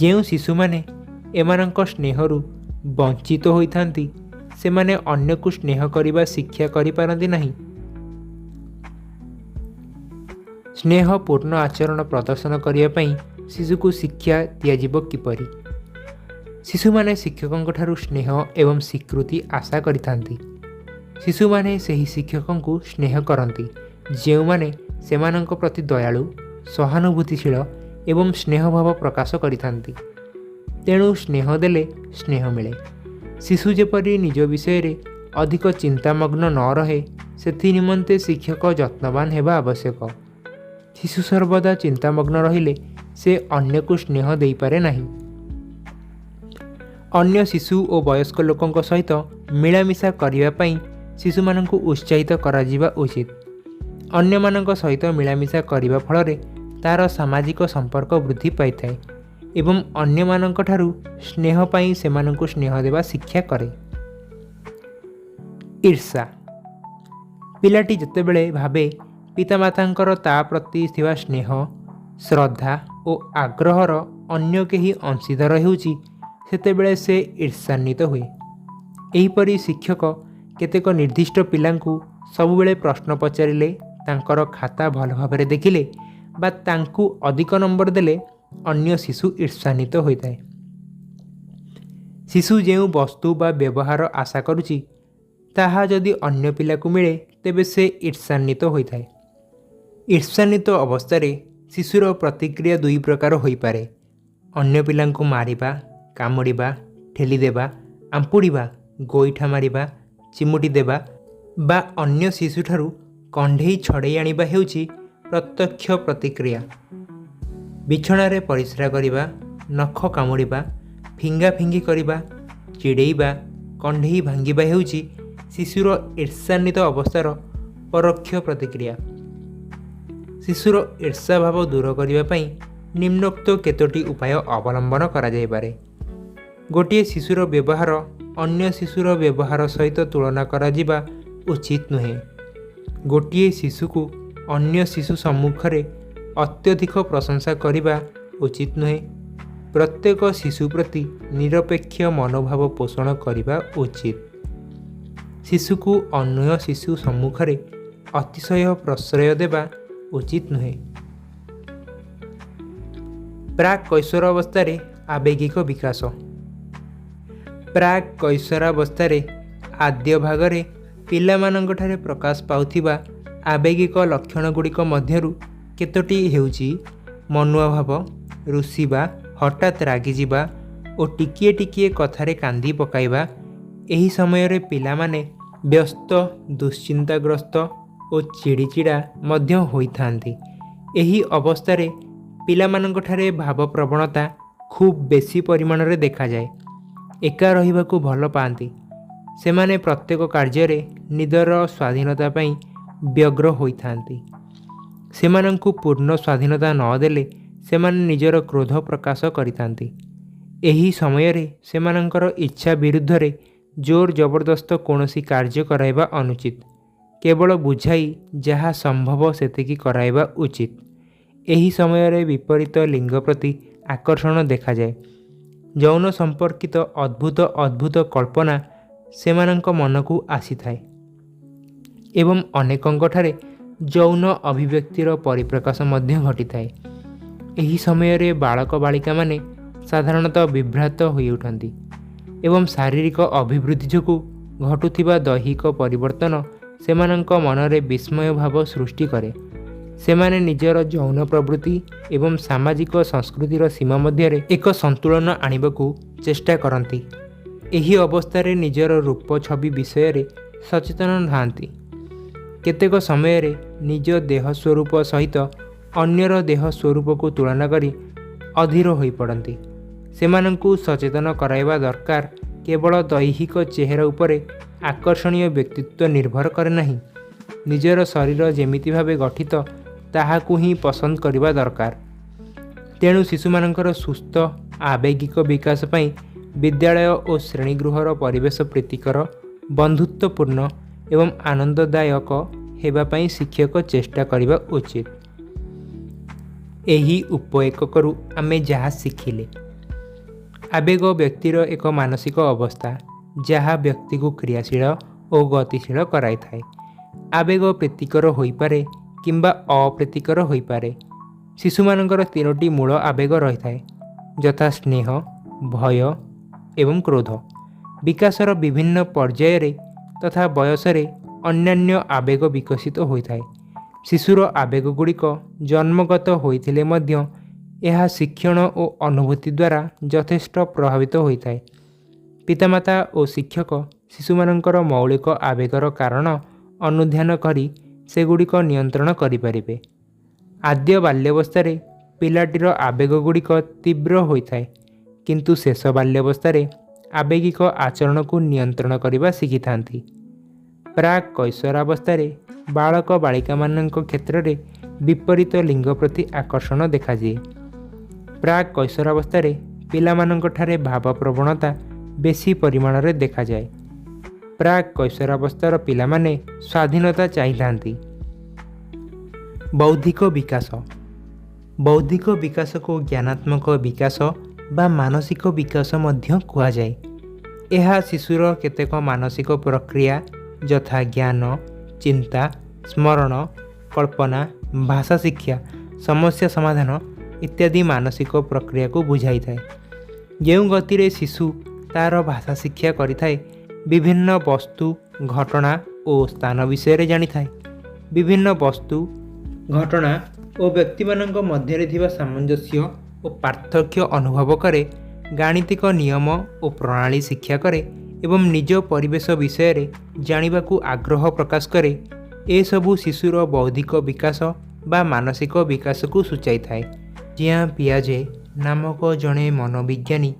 ଯେଉଁ ଶିଶୁମାନେ ଏମାନଙ୍କ ସ୍ନେହରୁ ବଞ୍ଚିତ ହୋଇଥାନ୍ତି, ସେମାନେ ଅନ୍ୟକୁ ସ୍ନେହ କରିବା ଶିକ୍ଷା କରିପାରନ୍ତି ନାହିଁ। ସ୍ନେହପୂର୍ଣ୍ଣ ଆଚରଣ ପ୍ରଦର୍ଶନ କରିବା ପାଇଁ ଶିଶୁକୁ ଶିକ୍ଷା ଦିଆଯିବ କିପରି? ଶିଶୁମାନେ ଶିକ୍ଷକଙ୍କଠାରୁ ସ୍ନେହ ଏବଂ ସ୍ୱୀକୃତି ଆଶା କରିଥାନ୍ତି। ଶିଶୁମାନେ ସେହି ଶିକ୍ଷକଙ୍କୁ ସ୍ନେହ କରନ୍ତି ଯେଉଁମାନେ ସେମାନଙ୍କ ପ୍ରତି ଦୟାଳୁ, ସହାନୁଭୂତିଶୀଳ ଏବଂ ସ୍ନେହଭାବ ପ୍ରକାଶ କରିଥାନ୍ତି। ତେଣୁ ସ୍ନେହ ଦେଲେ ସ୍ନେହ ମିଳେ। ଶିଶୁ ଯେପରି ନିଜ ବିଷୟରେ ଅଧିକ ଚିନ୍ତାମଗ୍ନ ନ ରହେ, ସେଥି ନିମନ୍ତେ ଶିକ୍ଷକ ଯତ୍ନବାନ ହେବା ଆବଶ୍ୟକ। ଶିଶୁ ସର୍ବଦା ଚିନ୍ତାମଗ୍ନ ରହିଲେ ସେ ଅନ୍ୟକୁ ସ୍ନେହ ଦେଇପାରେ ନାହିଁ। ଅନ୍ୟ ଶିଶୁ ଓ ବୟସ୍କ ଲୋକଙ୍କ ସହିତ ମିଳାମିଶା କରିବା ପାଇଁ ଶିଶୁମାନଙ୍କୁ ଉତ୍ସାହିତ କରାଯିବା ଉଚିତ। ଅନ୍ୟମାନଙ୍କ ସହିତ ମିଳାମିଶା କରିବା ଫଳରେ ତା'ର ସାମାଜିକ ସମ୍ପର୍କ ବୃଦ୍ଧି ପାଇଥାଏ ଏବଂ ଅନ୍ୟମାନଙ୍କଠାରୁ ସ୍ନେହ ପାଇଁ ସେମାନଙ୍କୁ ସ୍ନେହ ଦେବା ଶିକ୍ଷା କରେ। ଈର୍ଷା। ପିଲାଟି ଯେତେବେଳେ ଭାବେ ପିତାମାତାଙ୍କର ତା ପ୍ରତି ଥିବା ସ୍ନେହ, ଶ୍ରଦ୍ଧା ଓ ଆଗ୍ରହର ଅନ୍ୟ କେହି ଅଂଶୀଦାର ହେଉଛି, ସେତେବେଳେ ସେ ଈର୍ଷାନ୍ୱିତ ହୁଏ। ଏହିପରି ଶିକ୍ଷକ କେତେକ ନିର୍ଦ୍ଦିଷ୍ଟ ପିଲାଙ୍କୁ ସବୁବେଳେ ପ୍ରଶ୍ନ ପଚାରିଲେ, ତାଙ୍କର ଖାତା ଭଲ ଭାବରେ ଦେଖିଲେ ବା ତାଙ୍କୁ ଅଧିକ ନମ୍ବର ଦେଲେ ଅନ୍ୟ ଶିଶୁ ଈର୍ଷାନ୍ୱିତ ହୋଇଥାଏ। ଶିଶୁ ଯେଉଁ ବସ୍ତୁ ବା ବ୍ୟବହାର ଆଶା କରୁଛି, ତାହା ଯଦି ଅନ୍ୟ ପିଲାକୁ ମିଳେ, ତେବେ ସେ ଈର୍ଷାନ୍ୱିତ ହୋଇଥାଏ। ଈର୍ଷାନ୍ୱିତ ଅବସ୍ଥାରେ ଶିଶୁର ପ୍ରତିକ୍ରିୟା ଦୁଇ ପ୍ରକାର ହୋଇପାରେ। ଅନ୍ୟ ପିଲାଙ୍କୁ ମାରିବା, କାମୁଡ଼ିବା, ଠେଲିଦେବା, ଆମ୍ପୁଡ଼ିବା, ଗୋଇଠା ମାରିବା, ଚିମୁଟି ଦେବା ବା ଅନ୍ୟ ଶିଶୁଠାରୁ କଣ୍ଢେଇ ଛଡ଼େଇ ଆଣିବା ହେଉଛି ପ୍ରତ୍ୟକ୍ଷ ପ୍ରତିକ୍ରିୟା। ବିଛଣାରେ ପରିସ୍ରା କରିବା, ନଖ କାମୁଡ଼ିବା, ଫିଙ୍ଗାଫିଙ୍ଗି କରିବା, ଚିଡ଼େଇବା, କଣ୍ଢେଇ ଭାଙ୍ଗିବା ହେଉଛି ଶିଶୁର ଈର୍ଷାନ୍ୱିତ ଅବସ୍ଥାର ପରୋକ୍ଷ ପ୍ରତିକ୍ରିୟା। ଶିଶୁର ଈର୍ଷାଭାବ ଦୂର କରିବା ପାଇଁ ନିମ୍ନୋକ୍ତ କେତୋଟି ଉପାୟ ଅବଲମ୍ବନ କରାଯାଇପାରେ। ଗୋଟିଏ ଶିଶୁର ବ୍ୟବହାର ଅନ୍ୟ ଶିଶୁର ବ୍ୟବହାର ସହିତ ତୁଳନା କରାଯିବା ଉଚିତ ନୁହେଁ। ଗୋଟିଏ ଶିଶୁକୁ ଅନ୍ୟ ଶିଶୁ ସମ୍ମୁଖରେ ଅତ୍ୟଧିକ ପ୍ରଶଂସା କରିବା ଉଚିତ ନୁହେଁ। ପ୍ରତ୍ୟେକ ଶିଶୁ ପ୍ରତି ନିରପେକ୍ଷ ମନୋଭାବ ପୋଷଣ କରିବା ଉଚିତ। ଶିଶୁକୁ ଅନ୍ୟ ଶିଶୁ ସମ୍ମୁଖରେ ଅତିଶୟ ପ୍ରଶ୍ରୟ ଦେବା ଉଚିତ ନୁହେଁ। ପ୍ରାକ୍ କୈଶୋର ଅବସ୍ଥାରେ ଆବେଗିକ ବିକାଶ। ପ୍ରାକ୍ କୈଶୋରାବସ୍ଥାରେ ଆଦ୍ୟ ଭାଗରେ ପିଲାମାନଙ୍କଠାରେ ପ୍ରକାଶ ପାଉଥିବା ଆବେଗିକ ଲକ୍ଷଣଗୁଡ଼ିକ ମଧ୍ୟରୁ କେତୋଟି ହେଉଛି ମନୁଆ ଭାବ, ରୁଷିବା, ହଠାତ୍ ରାଗିଯିବା ଓ ଟିକିଏ ଟିକିଏ କଥାରେ କାନ୍ଦି ପକାଇବା। ଏହି ସମୟରେ ପିଲାମାନେ ବ୍ୟସ୍ତ, ଦୁଶ୍ଚିନ୍ତାଗ୍ରସ୍ତ ଓ ଚିଡ଼ିଚିଡ଼ା ମଧ୍ୟ ହୋଇଥାନ୍ତି। ଏହି ଅବସ୍ଥାରେ ପିଲାମାନଙ୍କଠାରେ ଭାବପ୍ରବଣତା ଖୁବ୍ ବେଶୀ ପରିମାଣରେ ଦେଖାଯାଏ। ଏକା ରହିବାକୁ ଭଲ ପାଆନ୍ତି। ସେମାନେ ପ୍ରତ୍ୟେକ କାର୍ଯ୍ୟରେ ନିଜର ସ୍ୱାଧୀନତା ପାଇଁ ବ୍ୟଗ୍ର ହୋଇଥାନ୍ତି। ସେମାନଙ୍କୁ ପୂର୍ଣ୍ଣ ସ୍ୱାଧୀନତା ନ ଦେଲେ ସେମାନେ ନିଜର କ୍ରୋଧ ପ୍ରକାଶ କରିଥାନ୍ତି। ଏହି ସମୟରେ ସେମାନଙ୍କର ଇଚ୍ଛା ବିରୁଦ୍ଧରେ ଜୋର ଜବରଦସ୍ତ କୌଣସି କାର୍ଯ୍ୟ କରାଇବା ଅନୁଚିତ। କେବଳ ବୁଝାଇ ଯାହା ସମ୍ଭବ ସେତିକି କରାଇବା ଉଚିତ। ଏହି ସମୟରେ ବିପରୀତ ଲିଙ୍ଗ ପ୍ରତି ଆକର୍ଷଣ ଦେଖାଯାଏ। ଯୌନ ସମ୍ପର୍କିତ ଅଦ୍ଭୁତ ଅଦ୍ଭୁତ କଳ୍ପନା ସେମାନଙ୍କ ମନକୁ ଆସିଥାଏ ଏବଂ ଅନେକଙ୍କଠାରେ ଯୌନ ଅଭିବ୍ୟକ୍ତିର ପରିପ୍ରକାଶ ମଧ୍ୟ ଘଟିଥାଏ। ଏହି ସମୟରେ ବାଳକ ବାଳିକାମାନେ ସାଧାରଣତଃ ବିଭ୍ରାନ୍ତ ହୋଇଉଠନ୍ତି ଏବଂ ଶାରୀରିକ ଅଭିବୃଦ୍ଧି ଯୋଗୁଁ ଘଟୁଥିବା ଦୈହିକ ପରିବର୍ତ୍ତନ ସେମାନଙ୍କ ମନରେ ବିସ୍ମୟ ଭାବ ସୃଷ୍ଟି କରେ। ସେମାନେ ନିଜର ଯୌନ ପ୍ରବୃତ୍ତି ଏବଂ ସାମାଜିକ ସଂସ୍କୃତିର ସୀମା ମଧ୍ୟରେ ଏକ ସନ୍ତୁଳନ ଆଣିବାକୁ ଚେଷ୍ଟା କରନ୍ତି। ଏହି ଅବସ୍ଥାରେ ନିଜର ରୂପ ଛବି ବିଷୟରେ ସଚେତନ ଥାଆନ୍ତି। କେତେକ ସମୟରେ ନିଜ ଦେହ ସ୍ୱରୂପ ସହିତ ଅନ୍ୟର ଦେହ ସ୍ୱରୂପକୁ ତୁଳନା କରି ଅଧୀର ହୋଇପଡ଼ନ୍ତି। ସେମାନଙ୍କୁ ସଚେତନ କରାଇବା ଦରକାର, କେବଳ ଦୈହିକ ଚେହେରା ଉପରେ ଆକର୍ଷଣୀୟ ବ୍ୟକ୍ତିତ୍ୱ ନିର୍ଭର କରେ ନାହିଁ। ନିଜର ଶରୀର ଯେମିତି ଭାବେ ଗଠିତ, ତାହାକୁ ହିଁ ପସନ୍ଦ କରିବା ଦରକାର। ତେଣୁ ଶିଶୁମାନଙ୍କର ସୁସ୍ଥ ଆବେଗିକ ବିକାଶ ପାଇଁ ବିଦ୍ୟାଳୟ ଓ ଶ୍ରେଣୀଗୃହର ପରିବେଶ ପ୍ରୀତିକର, ବନ୍ଧୁତ୍ୱପୂର୍ଣ୍ଣ ଏବଂ ଆନନ୍ଦଦାୟକ ହେବା ପାଇଁ ଶିକ୍ଷକ ଚେଷ୍ଟା କରିବା ଉଚିତ। ଏହି ଉପ ଏକକରୁ ଆମେ ଯାହା ଶିଖିଲେ: ଆବେଗ ବ୍ୟକ୍ତିର ଏକ ମାନସିକ ଅବସ୍ଥା, ଯାହା ବ୍ୟକ୍ତିକୁ କ୍ରିୟାଶୀଳ ଓ ଗତିଶୀଳ କରାଇଥାଏ। ଆବେଗ ପ୍ରୀତିକର ହୋଇପାରେ କିମ୍ବା ଅପ୍ରୀତିକର ହୋଇପାରେ। ଶିଶୁମାନଙ୍କର ତିନୋଟି ମୂଳ ଆବେଗ ରହିଥାଏ, ଯଥା ସ୍ନେହ, ଭୟ ଏବଂ କ୍ରୋଧ। ବିକାଶର ବିଭିନ୍ନ ପର୍ଯ୍ୟାୟରେ ତଥା ବୟସରେ ଅନ୍ୟାନ୍ୟ ଆବେଗ ବିକଶିତ ହୋଇଥାଏ। ଶିଶୁର ଆବେଗଗୁଡ଼ିକ ଜନ୍ମଗତ ହୋଇଥିଲେ ମଧ୍ୟ ଏହା ଶିକ୍ଷଣ ଓ ଅନୁଭୂତି ଦ୍ୱାରା ଯଥେଷ୍ଟ ପ୍ରଭାବିତ ହୋଇଥାଏ। ପିତାମାତା ଓ ଶିକ୍ଷକ ଶିଶୁମାନଙ୍କର ମୌଳିକ ଆବେଗର କାରଣ ଅନୁଧ୍ୟାନ କରି ସେଗୁଡ଼ିକ ନିୟନ୍ତ୍ରଣ କରିପାରିବେ। ଆଦ୍ୟ ବାଲ୍ୟାବସ୍ଥାରେ ପିଲାଟିର ଆବେଗଗୁଡ଼ିକ ତୀବ୍ର ହୋଇଥାଏ, କିନ୍ତୁ ଶେଷ ବାଲ୍ୟାବସ୍ଥାରେ ଆବେଗିକ ଆଚରଣକୁ ନିୟନ୍ତ୍ରଣ କରିବା ଶିଖିଥାନ୍ତି। ପ୍ରାକ୍ କୈଶୋରାବସ୍ଥାରେ ବାଳକ ବାଳିକାମାନଙ୍କ କ୍ଷେତ୍ରରେ ବିପରୀତ ଲିଙ୍ଗ ପ୍ରତି ଆକର୍ଷଣ ଦେଖାଦିଏ। ପ୍ରାକ୍ କୈଶୋରାବସ୍ଥାରେ ପିଲାମାନଙ୍କଠାରେ ଭାବପ୍ରବଣତା ବେଶୀ ପରିମାଣରେ ଦେଖାଯାଏ। ପ୍ରାକ୍ କୈଶୋରାବସ୍ଥାର ପିଲାମାନେ ସ୍ୱାଧୀନତା ଚାହିଁଥାନ୍ତି। ବୌଦ୍ଧିକ ବିକାଶ। ବୌଦ୍ଧିକ ବିକାଶକୁ ଜ୍ଞାନାତ୍ମକ ବିକାଶ ବା ମାନସିକ ବିକାଶ ମଧ୍ୟ କୁହାଯାଏ। ଏହା ଶିଶୁର କେତେକ ମାନସିକ ପ୍ରକ୍ରିୟା ଯଥା ଜ୍ଞାନ, ଚିନ୍ତା, ସ୍ମରଣ, କଳ୍ପନା, ଭାଷା ଶିକ୍ଷା, ସମସ୍ୟା ସମାଧାନ ଇତ୍ୟାଦି ମାନସିକ ପ୍ରକ୍ରିୟାକୁ ବୁଝାଇଥାଏ। ଯେଉଁ ଗତିରେ ଶିଶୁ ତା'ର ଭାଷା ଶିକ୍ଷା କରିଥାଏ, ବିଭିନ୍ନ ବସ୍ତୁ, ଘଟଣା ଓ ସ୍ଥାନ ବିଷୟରେ ଜାଣିଥାଏ, ବିଭିନ୍ନ ବସ୍ତୁ, ଘଟଣା ଓ ବ୍ୟକ୍ତିମାନଙ୍କ ମଧ୍ୟରେ ଥିବା ସାମଞ୍ଜସ୍ୟ ଓ ପାର୍ଥକ୍ୟ ଅନୁଭବ କରେ, ଗାଣିତିକ ନିୟମ ଓ ପ୍ରଣାଳୀ ଶିକ୍ଷା କରେ ଏବଂ ନିଜ ପରିବେଶ ବିଷୟରେ ଜାଣିବାକୁ ଆଗ୍ରହ ପ୍ରକାଶ କରେ, ଏସବୁ ଶିଶୁର ବୌଦ୍ଧିକ ବିକାଶ ବା ମାନସିକ ବିକାଶକୁ ସୂଚାଇଥାଏ। ଜିଆଁ ପିଆଜେ ନାମକ ଜଣେ ମନୋବିଜ୍ଞାନୀ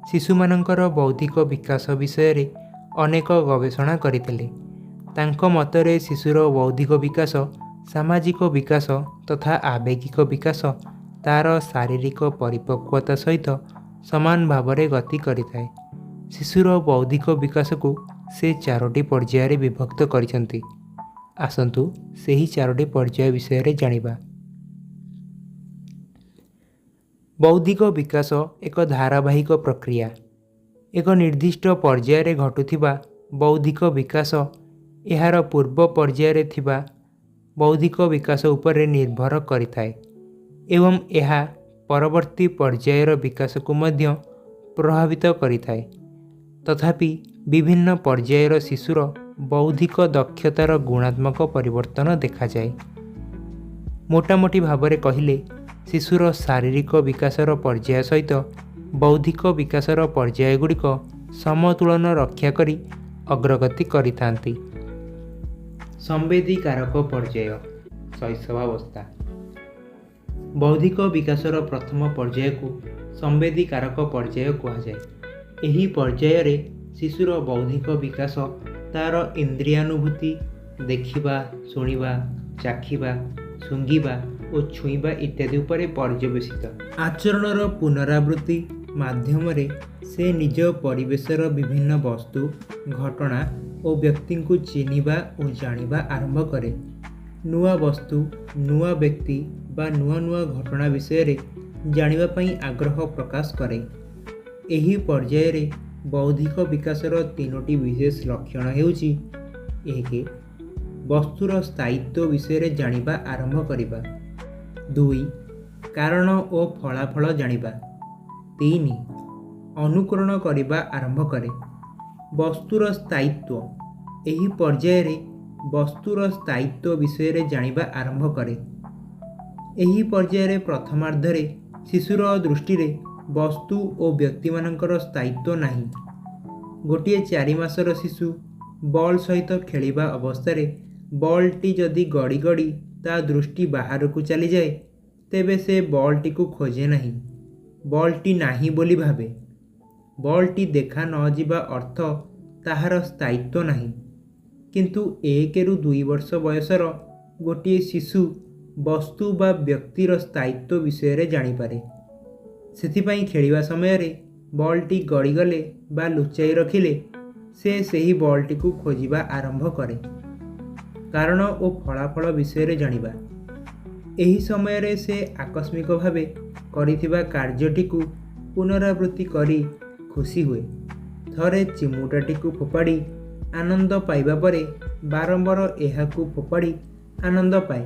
ଶିଶୁମାନଙ୍କର ବୌଦ୍ଧିକ ବିକାଶ ବିଷୟରେ ଅନେକ ଗବେଷଣା କରିଥିଲେ। ତାଙ୍କ ମତରେ ଶିଶୁର ବୌଦ୍ଧିକ ବିକାଶ, ସାମାଜିକ ବିକାଶ ତଥା ଆବେଗିକ ବିକାଶ ତା'ର ଶାରୀରିକ ପରିପକ୍ୱତା ସହିତ ସମାନ ଭାବରେ ଗତି କରିଥାଏ। ଶିଶୁର ବୌଦ୍ଧିକ ବିକାଶକୁ ସେ 4ଟି ପର୍ଯ୍ୟାୟରେ ବିଭକ୍ତ କରିଛନ୍ତି। ଆସନ୍ତୁ ସେହି 4ଟି ପର୍ଯ୍ୟାୟ ବିଷୟରେ ଜାଣିବା। ବୌଦ୍ଧିକ ବିକାଶ ଏକ ଧାରାବାହିକ ପ୍ରକ୍ରିୟା। ଏକ ନିର୍ଦ୍ଦିଷ୍ଟ ପର୍ଯ୍ୟାୟରେ ଘଟୁଥିବା ବୌଦ୍ଧିକ ବିକାଶ ଏହାର ପୂର୍ବ ପର୍ଯ୍ୟାୟରେ ଥିବା ବୌଦ୍ଧିକ ବିକାଶ ଉପରେ ନିର୍ଭର କରିଥାଏ ଏବଂ ଏହା ପରବର୍ତ୍ତୀ ପର୍ଯ୍ୟାୟର ବିକାଶକୁ ମଧ୍ୟ ପ୍ରଭାବିତ କରିଥାଏ। ତଥାପି ବିଭିନ୍ନ ପର୍ଯ୍ୟାୟର ଶିଶୁର ବୌଦ୍ଧିକ ଦକ୍ଷତାର ଗୁଣାତ୍ମକ ପରିବର୍ତ୍ତନ ଦେଖାଯାଏ। ମୋଟାମୋଟି ଭାବରେ କହିଲେ ଶିଶୁର ଶାରୀରିକ ବିକାଶର ପର୍ଯ୍ୟାୟ ସହିତ ବୌଦ୍ଧିକ ବିକାଶର ପର୍ଯ୍ୟାୟଗୁଡ଼ିକ ସମତୁଳନ ରକ୍ଷା କରି ଅଗ୍ରଗତି କରିଥାନ୍ତି। ସମ୍ବେଦୀକାରକ ପର୍ଯ୍ୟାୟ, ଶୈଶବାବସ୍ଥା। ବୌଦ୍ଧିକ ବିକାଶର ପ୍ରଥମ ପର୍ଯ୍ୟାୟକୁ ସମ୍ବେଦୀକାରକ ପର୍ଯ୍ୟାୟ କୁହାଯାଏ। ଏହି ପର୍ଯ୍ୟାୟରେ ଶିଶୁର ବୌଦ୍ଧିକ ବିକାଶ ତା'ର ଇନ୍ଦ୍ରିୟାନୁଭୂତି, ଦେଖିବା, ଶୁଣିବା, ଚାଖିବା, ଶୁଙ୍ଘିବା ଓ ଛୁଇଁବା ଇତ୍ୟାଦି ଉପରେ ପର୍ଯ୍ୟବେସିତ। ଆଚରଣର ପୁନରାବୃତ୍ତି ମାଧ୍ୟମରେ ସେ ନିଜ ପରିବେଶର ବିଭିନ୍ନ ବସ୍ତୁ, ଘଟଣା ଓ ବ୍ୟକ୍ତିଙ୍କୁ ଚିହ୍ନିବା ଓ ଜାଣିବା ଆରମ୍ଭ କରେ। ନୂଆ ବସ୍ତୁ, ନୂଆ ବ୍ୟକ୍ତି ବା ନୂଆ ନୂଆ ଘଟଣା ବିଷୟରେ ଜାଣିବା ପାଇଁ ଆଗ୍ରହ ପ୍ରକାଶ କରେ। ଏହି ପର୍ଯ୍ୟାୟରେ ବୌଦ୍ଧିକ ବିକାଶର 3ଟି ବିଶେଷ ଲକ୍ଷଣ ହେଉଛି: 1. ବସ୍ତୁର ସ୍ଥାୟିତ୍ୱ ବିଷୟରେ ଜାଣିବା ଆରମ୍ଭ କରିବା। 2. କାରଣ ଓ ଫଳାଫଳ ଜାଣିବା। 3. ଅନୁକରଣ କରିବା ଆରମ୍ଭ କରେ। ବସ୍ତୁର ସ୍ଥାୟିତ୍ୱ। ଏହି ପର୍ଯ୍ୟାୟରେ ବସ୍ତୁର ସ୍ଥାୟିତ୍ୱ ବିଷୟରେ ଜାଣିବା ଆରମ୍ଭ କରେ। ଏହି ପର୍ଯ୍ୟାୟରେ ପ୍ରଥମାର୍ଦ୍ଧରେ ଶିଶୁର ଦୃଷ୍ଟିରେ ବସ୍ତୁ ଓ ବ୍ୟକ୍ତିମାନଙ୍କର ସ୍ଥାୟିତ୍ୱ ନାହିଁ। ଗୋଟିଏ 4 ମାସର ଶିଶୁ ବଲ୍ ସହିତ ଖେଳିବା ଅବସ୍ଥାରେ ବଲ୍ଟି ଯଦି ଗଡ଼ି ଗଡ଼ି ତା ଦୃଷ୍ଟି ବାହାରକୁ ଚାଲିଯାଏ, ତେବେ ସେ ବଲ୍ଟିକୁ ଖୋଜେ ନାହିଁ, ବଲ୍ଟି ନାହିଁ ବୋଲି ଭାବେ। ବଲ୍ଟି ଦେଖା ନଯିବା ଅର୍ଥ ତାହାର ସ୍ଥାୟିତ୍ୱ ନାହିଁ। କିନ୍ତୁ 1ରୁ 2 ବର୍ଷ ବୟସର ଗୋଟିଏ ଶିଶୁ ବସ୍ତୁ ବା ବ୍ୟକ୍ତିର ସ୍ଥାୟିତ୍ୱ ବିଷୟରେ ଜାଣିପାରେ। ସେଥିପାଇଁ ଖେଳିବା ସମୟରେ ବଲ୍ଟି ଗଡ଼ିଗଲେ ବା ଲୁଚାଇ ରଖିଲେ ସେ ସେହି ବଲ୍ଟିକୁ ଖୋଜିବା ଆରମ୍ଭ କରେ। କାରଣ ଓ ଫଳାଫଳ ବିଷୟରେ ଜାଣିବା। ଏହି ସମୟରେ ସେ ଆକସ୍ମିକ ଭାବେ କରିଥିବା କାର୍ଯ୍ୟଟିକୁ ପୁନରାବୃତ୍ତି କରି ଖୁସି ହୁଏ। ଥରେ ଚିମୁଟାଟିକୁ ଫୋପାଡ଼ି ଆନନ୍ଦ ପାଇବା ପରେ ବାରମ୍ବାର ଏହାକୁ ଫୋପାଡ଼ି ଆନନ୍ଦ ପାଏ।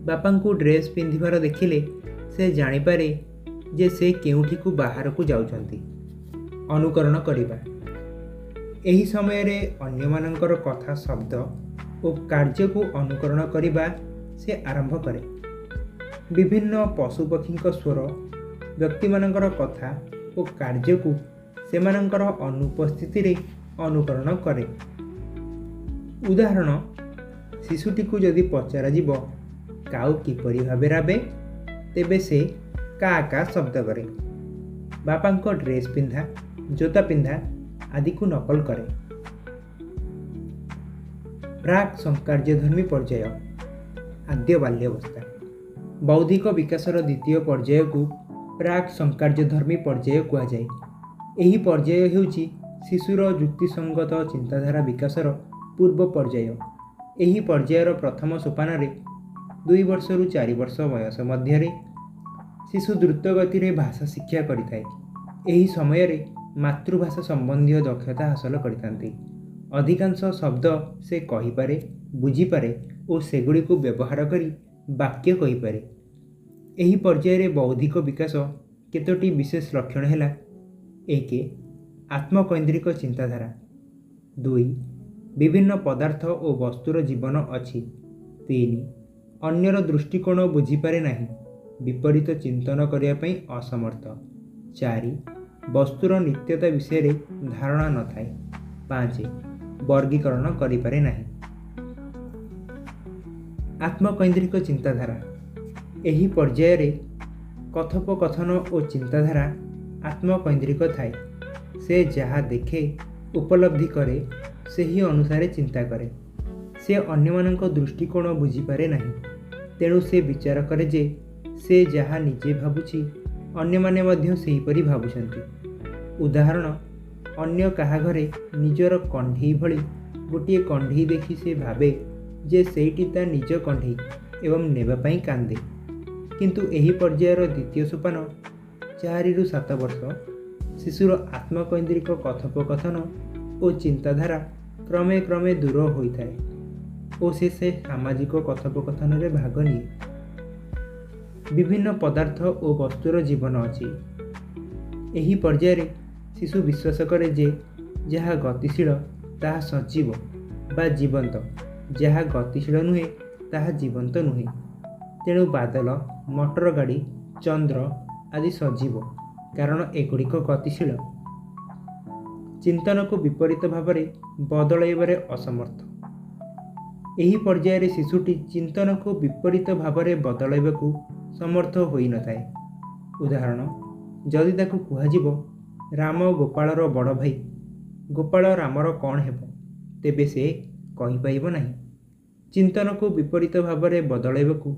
ବାପାଙ୍କୁ ଡ୍ରେସ୍ ପିନ୍ଧିବାର ଦେଖିଲେ ସେ ଜାଣିପାରେ ଯେ ସେ କେଉଁଠିକୁ ବାହାରକୁ ଯାଉଛନ୍ତି। ଅନୁକରଣ କରିବା। ଏହି ସମୟରେ ଅନ୍ୟମାନଙ୍କର କଥା, ଶବ୍ଦ ଓ କାର୍ଯ୍ୟକୁ ଅନୁକରଣ କରିବା ସେ ଆରମ୍ଭ କରେ। ବିଭିନ୍ନ ପଶୁପକ୍ଷୀଙ୍କ ସ୍ୱର, ବ୍ୟକ୍ତିମାନଙ୍କର କଥା ଓ କାର୍ଯ୍ୟକୁ ସେମାନଙ୍କର ଅନୁପସ୍ଥିତିରେ ଅନୁକରଣ କରେ। ଉଦାହରଣ, ଶିଶୁଟିକୁ ଯଦି ପଚରାଯିବ କାଉ କିପରି ଭାବେ ରାବେ, ତେବେ ସେ କା କା ଶବ୍ଦ କରେ। ବାପାଙ୍କ ଡ୍ରେସ୍ ପିନ୍ଧା, ଜୋତା ପିନ୍ଧା ଆଦିକୁ ନକଲ କରେ। ପ୍ରାକ୍ ସଂକାର୍ଯ୍ୟଧର୍ମୀ ପର୍ଯ୍ୟାୟ, ଆଦ୍ୟ ବାଲ୍ୟାବସ୍ଥା। ବୌଦ୍ଧିକ ବିକାଶର ଦ୍ୱିତୀୟ ପର୍ଯ୍ୟାୟକୁ ପ୍ରାକ୍ ସଂକାର୍ଯ୍ୟଧର୍ମୀ ପର୍ଯ୍ୟାୟ କୁହାଯାଏ। ଏହି ପର୍ଯ୍ୟାୟ ହେଉଛି ଶିଶୁର ଯୁକ୍ତିସଙ୍ଗତ ଚିନ୍ତାଧାରା ବିକାଶର ପୂର୍ବ ପର୍ଯ୍ୟାୟ। ଏହି ପର୍ଯ୍ୟାୟର ପ୍ରଥମ ସୋପାନରେ 2 ବର୍ଷରୁ 4 ବର୍ଷ ବୟସ ମଧ୍ୟରେ ଶିଶୁ ଦ୍ରୁତ ଗତିରେ ଭାଷା ଶିକ୍ଷା କରିଥାଏ। ଏହି ସମୟରେ ମାତୃଭାଷା ସମ୍ବନ୍ଧୀୟ ଦକ୍ଷତା ହାସଲ କରିଥାନ୍ତି। ଅଧିକାଂଶ ଶବ୍ଦ ସେ କହିପାରେ, ବୁଝିପାରେ ଓ ସେଗୁଡ଼ିକୁ ବ୍ୟବହାର କରି ବାକ୍ୟ କହିପାରେ। ଏହି ପର୍ଯ୍ୟାୟରେ ବୌଦ୍ଧିକ ବିକାଶ କେତୋଟି ବିଶେଷ ଲକ୍ଷଣ ହେଲା: 1. ଆତ୍ମକୈନ୍ଦ୍ରିକ ଚିନ୍ତାଧାରା। 2. ବିଭିନ୍ନ ପଦାର୍ଥ ଓ ବସ୍ତୁର ଜୀବନ ଅଛି। 3. ଅନ୍ୟର ଦୃଷ୍ଟିକୋଣ ବୁଝିପାରେ ନାହିଁ, ବିପରୀତ ଚିନ୍ତନ କରିବା ପାଇଁ ଅସମର୍ଥ। 4. ବସ୍ତୁର ନିତ୍ୟତା ବିଷୟରେ ଧାରଣା ନଥାଏ। 5. ବର୍ଗୀକରଣ କରିପାରେ ନାହିଁ। ଆତ୍ମକୈନ୍ଦ୍ରିକ ଚିନ୍ତାଧାରା। ଏହି ପର୍ଯ୍ୟାୟରେ କଥୋପକଥନ ଓ ଚିନ୍ତାଧାରା ଆତ୍ମକୈନ୍ଦ୍ରିକ ଥାଏ। ସେ ଯାହା ଦେଖେ, ଉପଲବ୍ଧି କରେ, ସେହି ଅନୁସାରେ ଚିନ୍ତା କରେ। ସେ ଅନ୍ୟମାନଙ୍କ ଦୃଷ୍ଟିକୋଣ ବୁଝିପାରେ ନାହିଁ। ତେଣୁ ସେ ବିଚାର କରେ ଯେ ସେ ଯାହା ନିଜେ ଭାବୁଛି, ଅନ୍ୟମାନେ ମଧ୍ୟ ସେହିପରି ଭାବୁଛନ୍ତି। ଉଦାହରଣ, ଅନ୍ୟ କାହା ଘରେ ନିଜର କଣ୍ଢେଇ ଭଳି ଗୋଟିଏ କଣ୍ଢେଇ ଦେଖି ସେ ଭାବେ ଯେ ସେଇଟି ତା ନିଜ କଣ୍ଢେଇ ଏବଂ ନେବା ପାଇଁ କାନ୍ଦେ। କିନ୍ତୁ ଏହି ପର୍ଯ୍ୟାୟର ଦ୍ୱିତୀୟ ସୋପାନ 4ରୁ 7 ବର୍ଷ ଶିଶୁର ଆତ୍ମକୈନ୍ଦ୍ରିକ କଥୋପକଥନ ଓ ଚିନ୍ତାଧାରା କ୍ରମେ କ୍ରମେ ଦୂର ହୋଇଥାଏ ଓ ସେ ସେ ସାମାଜିକ କଥୋପକଥନରେ ଭାଗ ନିଏ। ବିଭିନ୍ନ ପଦାର୍ଥ ଓ ବସ୍ତୁର ଜୀବନ ଅଛି। ଏହି ପର୍ଯ୍ୟାୟରେ ଶିଶୁ ବିଶ୍ୱାସ କରେ ଯେ ଯାହା ଗତିଶୀଳ ତାହା ସଜୀବ ବା ଜୀବନ୍ତ, ଯାହା ଗତିଶୀଳ ନୁହେଁ ତାହା ଜୀବନ୍ତ ନୁହେଁ। ତେଣୁ ବାଦଲ, ମଟର ଗାଡ଼ି, ଚନ୍ଦ୍ର ଆଦି ସଜୀବ, କାରଣ ଏଗୁଡ଼ିକ ଗତିଶୀଳ। ଚିନ୍ତନକୁ ବିପରୀତ ଭାବରେ ବଦଳାଇବାରେ ଅସମର୍ଥ। ଏହି ପର୍ଯ୍ୟାୟରେ ଶିଶୁଟି ଚିନ୍ତନକୁ ବିପରୀତ ଭାବରେ ବଦଳାଇବାକୁ ସମର୍ଥ ହୋଇନଥାଏ। ଉଦାହରଣ, ଯଦି ତାକୁ କୁହାଯିବ ରାମ ଗୋପାଳର ବଡ଼ ଭାଇ, ଗୋପାଳ ରାମର କ'ଣ ହେବ, ତେବେ ସେ କହିପାରିବ ନାହିଁ। ଚିନ୍ତନକୁ ବିପରୀତ ଭାବରେ ବଦଳାଇବାକୁ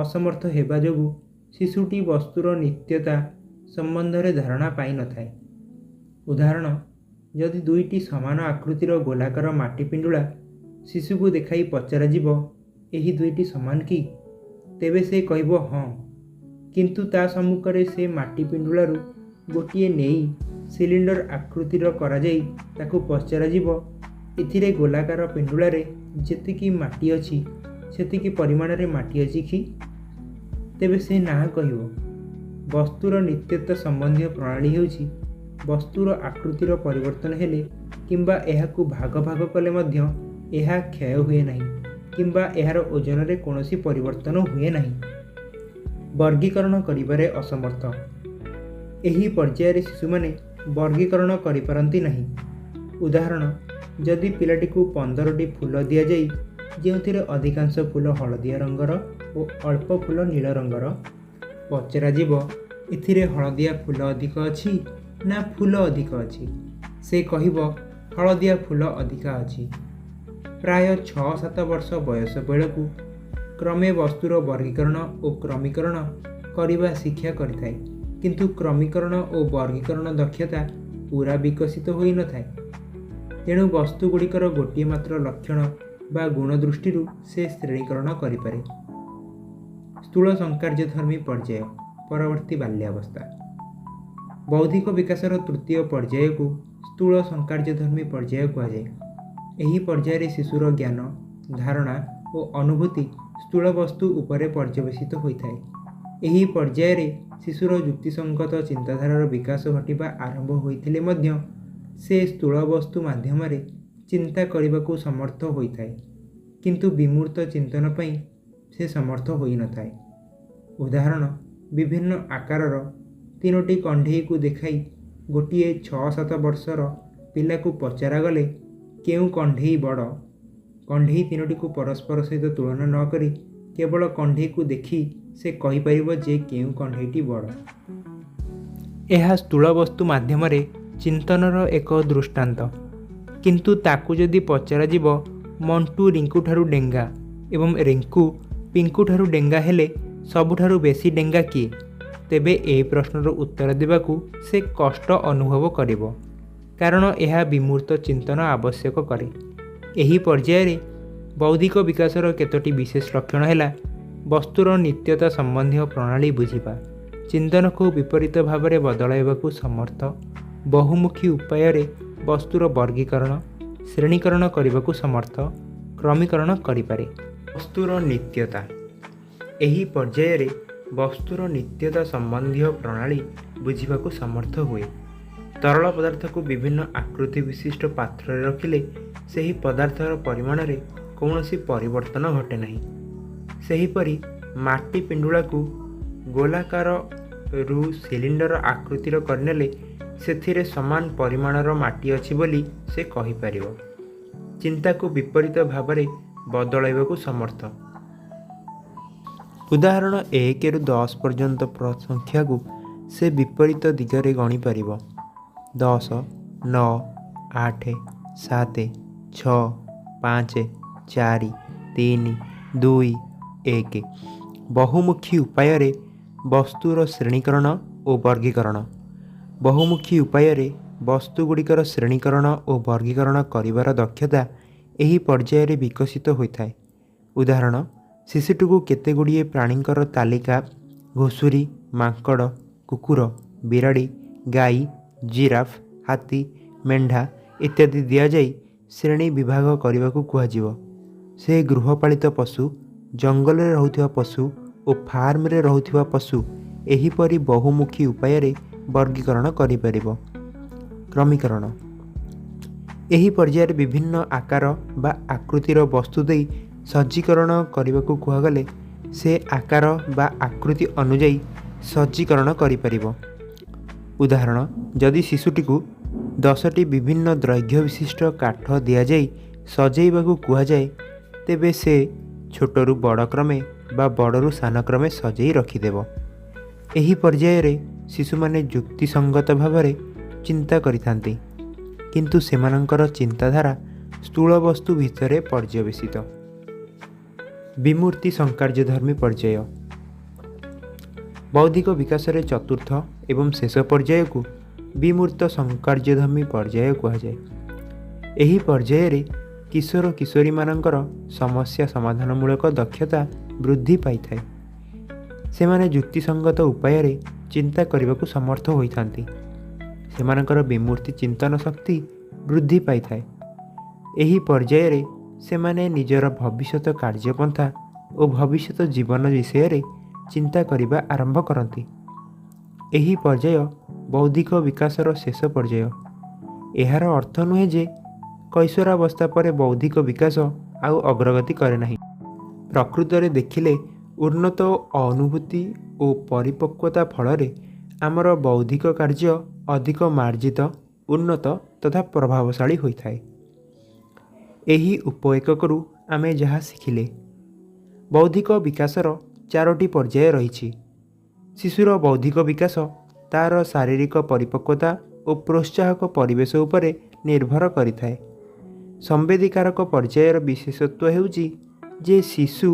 ଅସମର୍ଥ ହେବା ଯୋଗୁଁ ଶିଶୁଟି ବସ୍ତୁର ନିତ୍ୟତା ସମ୍ବନ୍ଧରେ ଧାରଣା ପାଇନଥାଏ। ଉଦାହରଣ, ଯଦି ଦୁଇଟି ସମାନ ଆକୃତିର ଗୋଲାକାର ମାଟି ପିଣ୍ଡୁଳା ଶିଶୁକୁ ଦେଖାଇ ପଚରାଯିବ ଏହି ଦୁଇଟି ସମାନ କି, ତେବେ ସେ କହିବ ହଁ। କିନ୍ତୁ ତା ସମ୍ମୁଖରେ ସେ ମାଟି ପିଣ୍ଡୁଳାରୁ ଗୋଟିଏ ନେଇ ସିଲିଣ୍ଡର ଆକୃତିର କରାଯାଇ ତାକୁ ପଚରାଯିବ ଏଥିରେ ଗୋଲାକାର ପିଣ୍ଡୁଳାରେ ଯେତିକି ମାଟି ଅଛି ସେତିକି ପରିମାଣରେ ମାଟି ଅଛି କି, ତେବେ ସେ ନା କହିବ। ବସ୍ତୁର ନିତ୍ୟତା ସମ୍ବନ୍ଧୀୟ ପ୍ରଣାଳୀ ହେଉଛି ବସ୍ତୁର ଆକୃତିର ପରିବର୍ତ୍ତନ ହେଲେ କିମ୍ବା ଏହାକୁ ଭାଗ ଭାଗ କଲେ ମଧ୍ୟ ଏହା କ୍ଷୟ ହୁଏ ନାହିଁ କିମ୍ବା ଏହାର ଓଜନରେ କୌଣସି ପରିବର୍ତ୍ତନ ହୁଏ ନାହିଁ। ବର୍ଗୀକରଣ କରିବାରେ ଅସମର୍ଥ। ଏହି ପର୍ଯ୍ୟାୟରେ ଶିଶୁମାନେ ବର୍ଗୀକରଣ କରିପାରନ୍ତି ନାହିଁ। ଉଦାହରଣ, ଯଦି ପିଲାଟିକୁ 15ଟି ଫୁଲ ଦିଆଯାଇ, ଯେଉଁଥିରେ ଅଧିକାଂଶ ଫୁଲ ହଳଦିଆ ରଙ୍ଗର ଓ ଅଳ୍ପ ଫୁଲ ନୀଳ ରଙ୍ଗର, ପଚରାଯିବ ଏଥିରେ ହଳଦିଆ ଫୁଲ ଅଧିକ ଅଛି ନା ଫୁଲ ଅଧିକ ଅଛି, ସେ କହିବ ହଳଦିଆ ଫୁଲ ଅଧିକା ଅଛି। ପ୍ରାୟ 6-7 ବର୍ଷ ବୟସ ବେଳକୁ କ୍ରମେ ବସ୍ତୁର ବର୍ଗୀକରଣ ଓ କ୍ରମୀକରଣ କରିବା ଶିକ୍ଷା କରିଥାଏ, କିନ୍ତୁ କ୍ରମୀକରଣ ଓ ବର୍ଗୀକରଣ ଦକ୍ଷତା ପୁରା ବିକଶିତ ହୋଇନଥାଏ। ତେଣୁ ବସ୍ତୁଗୁଡ଼ିକର ଗୋଟିଏ ମାତ୍ର ଲକ୍ଷଣ ବା ଗୁଣ ଦୃଷ୍ଟିରୁ ସେ ଶ୍ରେଣୀକରଣ କରିପାରେ। ସ୍ଥୂଳ ସଂକାର୍ଯ୍ୟଧର୍ମୀ ପର୍ଯ୍ୟାୟ, ପରବର୍ତ୍ତୀ ବାଲ୍ୟାବସ୍ଥା। ବୌଦ୍ଧିକ ବିକାଶର ତୃତୀୟ ପର୍ଯ୍ୟାୟକୁ ସ୍ଥୂଳ ସଂକାର୍ଯ୍ୟଧର୍ମୀ ପର୍ଯ୍ୟାୟ କୁହାଯାଏ। ଏହି ପର୍ଯ୍ୟାୟରେ ଶିଶୁର ଜ୍ଞାନ, ଧାରଣା ଓ ଅନୁଭୂତି ସ୍ଥୂଳ ବସ୍ତୁ ଉପରେ ପର୍ଯ୍ୟବସିତ ହୋଇଥାଏ। ଏହି ପର୍ଯ୍ୟାୟରେ ଶିଶୁର ଯୁକ୍ତିସଙ୍ଗତ ଚିନ୍ତାଧାରାର ବିକାଶ ଘଟିବା ଆରମ୍ଭ ହୋଇଥିଲେ ମଧ୍ୟ ସେ ସ୍ଥୂଳ ବସ୍ତୁ ମାଧ୍ୟମରେ ଚିନ୍ତା କରିବାକୁ ସମର୍ଥ ହୋଇଥାଏ, କିନ୍ତୁ ବିମୂର୍ତ୍ତ ଚିନ୍ତନ ପାଇଁ ସେ ସମର୍ଥ ହୋଇନଥାଏ। ଉଦାହରଣ, ବିଭିନ୍ନ ଆକାରର 3ଟି କଣ୍ଢେଇକୁ ଦେଖାଇ ଗୋଟିଏ 6-7 ବର୍ଷର ପିଲାକୁ ପଚରାଗଲେ କେଉଁ କଣ୍ଢେଇ ବଡ଼, କଣ୍ଢେଇ 3ଟିକୁ ପରସ୍ପର ସହିତ ତୁଳନା ନ କରି କେବଳ କଣ୍ଢେଇକୁ ଦେଖି ସେ କହିପାରିବ ଯେ କେଉଁ କଣ୍ଢେଇଟି ବଡ଼। ଏହା ସ୍ଥୂଳ ବସ୍ତୁ ମାଧ୍ୟମରେ ଚିନ୍ତନର ଏକ ଦୃଷ୍ଟାନ୍ତ। କିନ୍ତୁ ତାକୁ ଯଦି ପଚରାଯିବ ମଣ୍ଟୁ ରିଙ୍କୁଠାରୁ ଡେଙ୍ଗା ଏବଂ ରିଙ୍କୁ ପିଙ୍କୁଠାରୁ ଡେଙ୍ଗା ହେଲେ ସବୁଠାରୁ ବେଶୀ ଡେଙ୍ଗା କିଏ, ତେବେ ଏହି ପ୍ରଶ୍ନର ଉତ୍ତର ଦେବାକୁ ସେ କଷ୍ଟ ଅନୁଭବ କରିବ, କାରଣ ଏହା ବିମୂର୍ତ୍ତ ଚିନ୍ତନ ଆବଶ୍ୟକ କରେ। ଏହି ପର୍ଯ୍ୟାୟରେ ବୌଦ୍ଧିକ ବିକାଶର କେତୋଟି ବିଶେଷ ଲକ୍ଷଣ ହେଲା: ବସ୍ତୁର ନିତ୍ୟତା ସମ୍ବନ୍ଧୀୟ ପ୍ରଣାଳୀ ବୁଝିବା, ଚିନ୍ତନକୁ ବିପରୀତ ଭାବରେ ବଦଳାଇବାକୁ ସମର୍ଥ, ବହୁମୁଖୀ ଉପାୟରେ ବସ୍ତୁର ବର୍ଗୀକରଣ, ଶ୍ରେଣୀକରଣ କରିବାକୁ ସମର୍ଥ, କ୍ରମୀକରଣ କରିପାରେ। ବସ୍ତୁର ନିତ୍ୟତା। ଏହି ପର୍ଯ୍ୟାୟରେ ବସ୍ତୁର ନିତ୍ୟତା ସମ୍ବନ୍ଧୀୟ ପ୍ରଣାଳୀ ବୁଝିବାକୁ ସମର୍ଥ ହୁଏ। ତରଳ ପଦାର୍ଥକୁ ବିଭିନ୍ନ ଆକୃତି ବିଶିଷ୍ଟ ପାତ୍ରରେ ରଖିଲେ ସେହି ପଦାର୍ଥର ପରିମାଣରେ କୌଣସି ପରିବର୍ତ୍ତନ ଘଟେ ନାହିଁ। ସେହିପରି ମାଟି ପିଣ୍ଡୁଳାକୁ ଗୋଲାକାରରୁ ସିଲିଣ୍ଡର ଆକୃତିର କରିନେଲେ ସେଥିରେ ସମାନ ପରିମାଣର ମାଟି ଅଛି ବୋଲି ସେ କହିପାରିବ। ଚିନ୍ତାକୁ ବିପରୀତ ଭାବରେ ବଦଳାଇବାକୁ ସମର୍ଥ। ଉଦାହରଣ, 1ରୁ 10 ପର୍ଯ୍ୟନ୍ତ ସଂଖ୍ୟାକୁ ସେ ବିପରୀତ ଦିଗରେ ଗଣିପାରିବ: 10, 9, 8, 7, 6, 5, 4, 3, 2, 1। ବହୁମୁଖୀ ଉପାୟରେ ବସ୍ତୁର ଶ୍ରେଣୀକରଣ ଓ ବର୍ଗୀକରଣ। ବହୁମୁଖୀ ଉପାୟରେ ବସ୍ତୁଗୁଡ଼ିକର ଶ୍ରେଣୀକରଣ ଓ ବର୍ଗୀକରଣ କରିବାର ଦକ୍ଷତା ଏହି ପର୍ଯ୍ୟାୟରେ ବିକଶିତ ହୋଇଥାଏ। ଉଦାହରଣ, ଶିଶୁଟିକୁ କେତେଗୁଡ଼ିଏ ପ୍ରାଣୀଙ୍କର ତାଲିକା, ଘୁଷୁରୀ, ମାଙ୍କଡ଼, କୁକୁର, ବିରାଡ଼ି, ଗାଈ, ଜିରାଫ, ହାତୀ, ମେଣ୍ଢା ଇତ୍ୟାଦି ଦିଆଯାଇ ଶ୍ରେଣୀ ବିଭାଗ କରିବାକୁ କୁହାଯିବ। ସେ ଗୃହପାଳିତ ପଶୁ, ଜଙ୍ଗଲରେ ରହୁଥିବା ପଶୁ ଓ ଫାର୍ମରେ ରହୁଥିବା ପଶୁ, ଏହିପରି ବହୁମୁଖୀ ଉପାୟରେ ବର୍ଗୀକରଣ କରିପାରିବ। କ୍ରମୀକରଣ। ଏହି ପର୍ଯ୍ୟାୟରେ ବିଭିନ୍ନ ଆକାର ବା ଆକୃତିର ବସ୍ତୁ ଦେଇ ସଜ୍ଜୀକରଣ କରିବାକୁ କୁହାଗଲେ ସେ ଆକାର ବା ଆକୃତି ଅନୁଯାୟୀ ସଜ୍ଜୀକରଣ କରିପାରିବ। ଉଦାହରଣ, ଯଦି ଶିଶୁଟିକୁ 10ଟି ବିଭିନ୍ନ ଦୈର୍ଘ୍ୟ ବିଶିଷ୍ଟ କାଠ ଦିଆଯାଇ ସଜେଇବାକୁ କୁହାଯାଏ, ତେବେ ସେ ଛୋଟରୁ ବଡ଼ କ୍ରମେ ବା ବଡ଼ରୁ ସାନ କ୍ରମେ ସଜେଇ ରଖିଦେବ। ଏହି ପର୍ଯ୍ୟାୟରେ ଶିଶୁମାନେ ଯୁକ୍ତିସଙ୍ଗତ ଭାବରେ ଚିନ୍ତା କରିଥାନ୍ତି, କିନ୍ତୁ ସେମାନଙ୍କର ଚିନ୍ତାଧାରା ସ୍ଥୂଳ ବସ୍ତୁ ଭିତରେ ପର୍ଯ୍ୟବସିତ। ବିମୂର୍ତ୍ତି ସଂକାର୍ଯ୍ୟଧର୍ମୀ ପର୍ଯ୍ୟାୟ। ବୌଦ୍ଧିକ ବିକାଶରେ ଚତୁର୍ଥ ଏବଂ ଶେଷ ପର୍ଯ୍ୟାୟକୁ ବିମୂର୍ତ୍ତ ସଂକାର୍ଯ୍ୟଧର୍ମୀ ପର୍ଯ୍ୟାୟ କୁହାଯାଏ। ଏହି ପର୍ଯ୍ୟାୟରେ କିଶୋର କିଶୋରୀମାନଙ୍କର ସମସ୍ୟା ସମାଧାନମୂଳକ ଦକ୍ଷତା ବୃଦ୍ଧି ପାଇଥାଏ। ସେମାନେ ଯୁକ୍ତିସଙ୍ଗତ ଉପାୟରେ ଚିନ୍ତା କରିବାକୁ ସମର୍ଥ ହୋଇଥାନ୍ତି। ସେମାନଙ୍କର ବିମୂର୍ତ୍ତି ଚିନ୍ତନ ଶକ୍ତି ବୃଦ୍ଧି ପାଇଥାଏ। ଏହି ପର୍ଯ୍ୟାୟରେ ସେମାନେ ନିଜର ଭବିଷ୍ୟତ କାର୍ଯ୍ୟପନ୍ଥା ଓ ଭବିଷ୍ୟତ ଜୀବନ ବିଷୟରେ ଚିନ୍ତା କରିବା ଆରମ୍ଭ କରନ୍ତି। ଏହି ପର୍ଯ୍ୟାୟ ବୌଦ୍ଧିକ ବିକାଶର ଶେଷ ପର୍ଯ୍ୟାୟ। ଏହାର ଅର୍ଥ ନୁହେଁ ଯେ କୈଶୋରାବସ୍ଥା ପରେ ବୌଦ୍ଧିକ ବିକାଶ ଆଉ ଅଗ୍ରଗତି କରେ ନାହିଁ। ପ୍ରକୃତରେ ଦେଖିଲେ ଉନ୍ନତ ଅନୁଭୂତି ଓ ପରିପକ୍ୱତା ଫଳରେ ଆମର ବୌଦ୍ଧିକ କାର୍ଯ୍ୟ ଅଧିକ ମାର୍ଜିତ, ଉନ୍ନତ ତଥା ପ୍ରଭାବଶାଳୀ ହୋଇଥାଏ। ଏହି ଉପ ଏକକରୁ ଆମେ ଯାହା ଶିଖିଲେ: ବୌଦ୍ଧିକ ବିକାଶର ଚାରୋଟି ପର୍ଯ୍ୟାୟ ରହିଛି। ଶିଶୁର ବୌଦ୍ଧିକ ବିକାଶ ତା'ର ଶାରୀରିକ ପରିପକ୍ୱତା ଓ ପ୍ରୋତ୍ସାହକ ପରିବେଶ ଉପରେ ନିର୍ଭର କରିଥାଏ। ସମ୍ବେଦୀକାରକ ପର୍ଯ୍ୟାୟର ବିଶେଷତ୍ୱ ହେଉଛି ଯେ ଶିଶୁ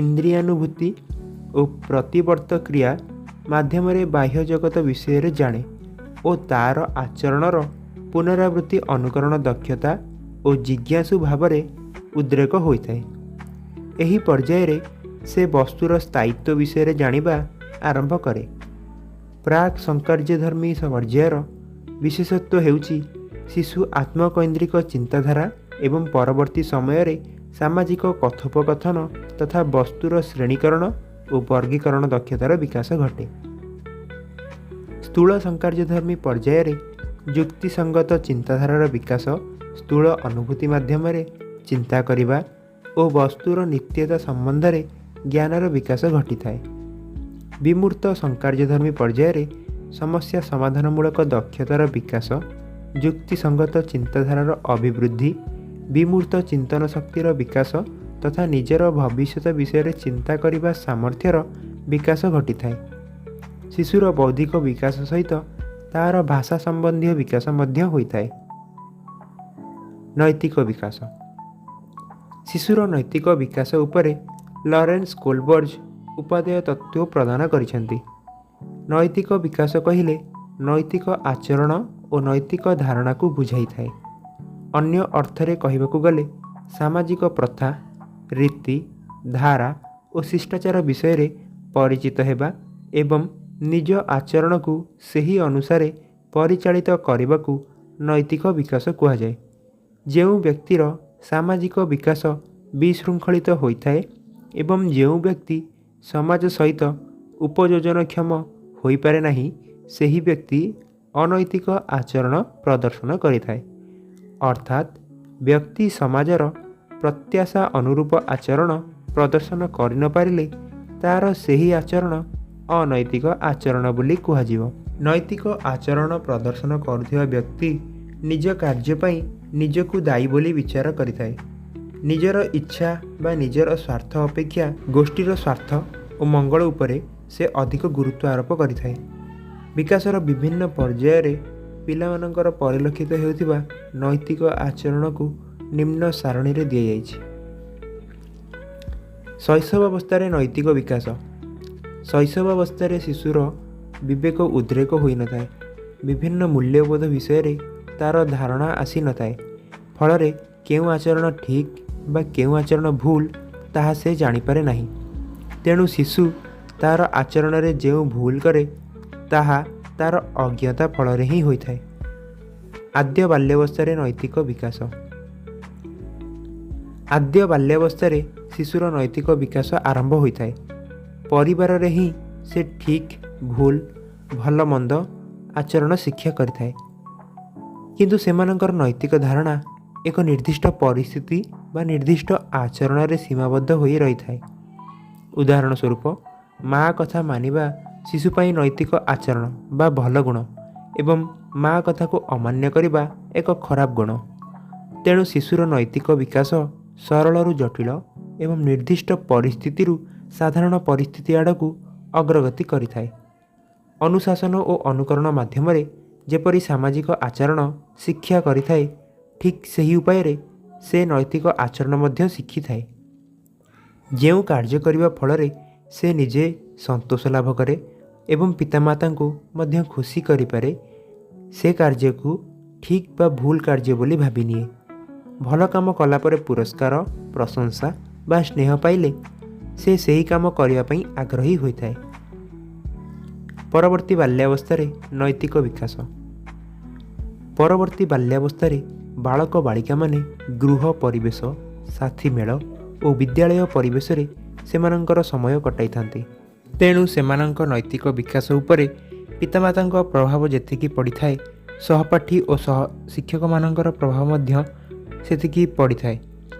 ଇନ୍ଦ୍ରିୟାନୁଭୂତି ଓ ପ୍ରତିବର୍ତ୍ତ କ୍ରିୟା ମାଧ୍ୟମରେ ବାହ୍ୟ ଜଗତ ବିଷୟରେ ଜାଣେ ଓ ତା'ର ଆଚରଣର ପୁନରାବୃତ୍ତି ଅନୁକରଣ ଦକ୍ଷତା ଓ ଜିଜ୍ଞାସୁ ଭାବରେ ଉଦ୍ରେକ ହୋଇଥାଏ। ଏହି ପର୍ଯ୍ୟାୟରେ ସେ ବସ୍ତୁର ସ୍ଥାୟିତ୍ୱ ବିଷୟରେ ଜାଣିବା ଆରମ୍ଭ କରେ। ପ୍ରାକ୍ ସଂକାର୍ଯ୍ୟଧର୍ମୀ ପର୍ଯ୍ୟାୟର ବିଶେଷତ୍ୱ ହେଉଛି ଶିଶୁ ଆତ୍ମକୈନ୍ଦ୍ରିକ ଚିନ୍ତାଧାରା ଏବଂ ପରବର୍ତ୍ତୀ ସମୟରେ ସାମାଜିକ କଥୋପକଥନ ତଥା ବସ୍ତୁର ଶ୍ରେଣୀକରଣ ଓ ବର୍ଗୀକରଣ ଦକ୍ଷତାର ବିକାଶ ଘଟେ। ସ୍ଥୂଳ ସଂକାର୍ଯ୍ୟଧର୍ମୀ ପର୍ଯ୍ୟାୟରେ ଯୁକ୍ତିସଙ୍ଗତ ଚିନ୍ତାଧାରାର ବିକାଶ, ସ୍ଥୂଳ ଅନୁଭୂତି ମାଧ୍ୟମରେ ଚିନ୍ତା କରିବା ଓ ବସ୍ତୁର ନିତ୍ୟତା ସମ୍ବନ୍ଧରେ ଜ୍ଞାନର ବିକାଶ ଘଟିଥାଏ। ବିମୂର୍ତ୍ତ ସଂକାର୍ଯ୍ୟଧର୍ମୀ ପର୍ଯ୍ୟାୟରେ ସମସ୍ୟା ସମାଧାନମୂଳକ ଦକ୍ଷତାର ବିକାଶ, ଯୁକ୍ତିସଙ୍ଗତ ଚିନ୍ତାଧାରାର ଅଭିବୃଦ୍ଧି, ବିମୂର୍ତ୍ତ ଚିନ୍ତନ ଶକ୍ତିର ବିକାଶ ତଥା ନିଜର ଭବିଷ୍ୟତ ବିଷୟରେ ଚିନ୍ତା କରିବା ସାମର୍ଥ୍ୟର ବିକାଶ ଘଟିଥାଏ। ଶିଶୁର ବୌଦ୍ଧିକ ବିକାଶ ସହିତ ତା'ର ଭାଷା ସମ୍ବନ୍ଧୀୟ ବିକାଶ ମଧ୍ୟ ହୋଇଥାଏ। ନୈତିକ ବିକାଶ। ଶିଶୁର ନୈତିକ ବିକାଶ ଉପରେ ଲରେନ୍ସ କୋଲବର୍ଜ ଉପାଦେୟ ତତ୍ତ୍ୱ ପ୍ରଦାନ କରିଛନ୍ତି। ନୈତିକ ବିକାଶ କହିଲେ ନୈତିକ ଆଚରଣ ଓ ଓ ନୈତିକ ଧାରଣାକୁ ବୁଝାଇଥାଏ। ଅନ୍ୟ ଅର୍ଥରେ କହିବାକୁ ଗଲେ ସାମାଜିକ ପ୍ରଥା, ରୀତି, ଧାରା ଓ ଶିଷ୍ଟାଚାର ବିଷୟରେ ପରିଚିତ ହେବା ଏବଂ ନିଜ ଆଚରଣକୁ ସେହି ଅନୁସାରେ ପରିଚାଳିତ କରିବାକୁ ନୈତିକ ବିକାଶ କୁହାଯାଏ। ଯେଉଁ ବ୍ୟକ୍ତିର ସାମାଜିକ ବିକାଶ ବିଶୃଙ୍ଖଳିତ ହୋଇଥାଏ ଏବଂ ଯେଉଁ ବ୍ୟକ୍ତି ସମାଜ ସହିତ ଉପଯୋଜନକ୍ଷମ ହୋଇପାରେ ନାହିଁ, ସେହି ବ୍ୟକ୍ତି ଅନୈତିକ ଆଚରଣ ପ୍ରଦର୍ଶନ କରିଥାଏ। ଅର୍ଥାତ୍ ବ୍ୟକ୍ତି ସମାଜର ପ୍ରତ୍ୟାଶା ଅନୁରୂପ ଆଚରଣ ପ୍ରଦର୍ଶନ କରିନପାରିଲେ ତା'ର ସେହି ଆଚରଣ ଅନୈତିକ ଆଚରଣ ବୋଲି କୁହାଯିବ। ନୈତିକ ଆଚରଣ ପ୍ରଦର୍ଶନ କରୁଥିବା ବ୍ୟକ୍ତି ନିଜ କାର୍ଯ୍ୟ ପାଇଁ ନିଜକୁ ଦାୟୀ ବୋଲି ବିଚାର କରିଥାଏ। ନିଜର ଇଚ୍ଛା ବା ନିଜର ସ୍ୱାର୍ଥ ଅପେକ୍ଷା ଗୋଷ୍ଠୀର ସ୍ୱାର୍ଥ ଓ ମଙ୍ଗଳ ଉପରେ ସେ ଅଧିକ ଗୁରୁତ୍ୱ ଆରୋପ କରିଥାଏ। ବିକାଶର ବିଭିନ୍ନ ପର୍ଯ୍ୟାୟରେ ପିଲାମାନଙ୍କର ପରିଲକ୍ଷିତ ହେଉଥିବା ନୈତିକ ଆଚରଣକୁ ନିମ୍ନ ସାରଣୀରେ ଦିଆଯାଇଛି। ଶୈଶବାବସ୍ଥାରେ ନୈତିକ ବିକାଶ। ଶୈଶବାବସ୍ଥାରେ ଶିଶୁର ବିବେକ ଉଦ୍ରେକ ହୋଇନଥାଏ। ବିଭିନ୍ନ ମୂଲ୍ୟବୋଧ ବିଷୟରେ ତା'ର ଧାରଣା ଆସିନଥାଏ। ଫଳରେ କେଉଁ ଆଚରଣ ଠିକ୍ ବା କେଉଁ ଆଚରଣ ଭୁଲ ତାହା ସେ ଜାଣିପାରେ ନାହିଁ। ତେଣୁ ଶିଶୁ ତା'ର ଆଚରଣରେ ଯେଉଁ ଭୁଲ କରେ ତାହା ତା'ର ଅଜ୍ଞତା ଫଳରେ ହିଁ ହୋଇଥାଏ। ଆଦ୍ୟ ବାଲ୍ୟାବସ୍ଥାରେ ନୈତିକ ବିକାଶ। ଆଦ୍ୟ ବାଲ୍ୟାବସ୍ଥାରେ ଶିଶୁର ନୈତିକ ବିକାଶ ଆରମ୍ଭ ହୋଇଥାଏ। ପରିବାରରେ ହିଁ ସେ ଠିକ୍ ଭୁଲ, ଭଲ ମନ୍ଦ ଆଚରଣ ଶିକ୍ଷା କରିଥାଏ। କିନ୍ତୁ ସେମାନଙ୍କର ନୈତିକ ଧାରଣା ଏକ ନିର୍ଦ୍ଦିଷ୍ଟ ପରିସ୍ଥିତି ବା ନିର୍ଦ୍ଦିଷ୍ଟ ଆଚରଣରେ ସୀମାବଦ୍ଧ ହୋଇ ରହିଥାଏ। ଉଦାହରଣ ସ୍ୱରୂପ, ମା କଥା ମାନିବା ଶିଶୁ ପାଇଁ ନୈତିକ ଆଚରଣ ବା ଭଲ ଗୁଣ ଏବଂ ମା କଥାକୁ ଅମାନ୍ୟ କରିବା ଏକ ଖରାପ ଗୁଣ। ତେଣୁ ଶିଶୁର ନୈତିକ ବିକାଶ ସରଳରୁ ଜଟିଳ ଏବଂ ନିର୍ଦ୍ଦିଷ୍ଟ ପରିସ୍ଥିତିରୁ ସାଧାରଣ ପରିସ୍ଥିତି ଆଡ଼କୁ ଅଗ୍ରଗତି କରିଥାଏ। ଅନୁଶାସନ ଓ ଅନୁକରଣ ମାଧ୍ୟମରେ ଯେପରି ସାମାଜିକ ଆଚରଣ ଶିକ୍ଷା କରିଥାଏ, ଠିକ୍ ସେହି ଉପାୟରେ ସେ ନୈତିକ ଆଚରଣ ମଧ୍ୟ ଶିଖିଥାଏ। ଯେଉଁ କାର୍ଯ୍ୟ କରିବା ଫଳରେ ସେ ନିଜେ ସନ୍ତୋଷ ଲାଭ କରେ ଏବଂ ପିତାମାତାଙ୍କୁ ମଧ୍ୟ ଖୁସି କରିପାରେ, ସେ କାର୍ଯ୍ୟକୁ ଠିକ୍ ବା ଭୁଲ କାର୍ଯ୍ୟ ବୋଲି ଭାବିନିଏ। ଭଲ କାମ କଲା ପରେ ପୁରସ୍କାର, ପ୍ରଶଂସା ବା ସ୍ନେହ ପାଇଲେ ସେ ସେହି କାମ କରିବା ପାଇଁ ଆଗ୍ରହୀ ହୋଇଥାଏ। ପରବର୍ତ୍ତୀ ବାଲ୍ୟାବସ୍ଥାରେ ନୈତିକ ବିକାଶ। ପରବର୍ତ୍ତୀ ବାଲ୍ୟାବସ୍ଥାରେ ବାଳକ ବାଳିକାମାନେ ଗୃହ ପରିବେଶ, ସାଥୀ ମେଳ ଓ ବିଦ୍ୟାଳୟ ପରିବେଶରେ ସେମାନଙ୍କର ସମୟ କଟାଇଥାନ୍ତି। ତେଣୁ ସେମାନଙ୍କ ନୈତିକ ବିକାଶ ଉପରେ ପିତାମାତାଙ୍କ ପ୍ରଭାବ ଯେତିକି ପଡ଼ିଥାଏ, ସହପାଠୀ ଓ ସହ ଶିକ୍ଷକମାନଙ୍କର ପ୍ରଭାବ ମଧ୍ୟ ସେତିକି ପଡ଼ିଥାଏ।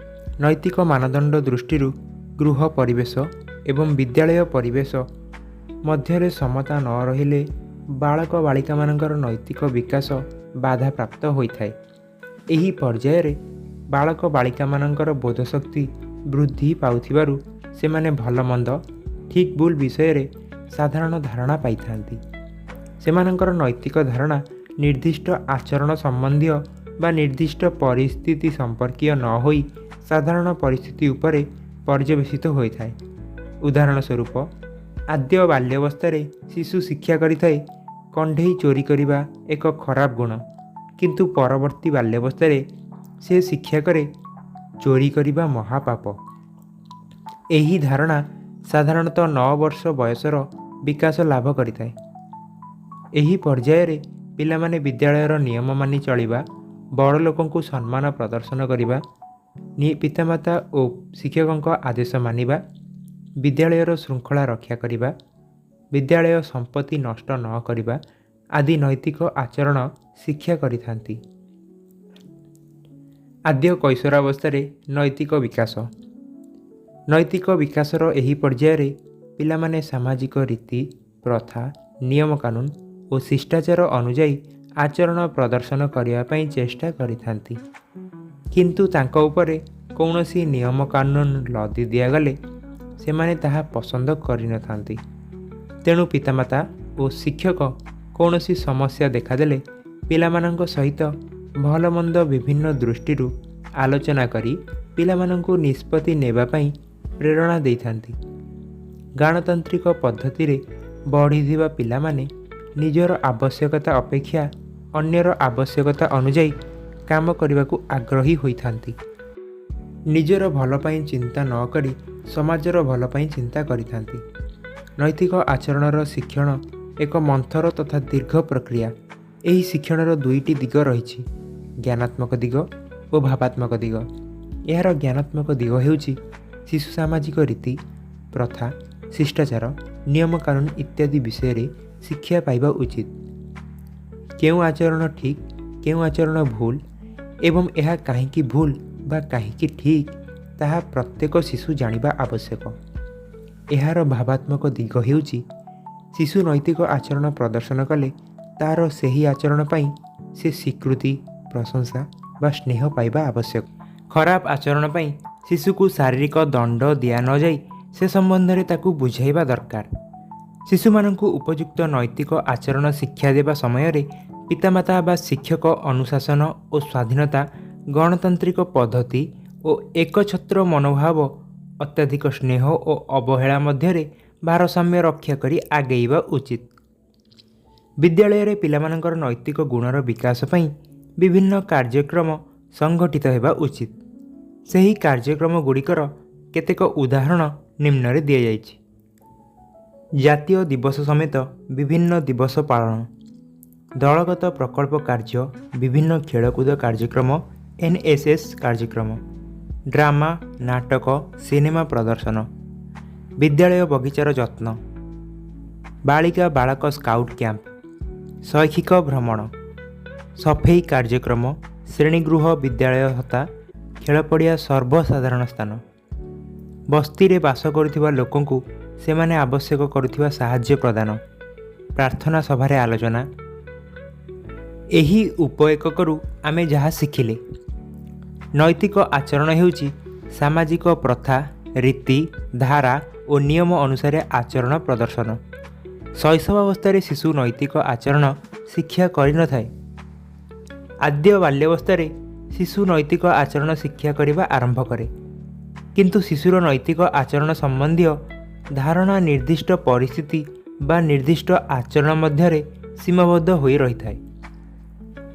ନୈତିକ ମାନଦଣ୍ଡ ଦୃଷ୍ଟିରୁ ଗୃହ ପରିବେଶ ଏବଂ ବିଦ୍ୟାଳୟ ପରିବେଶ ମଧ୍ୟରେ ସମତା ନ ରହିଲେ ବାଳକ ବାଳିକାମାନଙ୍କର ନୈତିକ ବିକାଶ ବାଧାପ୍ରାପ୍ତ ହୋଇଥାଏ। ଏହି ପର୍ଯ୍ୟାୟରେ ବାଳକ ବାଳିକାମାନଙ୍କର ବୋଧଶକ୍ତି ବୃଦ୍ଧି ପାଉଥିବାରୁ ସେମାନେ ଭଲ ମନ୍ଦ, ଠିକ୍ ଭୁଲ ବିଷୟରେ ସାଧାରଣ ଧାରଣା ପାଇଥାନ୍ତି। ସେମାନଙ୍କର ନୈତିକ ଧାରଣା ନିର୍ଦ୍ଦିଷ୍ଟ ଆଚରଣ ସମ୍ବନ୍ଧୀୟ ବା ନିର୍ଦ୍ଦିଷ୍ଟ ପରିସ୍ଥିତି ସମ୍ପର୍କୀୟ ନ ହୋଇ ସାଧାରଣ ପରିସ୍ଥିତି ଉପରେ ପର୍ଯ୍ୟବେସିତ ହୋଇଥାଏ। ଉଦାହରଣ ସ୍ୱରୂପ, ଆଦ୍ୟ ବାଲ୍ୟାବସ୍ଥାରେ ଶିଶୁ ଶିକ୍ଷା କରିଥାଏ କଣ୍ଢେଇ ଚୋରି କରିବା ଏକ ଖରାପ ଗୁଣ, କିନ୍ତୁ ପରବର୍ତ୍ତୀ ବାଲ୍ୟାବସ୍ଥାରେ ସେ ଶିକ୍ଷା କରେ ଚୋରି କରିବା ମହାପାପ। ଏହି ଧାରଣା ସାଧାରଣତଃ 9 ବର୍ଷ ବୟସର ବିକାଶ ଲାଭ କରିଥାଏ। ଏହି ପର୍ଯ୍ୟାୟରେ ପିଲାମାନେ ବିଦ୍ୟାଳୟର ନିୟମ ମାନି ଚଳିବା, ବଡ଼ ଲୋକଙ୍କୁ ସମ୍ମାନ ପ୍ରଦର୍ଶନ କରିବା, ପିତାମାତା ଓ ଶିକ୍ଷକଙ୍କ ଆଦେଶ ମାନିବା, ବିଦ୍ୟାଳୟର ଶୃଙ୍ଖଳା ରକ୍ଷା କରିବା, ବିଦ୍ୟାଳୟ ସମ୍ପତ୍ତି ନଷ୍ଟ ନ କରିବା ଆଦି ନୈତିକ ଆଚରଣ ଶିକ୍ଷା କରିଥାନ୍ତି। ଆଦ୍ୟ କୈଶୋରାବସ୍ଥାରେ ନୈତିକ ବିକାଶ। ନୈତିକ ବିକାଶର ଏହି ପର୍ଯ୍ୟାୟରେ ପିଲାମାନେ ସାମାଜିକ ରୀତି, ପ୍ରଥା, ନିୟମକାନୁନ ଓ ଶିଷ୍ଟାଚାର ଅନୁଯାୟୀ ଆଚରଣ ପ୍ରଦର୍ଶନ କରିବା ପାଇଁ ଚେଷ୍ଟା କରିଥାନ୍ତି। କିନ୍ତୁ ତାଙ୍କ ଉପରେ କୌଣସି ନିୟମକାନୁନ ଲଦି ଦିଆଗଲେ ସେମାନେ ତାହା ପସନ୍ଦ କରିନଥାନ୍ତି। ତେଣୁ ପିତାମାତା ଓ ଶିକ୍ଷକ କୌଣସି ସମସ୍ୟା ଦେଖାଦେଲେ ପିଲାମାନଙ୍କ ସହିତ ଭଲମନ୍ଦ ବିଭିନ୍ନ ଦୃଷ୍ଟିରୁ ଆଲୋଚନା କରି ପିଲାମାନଙ୍କୁ ନିଷ୍ପତ୍ତି ନେବା ପାଇଁ ପ୍ରେରଣା ଦେଇଥାନ୍ତି। ଗାଣତାନ୍ତ୍ରିକ ପଦ୍ଧତିରେ ବଢ଼ିଥିବା ପିଲାମାନେ ନିଜର ଆବଶ୍ୟକତା ଅପେକ୍ଷା ଅନ୍ୟର ଆବଶ୍ୟକତା ଅନୁଯାୟୀ କାମ କରିବାକୁ ଆଗ୍ରହୀ ହୋଇଥାନ୍ତି। ନିଜର ଭଲ ପାଇଁ ଚିନ୍ତା ନ କରି ସମାଜର ଭଲ ପାଇଁ ଚିନ୍ତା କରିଥାନ୍ତି। ନୈତିକ ଆଚରଣର ଶିକ୍ଷଣ ଏକ ମନ୍ଥର ତଥା ଦୀର୍ଘ ପ୍ରକ୍ରିୟା। ଏହି ଶିକ୍ଷଣର ଦୁଇଟି ଦିଗ ରହିଛି, ଜ୍ଞାନାତ୍ମକ ଦିଗ ଓ ଭାବାତ୍ମକ ଦିଗ। ଏହାର ଜ୍ଞାନାତ୍ମକ ଦିଗ ହେଉଛି ଶିଶୁ ସାମାଜିକ ରୀତି, ପ୍ରଥା, ଶିଷ୍ଟାଚାର, ନିୟମକାନୁନ ଇତ୍ୟାଦି ବିଷୟରେ ଶିକ୍ଷା ପାଇବା ଉଚିତ। କେଉଁ ଆଚରଣ ଠିକ୍, କେଉଁ ଆଚରଣ ଭୁଲ ଏବଂ ଏହା କାହିଁକି ଭୁଲ ବା କାହିଁକି ଠିକ୍, ତାହା ପ୍ରତ୍ୟେକ ଶିଶୁ ଜାଣିବା ଆବଶ୍ୟକ। ଏହାର ଭାବାତ୍ମକ ଦିଗ ହେଉଛି ଶିଶୁ ନୈତିକ ଆଚରଣ ପ୍ରଦର୍ଶନ କଲେ ତା'ର ସେହି ଆଚରଣ ପାଇଁ ସେ ସ୍ୱୀକୃତି, ପ୍ରଶଂସା ବା ସ୍ନେହ ପାଇବା ଆବଶ୍ୟକ। ଖରାପ ଆଚରଣ ପାଇଁ ଶିଶୁକୁ ଶାରୀରିକ ଦଣ୍ଡ ଦିଆ ନଯାଇ ସେ ସମ୍ବନ୍ଧରେ ତାକୁ ବୁଝାଇବା ଦରକାର। ଶିଶୁମାନଙ୍କୁ ଉପଯୁକ୍ତ ନୈତିକ ଆଚରଣ ଶିକ୍ଷା ଦେବା ସମୟରେ ପିତାମାତା ବା ଶିକ୍ଷକ ଅନୁଶାସନ ଓ ସ୍ୱାଧୀନତା, ଗଣତାନ୍ତ୍ରିକ ପଦ୍ଧତି ଓ ଏକଛତ୍ର ମନୋଭାବ, ଅତ୍ୟଧିକ ସ୍ନେହ ଓ ଅବହେଳା ମଧ୍ୟରେ ଭାରସାମ୍ୟ ରକ୍ଷା କରି ଆଗେଇବା ଉଚିତ। ବିଦ୍ୟାଳୟରେ ପିଲାମାନଙ୍କର ନୈତିକ ଗୁଣର ବିକାଶ ପାଇଁ ବିଭିନ୍ନ କାର୍ଯ୍ୟକ୍ରମ ସଂଗଠିତ ହେବା ଉଚିତ। ସେହି କାର୍ଯ୍ୟକ୍ରମ ଗୁଡ଼ିକର କେତେକ ଉଦାହରଣ ନିମ୍ନରେ ଦିଆଯାଇଛି। ଜାତୀୟ ଦିବସ ସମେତ ବିଭିନ୍ନ ଦିବସ ପାଳନ, ଦଳଗତ ପ୍ରକଳ୍ପ କାର୍ଯ୍ୟ, ବିଭିନ୍ନ ଖେଳକୁଦ କାର୍ଯ୍ୟକ୍ରମ, ଏନ୍ଏସ୍ଏସ୍ କାର୍ଯ୍ୟକ୍ରମ, ଡ୍ରାମା, ନାଟକ, ସିନେମା ପ୍ରଦର୍ଶନ, ବିଦ୍ୟାଳୟ ବଗିଚାର ଯତ୍ନ, ବାଳିକା ବାଳକ ସ୍କାଉଟ୍ କ୍ୟାମ୍ପ, ଶୈକ୍ଷିକ ଭ୍ରମଣ, ସଫେଇ କାର୍ଯ୍ୟକ୍ରମ, ଶ୍ରେଣୀଗୃହ, ବିଦ୍ୟାଳୟ ହତା, ଖେଳପଡ଼ିଆ, ସର୍ବସାଧାରଣ ସ୍ଥାନ, ବସ୍ତିରେ ବାସ କରୁଥିବା ଲୋକଙ୍କୁ ସେମାନେ ଆବଶ୍ୟକ କରୁଥିବା ସାହାଯ୍ୟ ପ୍ରଦାନ, ପ୍ରାର୍ଥନା ସଭାରେ ଆଲୋଚନା। ଏହି ଉପ ଏକକରୁ ଆମେ ଯାହା ଶିଖିଲେ: ନୈତିକ ଆଚରଣ ହେଉଛି ସାମାଜିକ ପ୍ରଥା, ରୀତି, ଧାରା ଓ ନିୟମ ଅନୁସାରେ ଆଚରଣ ପ୍ରଦର୍ଶନ। ଶୈଶବାବସ୍ଥାରେ ଶିଶୁ ନୈତିକ ଆଚରଣ ଶିକ୍ଷା କରିନଥାଏ। ଆଦ୍ୟ ବାଲ୍ୟାବସ୍ଥାରେ ଶିଶୁ ନୈତିକ ଆଚରଣ ଶିକ୍ଷା କରିବା ଆରମ୍ଭ କରେ। କିନ୍ତୁ ଶିଶୁର ନୈତିକ ଆଚରଣ ସମ୍ବନ୍ଧୀୟ ଧାରଣା ନିର୍ଦ୍ଦିଷ୍ଟ ପରିସ୍ଥିତି ବା ନିର୍ଦ୍ଦିଷ୍ଟ ଆଚରଣ ମଧ୍ୟରେ ସୀମାବଦ୍ଧ ହୋଇ ରହିଥାଏ।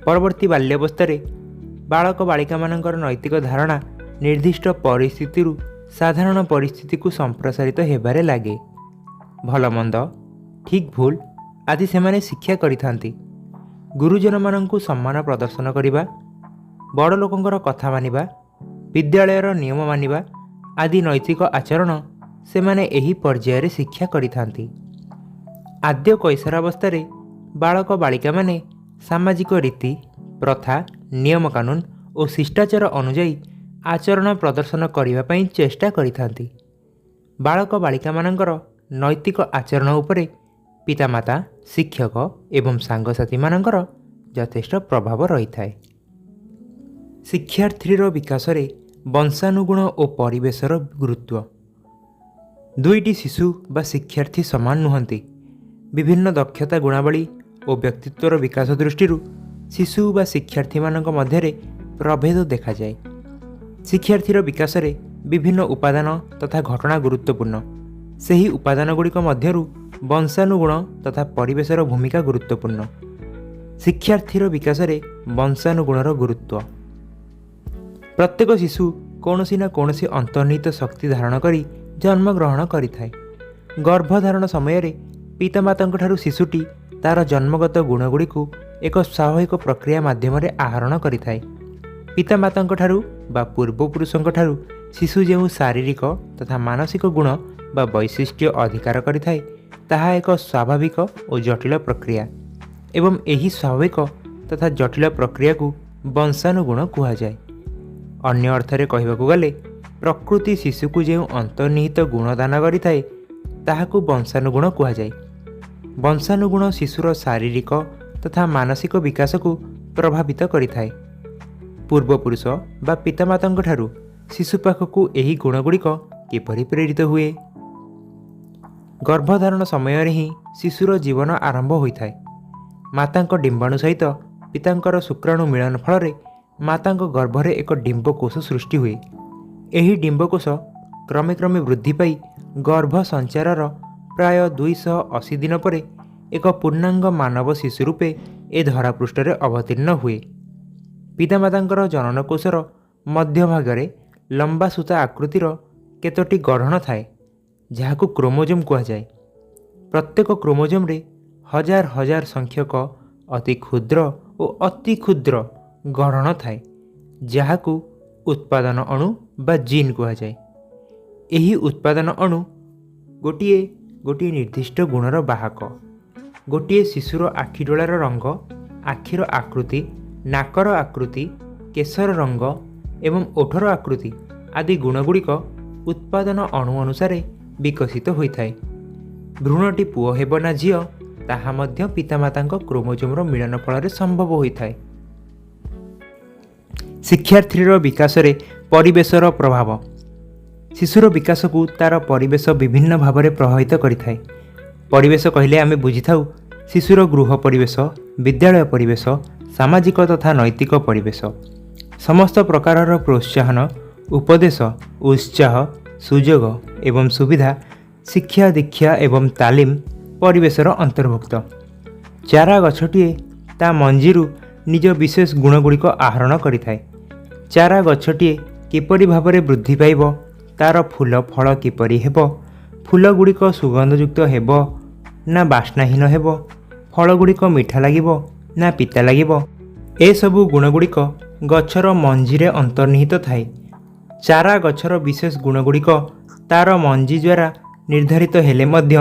ପରବର୍ତ୍ତୀ ବାଲ୍ୟାବସ୍ଥାରେ ବାଳକ ବାଳିକାମାନଙ୍କର ନୈତିକ ଧାରଣା ନିର୍ଦ୍ଦିଷ୍ଟ ପରିସ୍ଥିତିରୁ ସାଧାରଣ ପରିସ୍ଥିତିକୁ ସମ୍ପ୍ରସାରିତ ହେବାରେ ଲାଗେ। ଭଲମନ୍ଦ, ଠିକ୍ ଭୁଲ ଆଦି ସେମାନେ ଶିକ୍ଷା କରିଥାନ୍ତି। ଗୁରୁଜନମାନଙ୍କୁ ସମ୍ମାନ ପ୍ରଦର୍ଶନ କରିବା, ବଡ଼ ଲୋକଙ୍କର କଥା ମାନିବା, ବିଦ୍ୟାଳୟର ନିୟମ ମାନିବା ଆଦି ନୈତିକ ଆଚରଣ ସେମାନେ ଏହି ପର୍ଯ୍ୟାୟରେ ଶିକ୍ଷା କରିଥାନ୍ତି। ଆଦ୍ୟ କୈଶୋରାବସ୍ଥାରେ ବାଳକ ବାଳିକାମାନେ ସାମାଜିକ ରୀତି, ପ୍ରଥା, ନିୟମକାନୁନ ଓ ଶିଷ୍ଟାଚାର ଅନୁଯାୟୀ ଆଚରଣ ପ୍ରଦର୍ଶନ କରିବା ପାଇଁ ଚେଷ୍ଟା କରିଥାନ୍ତି। ବାଳକ ବାଳିକାମାନଙ୍କର ନୈତିକ ଆଚରଣ ଉପରେ ପିତାମାତା, ଶିକ୍ଷକ ଏବଂ ସାଙ୍ଗସାଥିମାନଙ୍କର ଯଥେଷ୍ଟ ପ୍ରଭାବ ରହିଥାଏ। ଶିକ୍ଷାର୍ଥୀର ବିକାଶରେ ବଂଶାନୁଗୁଣ ଓ ପରିବେଶର ଗୁରୁତ୍ୱ। ଦୁଇଟି ଶିଶୁ ବା ଶିକ୍ଷାର୍ଥୀ ସମାନ ନୁହନ୍ତି। ବିଭିନ୍ନ ଦକ୍ଷତା, ଗୁଣାବଳୀ ଓ ବ୍ୟକ୍ତିତ୍ୱର ବିକାଶ ଦୃଷ୍ଟିରୁ ଶିଶୁ ବା ଶିକ୍ଷାର୍ଥୀମାନଙ୍କ ମଧ୍ୟରେ ପ୍ରଭେଦ ଦେଖାଯାଏ। ଶିକ୍ଷାର୍ଥୀର ବିକାଶରେ ବିଭିନ୍ନ ଉପାଦାନ ତଥା ଘଟଣା ଗୁରୁତ୍ୱପୂର୍ଣ୍ଣ। ସେହି ଉପାଦାନଗୁଡ଼ିକ ମଧ୍ୟରୁ ବଂଶାନୁଗୁଣ ତଥା ପରିବେଶର ଭୂମିକା ଗୁରୁତ୍ୱପୂର୍ଣ୍ଣ। ଶିକ୍ଷାର୍ଥୀର ବିକାଶରେ ବଂଶାନୁଗୁଣର ଗୁରୁତ୍ୱ। ପ୍ରତ୍ୟେକ ଶିଶୁ କୌଣସି ନା କୌଣସି ଅନ୍ତର୍ନିହିତ ଶକ୍ତି ଧାରଣ କରି ଜନ୍ମଗ୍ରହଣ କରିଥାଏ। ଗର୍ଭଧାରଣ ସମୟରେ ପିତାମାତାଙ୍କଠାରୁ ଶିଶୁଟି ତା'ର ଜନ୍ମଗତ ଗୁଣଗୁଡ଼ିକୁ ଏକ ସ୍ୱାଭାବିକ ପ୍ରକ୍ରିୟା ମାଧ୍ୟମରେ ଆହରଣ କରିଥାଏ। ପିତାମାତାଙ୍କଠାରୁ ବା ପୂର୍ବପୁରୁଷଙ୍କଠାରୁ ଶିଶୁ ଯେଉଁ ଶାରୀରିକ ତଥା ମାନସିକ ଗୁଣ ବା ବୈଶିଷ୍ଟ୍ୟ ଅଧିକାର କରିଥାଏ, ତାହା ଏକ ସ୍ୱାଭାବିକ ଓ ଜଟିଳ ପ୍ରକ୍ରିୟା ଏବଂ ଏହି ସ୍ୱାଭାବିକ ତଥା ଜଟିଳ ପ୍ରକ୍ରିୟାକୁ ବଂଶାନୁଗୁଣ କୁହାଯାଏ। ଅନ୍ୟ ଅର୍ଥରେ କହିବାକୁ ଗଲେ, ପ୍ରକୃତି ଶିଶୁକୁ ଯେଉଁ ଅନ୍ତର୍ନିହିତ ଗୁଣ ଦାନ କରିଥାଏ, ତାହାକୁ ବଂଶାନୁଗୁଣ କୁହାଯାଏ। ବଂଶାନୁଗୁଣ ଶିଶୁର ଶାରୀରିକ ତଥା ମାନସିକ ବିକାଶକୁ ପ୍ରଭାବିତ କରିଥାଏ। ପୂର୍ବପୁରୁଷ ବା ପିତାମାତାଙ୍କଠାରୁ ଶିଶୁ ପାଖକୁ ଏହି ଗୁଣଗୁଡ଼ିକ କିପରି ପ୍ରେରିତ ହୁଏ? ଗର୍ଭଧାରଣ ସମୟରେ ହିଁ ଶିଶୁର ଜୀବନ ଆରମ୍ଭ ହୋଇଥାଏ। ମାତାଙ୍କ ଡିମ୍ବାଣୁ ସହିତ ପିତାଙ୍କର ଶୁକ୍ରାଣୁ ମିଳନ ଫଳରେ ମାତାଙ୍କ ଗର୍ଭରେ ଏକ ଡିମ୍ବକୋଷ ସୃଷ୍ଟି ହୁଏ। ଏହି ଡିମ୍ବକୋଷ କ୍ରମେ କ୍ରମେ ବୃଦ୍ଧି ପାଇ ଗର୍ଭ ସଞ୍ଚାରର ପ୍ରାୟ 280 ଦିନ ପରେ ଏକ ପୂର୍ଣ୍ଣାଙ୍ଗ ମାନବ ଶିଶୁ ରୂପେ ଏ ଧରାପୃଷ୍ଠରେ ଅବତୀର୍ଣ୍ଣ ହୁଏ। ପିତାମାତାଙ୍କର ଜନନକୋଷର ମଧ୍ୟଭାଗରେ ଲମ୍ବା ସୂତା ଆକୃତିର କେତୋଟି ଗଢ଼ଣ ଥାଏ, ଯାହାକୁ କ୍ରୋମୋଜୋମ୍ କୁହାଯାଏ। ପ୍ରତ୍ୟେକ କ୍ରୋମୋଜୋମ୍ରେ ହଜାର ହଜାର ସଂଖ୍ୟକ ଅତି କ୍ଷୁଦ୍ର ଓ ଅତି କ୍ଷୁଦ୍ର ଗଢ଼ଣ ଥାଏ, ଯାହାକୁ ଉତ୍ପାଦନ ଅଣୁ ବା ଜିନ୍ କୁହାଯାଏ। ଏହି ଉତ୍ପାଦନ ଅଣୁ ଗୋଟିଏ ଗୋଟିଏ ନିର୍ଦ୍ଦିଷ୍ଟ ଗୁଣର ବାହକ। ଗୋଟିଏ ଶିଶୁର ଆଖିଡୋଳାର ରଙ୍ଗ, ଆଖିର ଆକୃତି, ନାକର ଆକୃତି, କେଶର ରଙ୍ଗ ଏବଂ ଓଠର ଆକୃତି ଆଦି ଗୁଣଗୁଡ଼ିକ ଉତ୍ପାଦନ ଅଣୁ ଅନୁସାରେ ବିକଶିତ ହୋଇଥାଏ। ଭ୍ରୂଣଟି ପୁଅ ହେବ ନା ଝିଅ, ତାହା ମଧ୍ୟ ପିତାମାତାଙ୍କ କ୍ରୋମୋଜୋମ୍ର ମିଳନ ଫଳରେ ସମ୍ଭବ ହୋଇଥାଏ। ଶିକ୍ଷାର୍ଥୀର ବିକାଶରେ ପରିବେଶର ପ୍ରଭାବ। ଶିଶୁର ବିକାଶକୁ ତା'ର ପରିବେଶ ବିଭିନ୍ନ ଭାବରେ ପ୍ରଭାବିତ କରିଥାଏ। ପରିବେଶ କହିଲେ ଆମେ ବୁଝିଥାଉ ଶିଶୁର ଗୃହ ପରିବେଶ, ବିଦ୍ୟାଳୟ ପରିବେଶ, ସାମାଜିକ ତଥା ନୈତିକ ପରିବେଶ। ସମସ୍ତ ପ୍ରକାରର ପ୍ରୋତ୍ସାହନ, ଉପଦେଶ, ଉତ୍ସାହ, ସୁଯୋଗ ଏବଂ ସୁବିଧା, ଶିକ୍ଷା ଦୀକ୍ଷା ଏବଂ ତାଲିମ ପରିବେଶର ଅନ୍ତର୍ଭୁକ୍ତ। ଚାରା ଗଛଟିଏ ତା ମଞ୍ଜିରୁ ନିଜ ବିଶେଷ ଗୁଣଗୁଡ଼ିକ ଆହରଣ କରିଥାଏ। ଚାରା ଗଛଟିଏ କିପରି ଭାବରେ ବୃଦ୍ଧି ପାଇବ, ତା'ର ଫୁଲ ଫଳ କିପରି ହେବ, ଫୁଲଗୁଡ଼ିକ ସୁଗନ୍ଧଯୁକ୍ତ ହେବ ନା ବାସ୍ନାହୀନ ହେବ, ଫଳଗୁଡ଼ିକ ମିଠା ଲାଗିବ ନା ପିତା ଲାଗିବ, ଏସବୁ ଗୁଣଗୁଡ଼ିକ ଗଛର ମଞ୍ଜିରେ ଅନ୍ତର୍ନିହିତ ଥାଏ। ଚାରା ଗଛର ବିଶେଷ ଗୁଣଗୁଡ଼ିକ ତା'ର ମଞ୍ଜି ଦ୍ୱାରା ନିର୍ଦ୍ଧାରିତ ହେଲେ ମଧ୍ୟ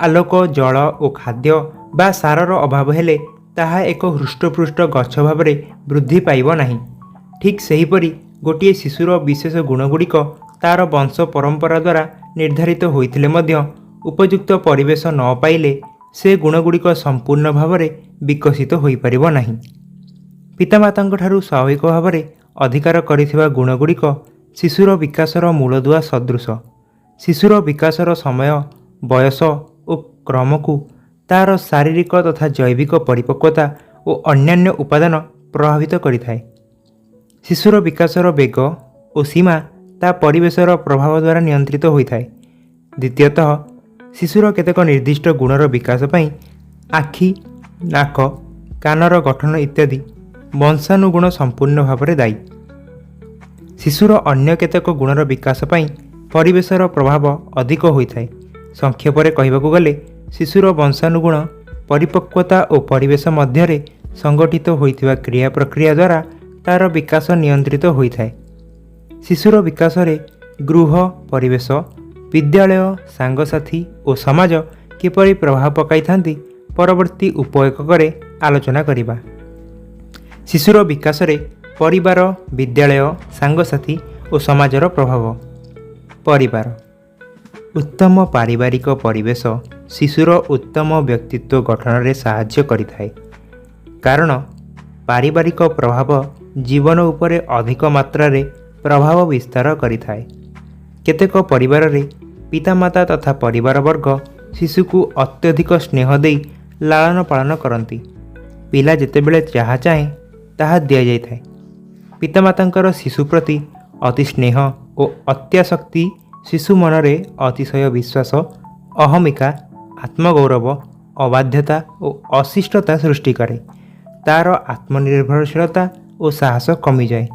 ଆଲୋକ, ଜଳ ଓ ଖାଦ୍ୟ ବା ସାରର ଅଭାବ ହେଲେ ତାହା ଏକ ହୃଷ୍ଟପୃଷ୍ଟ ଗଛ ଭାବରେ ବୃଦ୍ଧି ପାଇବ ନାହିଁ। ଠିକ୍ ସେହିପରି ଗୋଟିଏ ଶିଶୁର ବିଶେଷ ଗୁଣଗୁଡ଼ିକ ତା'ର ବଂଶ ପରମ୍ପରା ଦ୍ୱାରା ନିର୍ଦ୍ଧାରିତ ହୋଇଥିଲେ ମଧ୍ୟ ଉପଯୁକ୍ତ ପରିବେଶ ନ ପାଇଲେ ସେ ଗୁଣଗୁଡ଼ିକ ସମ୍ପୂର୍ଣ୍ଣ ଭାବରେ ବିକଶିତ ହୋଇପାରିବ ନାହିଁ। ପିତାମାତାଙ୍କଠାରୁ ସ୍ୱାଭାବିକ ଭାବରେ ଅଧିକାର କରିଥିବା ଗୁଣଗୁଡ଼ିକ ଶିଶୁର ବିକାଶର ମୂଳଦୁଆ ସଦୃଶ। ଶିଶୁର ବିକାଶର ସମୟ, ବୟସ ଓ କ୍ରମକୁ ତା'ର ଶାରୀରିକ ତଥା ଜୈବିକ ପରିପକ୍ୱତା ଓ ଅନ୍ୟାନ୍ୟ ଉପାଦାନ ପ୍ରଭାବିତ କରିଥାଏ। ଶିଶୁର ବିକାଶର ବେଗ ଓ ସୀମା ତା ପରିବେଶର ପ୍ରଭାବ ଦ୍ୱାରା ନିୟନ୍ତ୍ରିତ ହୋଇଥାଏ। ଦ୍ୱିତୀୟତଃ, ଶିଶୁର କେତେକ ନିର୍ଦ୍ଦିଷ୍ଟ ଗୁଣର ବିକାଶ ପାଇଁ ଆଖି, ନାକ, କାନର ଗଠନ ଇତ୍ୟାଦି ବଂଶାନୁଗୁଣ ସମ୍ପୂର୍ଣ୍ଣ ଭାବରେ ଦାୟୀ। ଶିଶୁର ଅନ୍ୟ କେତେକ ଗୁଣର ବିକାଶ ପାଇଁ ପରିବେଶର ପ୍ରଭାବ ଅଧିକ ହୋଇଥାଏ। ସଂକ୍ଷେପରେ କହିବାକୁ ଗଲେ ଶିଶୁର ବଂଶାନୁଗୁଣ, ପରିପକ୍ୱତା ଓ ପରିବେଶ ମଧ୍ୟରେ ସଂଗଠିତ ହୋଇଥିବା କ୍ରିୟା ପ୍ରକ୍ରିୟା ଦ୍ୱାରା ତା'ର ବିକାଶ ନିୟନ୍ତ୍ରିତ ହୋଇଥାଏ। ଶିଶୁର ବିକାଶରେ ଗୃହ ପରିବେଶ, ବିଦ୍ୟାଳୟ, ସାଙ୍ଗସାଥି ଓ ସମାଜ କିପରି ପ୍ରଭାବ ପକାଇଥାନ୍ତି, ପରବର୍ତ୍ତୀ ଉପ ଏକକରେ ଆଲୋଚନା କରିବା। ଶିଶୁର ବିକାଶରେ ପରିବାର, ବିଦ୍ୟାଳୟ, ସାଙ୍ଗସାଥି ଓ ସମାଜର ପ୍ରଭାବ। ପରିବାର। ଉତ୍ତମ ପାରିବାରିକ ପରିବେଶ ଶିଶୁର ଉତ୍ତମ ବ୍ୟକ୍ତିତ୍ୱ ଗଠନରେ ସାହାଯ୍ୟ କରିଥାଏ, କାରଣ ପାରିବାରିକ ପ୍ରଭାବ ଜୀବନ ଉପରେ ଅଧିକ ମାତ୍ରାରେ ପ୍ରଭାବ ବିସ୍ତାର କରିଥାଏ। କେତେକ ପରିବାରରେ ପିତାମାତା ତଥା ପରିବାରବର୍ଗ ଶିଶୁକୁ ଅତ୍ୟଧିକ ସ୍ନେହ ଦେଇ ଲାଳନ ପାଳନ କରନ୍ତି। ପିଲା ଯେତେବେଳେ ଯାହା ଚାହେଁ ତାହା ଦିଆଯାଇଥାଏ। ପିତାମାତାଙ୍କର ଶିଶୁ ପ୍ରତି ଅତି ସ୍ନେହ ଓ ଅତ୍ୟାସକ୍ତି ଶିଶୁ ମନରେ ଅତିଶୟ ବିଶ୍ୱାସ, ଅହମିକା, ଆତ୍ମଗୌରବ, ଅବାଧ୍ୟତା ଓ ଅଶିଷ୍ଟତା ସୃଷ୍ଟି କରେ। ତା'ର ଆତ୍ମନିର୍ଭରଶୀଳତା ଓ ସାହସ କମିଯାଏ।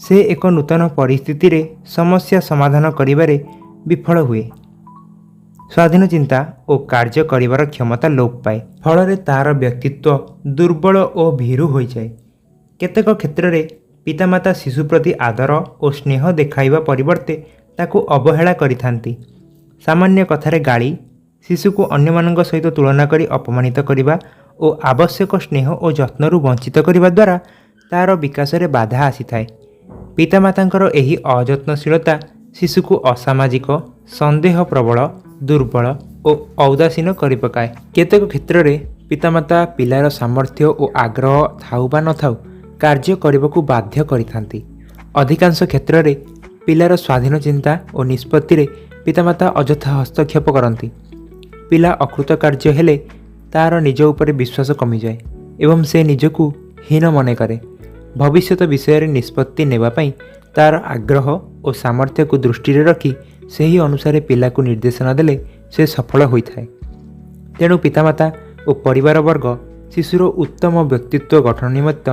ସେ ଏକ ନୂତନ ପରିସ୍ଥିତିରେ ସମସ୍ୟା ସମାଧାନ କରିବାରେ ବିଫଳ ହୁଏ। ସ୍ୱାଧୀନ ଚିନ୍ତା ଓ କାର୍ଯ୍ୟ କରିବାର କ୍ଷମତା ଲୋପ ପାଏ। ଫଳରେ ତା'ର ବ୍ୟକ୍ତିତ୍ୱ ଦୁର୍ବଳ ଓ ଭୀରୁ ହୋଇଯାଏ। କେତେକ କ୍ଷେତ୍ରରେ ପିତାମାତା ଶିଶୁ ପ୍ରତି ଆଦର ଓ ସ୍ନେହ ଦେଖାଇବା ପରିବର୍ତ୍ତେ ତାକୁ ଅବହେଳା କରିଥାନ୍ତି। ସାମାନ୍ୟ କଥାରେ ଗାଳି, ଶିଶୁକୁ ଅନ୍ୟମାନଙ୍କ ସହିତ ତୁଳନା କରି ଅପମାନିତ କରିବା ଓ ଆବଶ୍ୟକ ସ୍ନେହ ଓ ଯତ୍ନରୁ ବଞ୍ଚିତ କରିବା ଦ୍ୱାରା ତା'ର ବିକାଶରେ ବାଧା ଆସିଥାଏ। ପିତାମାତାଙ୍କର ଏହି ଅଯତ୍ନଶୀଳତା ଶିଶୁକୁ ଅସାମାଜିକ, ସନ୍ଦେହ ପ୍ରବଳ, ଦୁର୍ବଳ ଓ ଔଦାସୀନ କରିପକାଏ। କେତେକ କ୍ଷେତ୍ରରେ ପିତାମାତା ପିଲାର ସାମର୍ଥ୍ୟ ଓ ଆଗ୍ରହ ଥାଉ ବା ନଥାଉ କାର୍ଯ୍ୟ କରିବାକୁ ବାଧ୍ୟ କରିଥାନ୍ତି। ଅଧିକାଂଶ କ୍ଷେତ୍ରରେ ପିଲାର ସ୍ୱାଧୀନ ଚିନ୍ତା ଓ ନିଷ୍ପତ୍ତିରେ ପିତାମାତା ଅଯଥା ହସ୍ତକ୍ଷେପ କରନ୍ତି। ପିଲା ଅକୃତକାର୍ଯ୍ୟ ହେଲେ ତା'ର ନିଜ ଉପରେ ବିଶ୍ୱାସ କମିଯାଏ ଏବଂ ସେ ନିଜକୁ ହୀନ ମନେ କରେ। ଭବିଷ୍ୟତ ବିଷୟରେ ନିଷ୍ପତ୍ତି ନେବା ପାଇଁ ତା'ର ଆଗ୍ରହ ଓ ସାମର୍ଥ୍ୟକୁ ଦୃଷ୍ଟିରେ ରଖି ସେହି ଅନୁସାରେ ପିଲାକୁ ନିର୍ଦ୍ଦେଶନା ଦେଲେ ସେ ସଫଳ ହୋଇଥାଏ। ତେଣୁ ପିତାମାତା ଓ ପରିବାରବର୍ଗ ଶିଶୁର ଉତ୍ତମ ବ୍ୟକ୍ତିତ୍ୱ ଗଠନ ନିମିତ୍ତ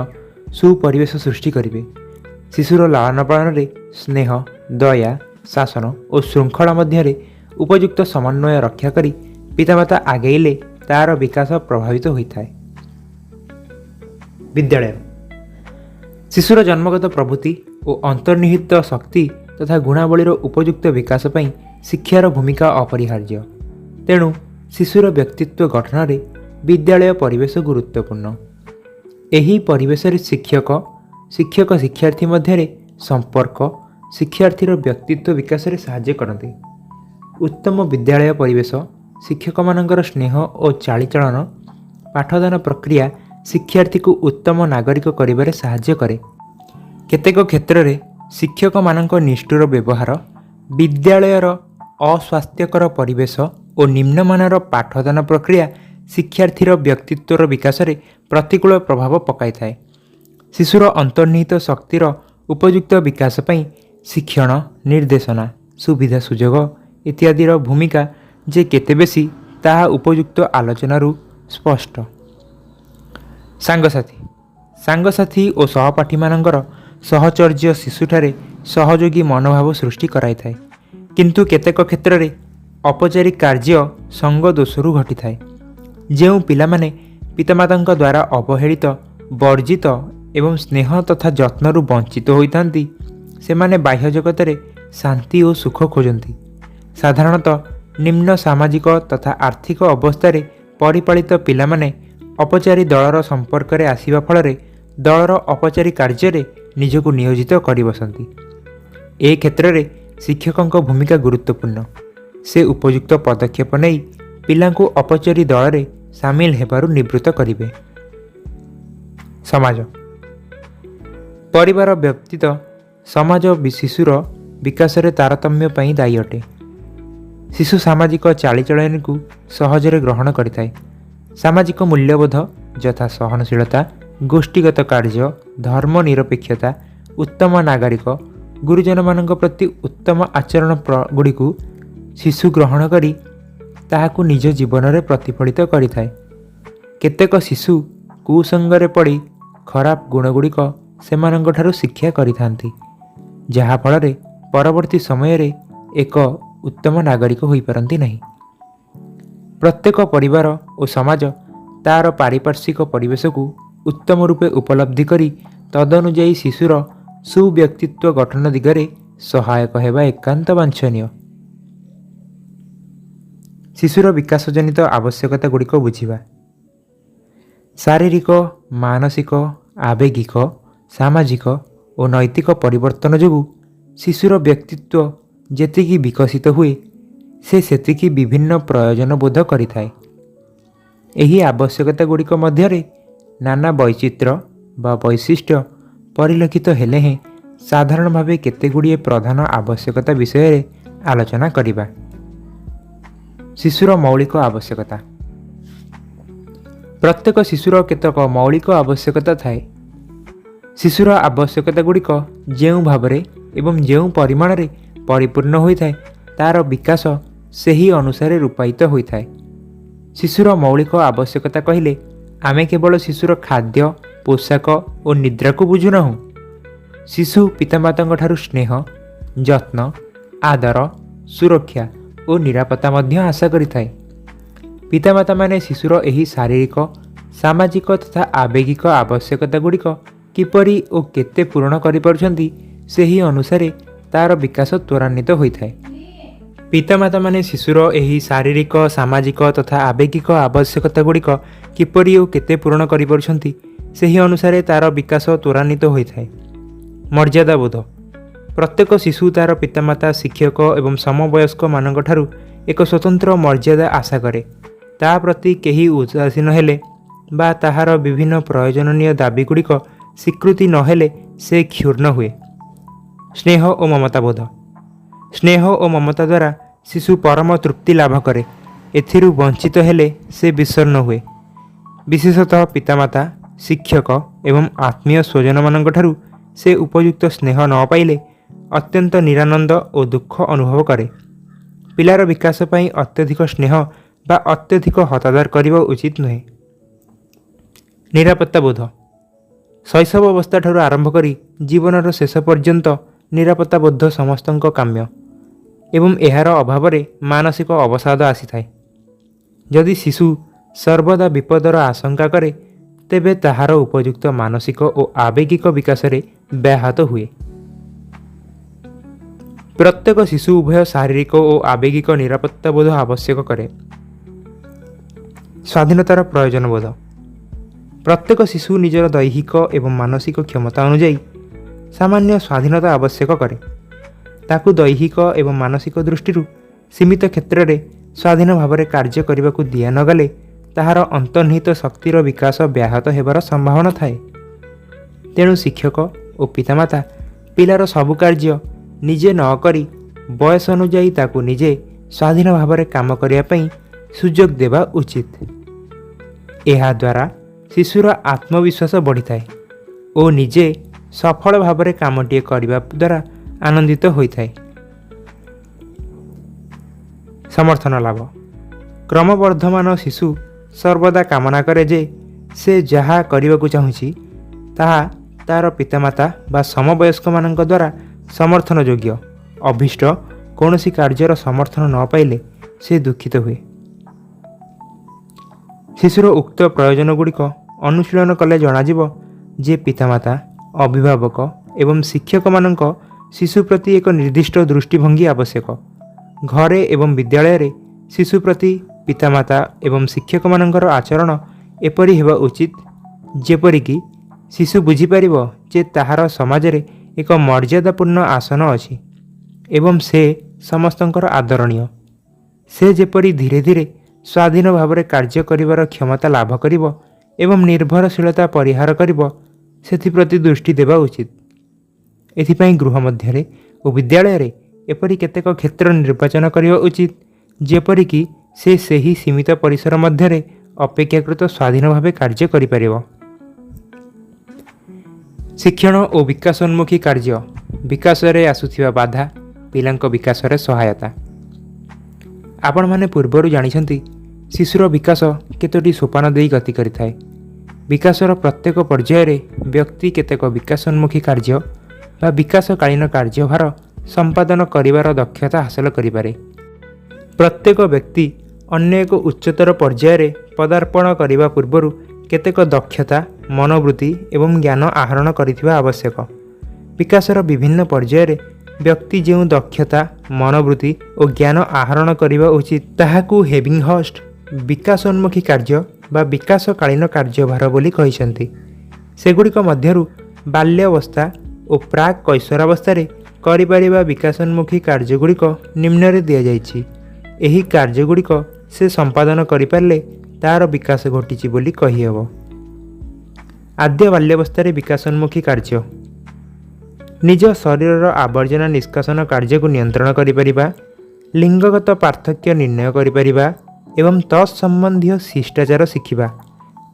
ସୁପରିବେଶ ସୃଷ୍ଟି କରିବେ। ଶିଶୁର ଲାଳନ ପାଳନରେ ସ୍ନେହ, ଦୟା, ଶାସନ ଓ ଶୃଙ୍ଖଳା ମଧ୍ୟରେ ଉପଯୁକ୍ତ ସମନ୍ୱୟ ରକ୍ଷା କରି ପିତାମାତା ଆଗେଇଲେ ତା'ର ବିକାଶ ପ୍ରଭାବିତ ହୋଇଥାଏ। ବିଦ୍ୟାଳୟ ଶିଶୁର ଜନ୍ମଗତ ପ୍ରବୃତ୍ତି ଓ ଅନ୍ତର୍ନିହିତ ଶକ୍ତି ତଥା ଗୁଣାବଳୀର ଉପଯୁକ୍ତ ବିକାଶ ପାଇଁ ଶିକ୍ଷାର ଭୂମିକା ଅପରିହାର୍ଯ୍ୟ। ତେଣୁ ଶିଶୁର ବ୍ୟକ୍ତିତ୍ୱ ଗଠନରେ ବିଦ୍ୟାଳୟ ପରିବେଶ ଗୁରୁତ୍ୱପୂର୍ଣ୍ଣ। ଏହି ପରିବେଶରେ ଶିକ୍ଷକ ଶିକ୍ଷକ ଶିକ୍ଷାର୍ଥୀ ମଧ୍ୟରେ ସମ୍ପର୍କ ଶିକ୍ଷାର୍ଥୀର ବ୍ୟକ୍ତିତ୍ୱ ବିକାଶରେ ସାହାଯ୍ୟ କରନ୍ତି। ଉତ୍ତମ ବିଦ୍ୟାଳୟ ପରିବେଶ, ଶିକ୍ଷକମାନଙ୍କର ସ୍ନେହ ଓ ଚାଲିଚଳନ, ପାଠଦାନ ପ୍ରକ୍ରିୟା ଶିକ୍ଷାର୍ଥୀକୁ ଉତ୍ତମ ନାଗରିକ କରିବାରେ ସାହାଯ୍ୟ କରେ। କେତେକ କ୍ଷେତ୍ରରେ ଶିକ୍ଷକମାନଙ୍କ ନିଷ୍ଠୁର ବ୍ୟବହାର, ବିଦ୍ୟାଳୟର ଅସ୍ୱାସ୍ଥ୍ୟକର ପରିବେଶ ଓ ନିମ୍ନମାନର ପାଠଦାନ ପ୍ରକ୍ରିୟା ଶିକ୍ଷାର୍ଥୀର ବ୍ୟକ୍ତିତ୍ୱର ବିକାଶରେ ପ୍ରତିକୂଳ ପ୍ରଭାବ ପକାଇଥାଏ। ଶିଶୁର ଅନ୍ତର୍ନିହିତ ଶକ୍ତିର ଉପଯୁକ୍ତ ବିକାଶ ପାଇଁ ଶିକ୍ଷଣ, ନିର୍ଦ୍ଦେଶନା, ସୁବିଧା ସୁଯୋଗ ଇତ୍ୟାଦିର ଭୂମିକା ଯେ କେତେ ବେଶୀ, ତାହା ଉପଯୁକ୍ତ ଆଲୋଚନାରୁ ସ୍ପଷ୍ଟ। ସାଙ୍ଗସାଥି ସାଙ୍ଗସାଥି ଓ ସହପାଠୀମାନଙ୍କର ସହଚର୍ଯ୍ୟ ଶିଶୁଠାରେ ସହଯୋଗୀ ମନୋଭାବ ସୃଷ୍ଟି କରାଇଥାଏ। କିନ୍ତୁ କେତେକ କ୍ଷେତ୍ରରେ ଅପଚାରୀ କାର୍ଯ୍ୟ ସଙ୍ଗ ଦୋଷରୁ ଘଟିଥାଏ। ଯେଉଁ ପିଲାମାନେ ପିତାମାତାଙ୍କ ଦ୍ୱାରା ଅବହେଳିତ, ବର୍ଜିତ ଏବଂ ସ୍ନେହ ତଥା ଯତ୍ନରୁ ବଞ୍ଚିତ ହୋଇଥାନ୍ତି, ସେମାନେ ବାହ୍ୟ ଜଗତରେ ଶାନ୍ତି ଓ ସୁଖ ଖୋଜନ୍ତି। ସାଧାରଣତଃ ନିମ୍ନ ସାମାଜିକ ତଥା ଆର୍ଥିକ ଅବସ୍ଥାରେ ପରିପାଳିତ ପିଲାମାନେ ଅପଚାରୀ ଦଳର ସମ୍ପର୍କରେ ଆସିବା ଫଳରେ ଦଳର ଅପଚାରୀ କାର୍ଯ୍ୟରେ ନିଜକୁ ନିୟୋଜିତ କରିବସନ୍ତି। ଏ କ୍ଷେତ୍ରରେ ଶିକ୍ଷକଙ୍କ ଭୂମିକା ଗୁରୁତ୍ୱପୂର୍ଣ୍ଣ। ସେ ଉପଯୁକ୍ତ ପଦକ୍ଷେପ ନେଇ ପିଲାଙ୍କୁ ଅପଚାରୀ ଦଳରେ ସାମିଲ ହେବାରୁ ନିବୃତ୍ତ କରିବେ। ସମାଜ ପରିବାର ବ୍ୟତୀତ ସମାଜ ଶିଶୁର ବିକାଶରେ ତାରତମ୍ୟ ପାଇଁ ଦାୟୀ ଅଟେ। ଶିଶୁ ସାମାଜିକ ଚାଲିଚଳନୀକୁ ସହଜରେ ଗ୍ରହଣ କରିଥାଏ। ସାମାଜିକ ମୂଲ୍ୟବୋଧ ଯଥା ସହନଶୀଳତା, ଗୋଷ୍ଠୀଗତ କାର୍ଯ୍ୟ, ଧର୍ମ ନିରପେକ୍ଷତା, ଉତ୍ତମ ନାଗରିକ, ଗୁରୁଜନମାନଙ୍କ ପ୍ରତି ଉତ୍ତମ ଆଚରଣ ଗୁଡ଼ିକୁ ଶିଶୁ ଗ୍ରହଣ କରି ତାହାକୁ ନିଜ ଜୀବନରେ ପ୍ରତିଫଳିତ କରିଥାଏ। କେତେକ ଶିଶୁ କୁସଙ୍ଗରେ ପଡ଼ି ଖରାପ ଗୁଣଗୁଡ଼ିକ ସେମାନଙ୍କଠାରୁ ଶିକ୍ଷା କରିଥାନ୍ତି, ଯାହାଫଳରେ ପରବର୍ତ୍ତୀ ସମୟରେ ଏକ ଉତ୍ତମ ନାଗରିକ ହୋଇପାରନ୍ତି ନାହିଁ। ପ୍ରତ୍ୟେକ ପରିବାର ଓ ସମାଜ ତା'ର ପାରିପାର୍ଶ୍ୱିକ ପରିବେଶକୁ ଉତ୍ତମ ରୂପେ ଉପଲବ୍ଧି କରି ତଦନୁଯାୟୀ ଶିଶୁର ସୁବ୍ୟକ୍ତିତ୍ୱ ଗଠନ ଦିଗରେ ସହାୟକ ହେବା ଏକାନ୍ତ ବାଞ୍ଛନୀୟ। ଶିଶୁର ବିକାଶଜନିତ ଆବଶ୍ୟକତା ଗୁଡ଼ିକ ବୁଝିବା। ଶାରୀରିକ, ମାନସିକ, ଆବେଗିକ, ସାମାଜିକ ଓ ନୈତିକ ପରିବର୍ତ୍ତନ ଯୋଗୁଁ ଶିଶୁର ବ୍ୟକ୍ତିତ୍ୱ ଯେତିକି ବିକଶିତ ହୁଏ, ସେ ସେତିକି ବିଭିନ୍ନ ପ୍ରୟୋଜନ ବୋଧ କରିଥାଏ। ଏହି ଆବଶ୍ୟକତା ଗୁଡ଼ିକ ମଧ୍ୟରେ ନାନା ବୈଚିତ୍ର୍ୟ ବା ବୈଶିଷ୍ଟ୍ୟ ପରିଲକ୍ଷିତ ହେଲେ ହେଁ ସାଧାରଣ ଭାବେ କେତେଗୁଡ଼ିଏ ପ୍ରଧାନ ଆବଶ୍ୟକତା ବିଷୟରେ ଆଲୋଚନା କରିବା। ଶିଶୁର ମୌଳିକ ଆବଶ୍ୟକତା। ପ୍ରତ୍ୟେକ ଶିଶୁର କେତେକ ମୌଳିକ ଆବଶ୍ୟକତା ଥାଏ। ଶିଶୁର ଆବଶ୍ୟକତା ଗୁଡ଼ିକ ଯେଉଁ ଭାବରେ ଏବଂ ଯେଉଁ ପରିମାଣରେ ପରିପୂର୍ଣ୍ଣ ହୋଇଥାଏ, ତା'ର ବିକାଶ ସେହି ଅନୁସାରେ ରୂପାୟିତ ହୋଇଥାଏ। ଶିଶୁର ମୌଳିକ ଆବଶ୍ୟକତା କହିଲେ ଆମେ କେବଳ ଶିଶୁର ଖାଦ୍ୟ, ପୋଷାକ ଓ ନିଦ୍ରାକୁ ବୁଝୁନାହୁଁ। ଶିଶୁ ପିତାମାତାଙ୍କ ଠାରୁ ସ୍ନେହ, ଯତ୍ନ, ଆଦର, ସୁରକ୍ଷା ଓ ନିରାପତ୍ତା ମଧ୍ୟ ଆଶା କରିଥାଏ। ପିତାମାତାମାନେ ଶିଶୁର ଏହି ଶାରୀରିକ, ସାମାଜିକ ତଥା ଆବେଗିକ ଆବଶ୍ୟକତା ଗୁଡ଼ିକ କିପରି ଓ କେତେ ପୂରଣ କରିପାରୁଛନ୍ତି, ସେହି ଅନୁସାରେ ତା'ର ବିକାଶ ତ୍ୱରାନ୍ୱିତ ହୋଇଥାଏ। ପିତାମାତାମାନେ ଶିଶୁର ଏହି ଶାରୀରିକ, ସାମାଜିକ ତଥା ଆବେଗିକ ଆବଶ୍ୟକତା ଗୁଡ଼ିକ କିପରି ଓ କେତେ ପୂରଣ କରିପାରୁଛନ୍ତି, ସେହି ଅନୁସାରେ ତା'ର ବିକାଶ ତ୍ୱରାନ୍ୱିତ ହୋଇଥାଏ। ମର୍ଯ୍ୟାଦାବୋଧ। ପ୍ରତ୍ୟେକ ଶିଶୁ ତା'ର ପିତାମାତା, ଶିକ୍ଷକ ଏବଂ ସମବୟସ୍କମାନଙ୍କଠାରୁ ଏକ ସ୍ୱତନ୍ତ୍ର ମର୍ଯ୍ୟାଦା ଆଶା କରେ। ତା ପ୍ରତି କେହି ଉଦାସୀନ ହେଲେ ବା ତାହାର ବିଭିନ୍ନ ପ୍ରୟୋଜନୀୟ ଦାବିଗୁଡ଼ିକ ସ୍ୱୀକୃତି ନହେଲେ ସେ କ୍ଷୁଣ୍ଣ ହୁଏ। ସ୍ନେହ ଓ ମମତାବୋଧ। ସ୍ନେହ ଓ ମମତା ଦ୍ୱାରା ଶିଶୁ ପରମ ତୃପ୍ତି ଲାଭ କରେ। ଏଥିରୁ ବଞ୍ଚିତ ହେଲେ ସେ ବିଷଣ୍ଣ ହୁଏ। ବିଶେଷତଃ ପିତାମାତା, ଶିକ୍ଷକ ଏବଂ ଆତ୍ମୀୟ ସ୍ୱଜନମାନଙ୍କଠାରୁ ସେ ଉପଯୁକ୍ତ ସ୍ନେହ ନ ପାଇଲେ ଅତ୍ୟନ୍ତ ନିରାନନ୍ଦ ଓ ଦୁଃଖ ଅନୁଭବ କରେ। ପିଲାର ବିକାଶ ପାଇଁ ଅତ୍ୟଧିକ ସ୍ନେହ ବା ଅତ୍ୟଧିକ ହତାଦର କରିବା ଉଚିତ ନୁହେଁ। ନିରାପତ୍ତା ବୋଧ। ଶୈଶବ ଅବସ୍ଥାଠାରୁ ଆରମ୍ଭ କରି ଜୀବନର ଶେଷ ପର୍ଯ୍ୟନ୍ତ ନିରାପତ୍ତା ବୋଧ ସମସ୍ତଙ୍କ କାମ୍ୟ ଏବଂ ଏହାର ଅଭାବରେ ମାନସିକ ଅବସାଦ ଆସିଥାଏ। ଯଦି ଶିଶୁ ସର୍ବଦା ବିପଦର ଆଶଙ୍କା କରେ, ତେବେ ତାହାର ଉପଯୁକ୍ତ ମାନସିକ ଓ ଆବେଗିକ ବିକାଶରେ ବ୍ୟାହତ ହୁଏ। ପ୍ରତ୍ୟେକ ଶିଶୁ ଉଭୟ ଶାରୀରିକ ଓ ଆବେଗିକ ନିରାପତ୍ତା ବୋଧ ଆବଶ୍ୟକ କରେ। ସ୍ୱାଧୀନତାର ପ୍ରୟୋଜନ ବୋଧ। ପ୍ରତ୍ୟେକ ଶିଶୁ ନିଜର ଦୈହିକ ଏବଂ ମାନସିକ କ୍ଷମତା ଅନୁଯାୟୀ ସାମାନ୍ୟ ସ୍ୱାଧୀନତା ଆବଶ୍ୟକ କରେ। ତାକୁ ଦୈହିକ ଏବଂ ମାନସିକ ଦୃଷ୍ଟିରୁ ସୀମିତ କ୍ଷେତ୍ରରେ ସ୍ୱାଧୀନ ଭାବରେ କାର୍ଯ୍ୟ କରିବାକୁ ଦିଆ ନଗଲେ ତାହାର ଅନ୍ତର୍ନିହିତ ଶକ୍ତିର ବିକାଶ ବ୍ୟାହତ ହେବାର ସମ୍ଭାବନା ଥାଏ। ତେଣୁ ଶିକ୍ଷକ ଓ ପିତାମାତା ପିଲାର ସବୁ କାର୍ଯ୍ୟ ନିଜେ ନ କରି ବୟସ ଅନୁଯାୟୀ ତାକୁ ନିଜେ ସ୍ୱାଧୀନ ଭାବରେ କାମ କରିବା ପାଇଁ ସୁଯୋଗ ଦେବା ଉଚିତ। ଏହାଦ୍ୱାରା ଶିଶୁର ଆତ୍ମବିଶ୍ୱାସ ବଢ଼ିଥାଏ ଓ ନିଜେ ସଫଳ ଭାବରେ କାମଟିଏ କରିବା ଦ୍ୱାରା ଆନନ୍ଦିତ ହୋଇଥାଏ। ସମର୍ଥନ ଲାଭ। କ୍ରମବର୍ଦ୍ଧମାନ ଶିଶୁ ସର୍ବଦା କାମନା କରେ ଯେ ସେ ଯାହା କରିବାକୁ ଚାହୁଁଛି, ତାହା ତା'ର ପିତାମାତା ବା ସମବୟସ୍କମାନଙ୍କ ଦ୍ୱାରା ସମର୍ଥନ ଯୋଗ୍ୟ। ଅଭୀଷ୍ଟ କୌଣସି କାର୍ଯ୍ୟର ସମର୍ଥନ ନ ପାଇଲେ ସେ ଦୁଃଖିତ ହୁଏ। ଶିଶୁର ଉକ୍ତ ପ୍ରୟୋଜନଗୁଡ଼ିକ ଅନୁଶୀଳନ କଲେ ଜଣାଯିବ ଯେ ପିତାମାତା, ଅଭିଭାବକ ଏବଂ ଶିକ୍ଷକମାନଙ୍କ ଶିଶୁ ପ୍ରତି ଏକ ନିର୍ଦ୍ଦିଷ୍ଟ ଦୃଷ୍ଟିଭଙ୍ଗୀ ଆବଶ୍ୟକ। ଘରେ ଏବଂ ବିଦ୍ୟାଳୟରେ ଶିଶୁ ପ୍ରତି ପିତାମାତା ଏବଂ ଶିକ୍ଷକମାନଙ୍କର ଆଚରଣ ଏପରି ହେବା ଉଚିତ, ଯେପରିକି ଶିଶୁ ବୁଝିପାରିବ ଯେ ତାହାର ସମାଜରେ ଏକ ମର୍ଯ୍ୟାଦାପୂର୍ଣ୍ଣ ଆସନ ଅଛି ଏବଂ ସେ ସମସ୍ତଙ୍କର ଆଦରଣୀୟ। ସେ ଯେପରି ଧୀରେ ଧୀରେ ସ୍ୱାଧୀନ ଭାବରେ କାର୍ଯ୍ୟ କରିବାର କ୍ଷମତା ଲାଭ କରିବ ଏବଂ ନିର୍ଭରଶୀଳତା ପରିହାର କରିବ, ସେଥିପ୍ରତି ଦୃଷ୍ଟି ଦେବା ଉଚିତ। ଏଥିପାଇଁ ଗୃହ ମଧ୍ୟରେ ଓ ବିଦ୍ୟାଳୟରେ ଏପରି କେତେକ କ୍ଷେତ୍ର ନିର୍ବାଚନ କରିବା ଉଚିତ, ଯେପରିକି ସେ ସେହି ସୀମିତ ପରିସର ମଧ୍ୟରେ ଅପେକ୍ଷାକୃତ ସ୍ୱାଧୀନ ଭାବେ କାର୍ଯ୍ୟ କରିପାରିବ। ଶିକ୍ଷଣ ଓ ବିକାଶୋନ୍ମୁଖୀ କାର୍ଯ୍ୟ, ବିକାଶରେ ଆସୁଥିବା ବାଧା, ପିଲାଙ୍କ ବିକାଶରେ ସହାୟତା। ଆପଣମାନେ ପୂର୍ବରୁ ଜାଣିଛନ୍ତି, ଶିଶୁର ବିକାଶ କେତୋଟି ସୋପାନ ଦେଇ ଗତି କରିଥାଏ। ବିକାଶର ପ୍ରତ୍ୟେକ ପର୍ଯ୍ୟାୟରେ ବ୍ୟକ୍ତି କେତେକ ବିକାଶୋନ୍ମୁଖୀ କାର୍ଯ୍ୟ ବା ବିକାଶକାଳୀନ କାର୍ଯ୍ୟଭାର ସମ୍ପାଦନ କରିବାର ଦକ୍ଷତା ହାସଲ କରିପାରେ। ପ୍ରତ୍ୟେକ ବ୍ୟକ୍ତି ଅନ୍ୟ ଏକ ଉଚ୍ଚତର ପର୍ଯ୍ୟାୟରେ ପଦାର୍ପଣ କରିବା ପୂର୍ବରୁ କେତେକ ଦକ୍ଷତା, ମନୋବୃତ୍ତି ଏବଂ ଜ୍ଞାନ ଆହରଣ କରିଥିବା ଆବଶ୍ୟକ। ବିକାଶର ବିଭିନ୍ନ ପର୍ଯ୍ୟାୟରେ ବ୍ୟକ୍ତି ଯେଉଁ ଦକ୍ଷତା, ମନୋବୃତ୍ତି ଓ ଜ୍ଞାନ ଆହରଣ କରିବା ଉଚିତ, ତାହାକୁ ହେଭିଂହଷ୍ଟ ବିକାଶୋନ୍ମୁଖୀ କାର୍ଯ୍ୟ ବା ବିକାଶକାଳୀନ କାର୍ଯ୍ୟଭାର ବୋଲି କହିଛନ୍ତି। ସେଗୁଡ଼ିକ ମଧ୍ୟରୁ ବାଲ୍ୟାବସ୍ଥା ଓ ପ୍ରାକ୍ କୈଶୋରାବସ୍ଥାରେ କରିପାରିବା ବିକାଶୋନ୍ମୁଖୀ କାର୍ଯ୍ୟଗୁଡ଼ିକ ନିମ୍ନରେ ଦିଆଯାଇଛି। ଏହି କାର୍ଯ୍ୟଗୁଡ଼ିକ ସେ ସମ୍ପାଦନ କରିପାରିଲେ ତା'ର ବିକାଶ ଘଟିଛି ବୋଲି କହିହେବ। ଆଦ୍ୟ ବାଲ୍ୟାବସ୍ଥାରେ ବିକାଶୋନ୍ମୁଖୀ କାର୍ଯ୍ୟ: ନିଜ ଶରୀରର ଆବର୍ଜନା ନିଷ୍କାସନ କାର୍ଯ୍ୟକୁ ନିୟନ୍ତ୍ରଣ କରିପାରିବା, ଲିଙ୍ଗଗତ ପାର୍ଥକ୍ୟ ନିର୍ଣ୍ଣୟ କରିପାରିବା ଏବଂ ତତ୍ସମ୍ବନ୍ଧୀୟ ଶିଷ୍ଟାଚାର ଶିଖିବା,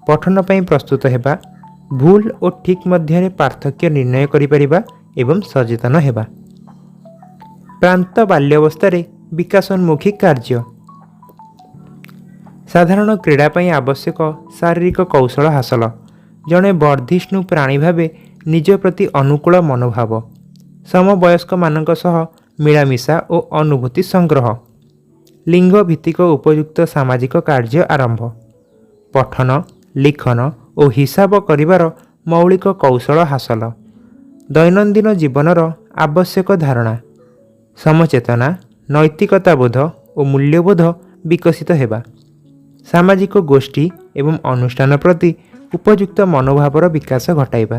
ପଠନ ପାଇଁ ପ୍ରସ୍ତୁତ ହେବା, ଭୁଲ ଓ ଠିକ୍ ମଧ୍ୟରେ ପାର୍ଥକ୍ୟ ନିର୍ଣ୍ଣୟ କରିପାରିବା ଏବଂ ସଚେତନ ହେବା। ପ୍ରାନ୍ତ ବାଲ୍ୟାବସ୍ଥାରେ ବିକାଶୋନ୍ମୁଖୀ କାର୍ଯ୍ୟ: ସାଧାରଣ କ୍ରୀଡ଼ା ପାଇଁ ଆବଶ୍ୟକ ଶାରୀରିକ କୌଶଳ ହାସଲ, ଜଣେ ବର୍ଦ୍ଧିଷ୍ଣୁ ପ୍ରାଣୀ ଭାବେ ନିଜ ପ୍ରତି ଅନୁକୂଳ ମନୋଭାବ, ସମବୟସ୍କମାନଙ୍କ ସହ ମିଳାମିଶା ଓ ଅନୁଭୂତି ସଂଗ୍ରହ, ଲିଙ୍ଗଭିତ୍ତିକ ଉପଯୁକ୍ତ ସାମାଜିକ କାର୍ଯ୍ୟ ଆରମ୍ଭ, ପଠନ, ଲିଖନ ଓ ହିସାବ କରିବାର ମୌଳିକ କୌଶଳ ହାସଲ, ଦୈନନ୍ଦିନ ଜୀବନର ଆବଶ୍ୟକ ଧାରଣା, ସମଚେତନା, ନୈତିକତାବୋଧ ଓ ମୂଲ୍ୟବୋଧ ବିକଶିତ ହେବା, ସାମାଜିକ ଗୋଷ୍ଠୀ ଏବଂ ଅନୁଷ୍ଠାନ ପ୍ରତି ଉପଯୁକ୍ତ ମନୋଭାବର ବିକାଶ ଘଟାଇବା,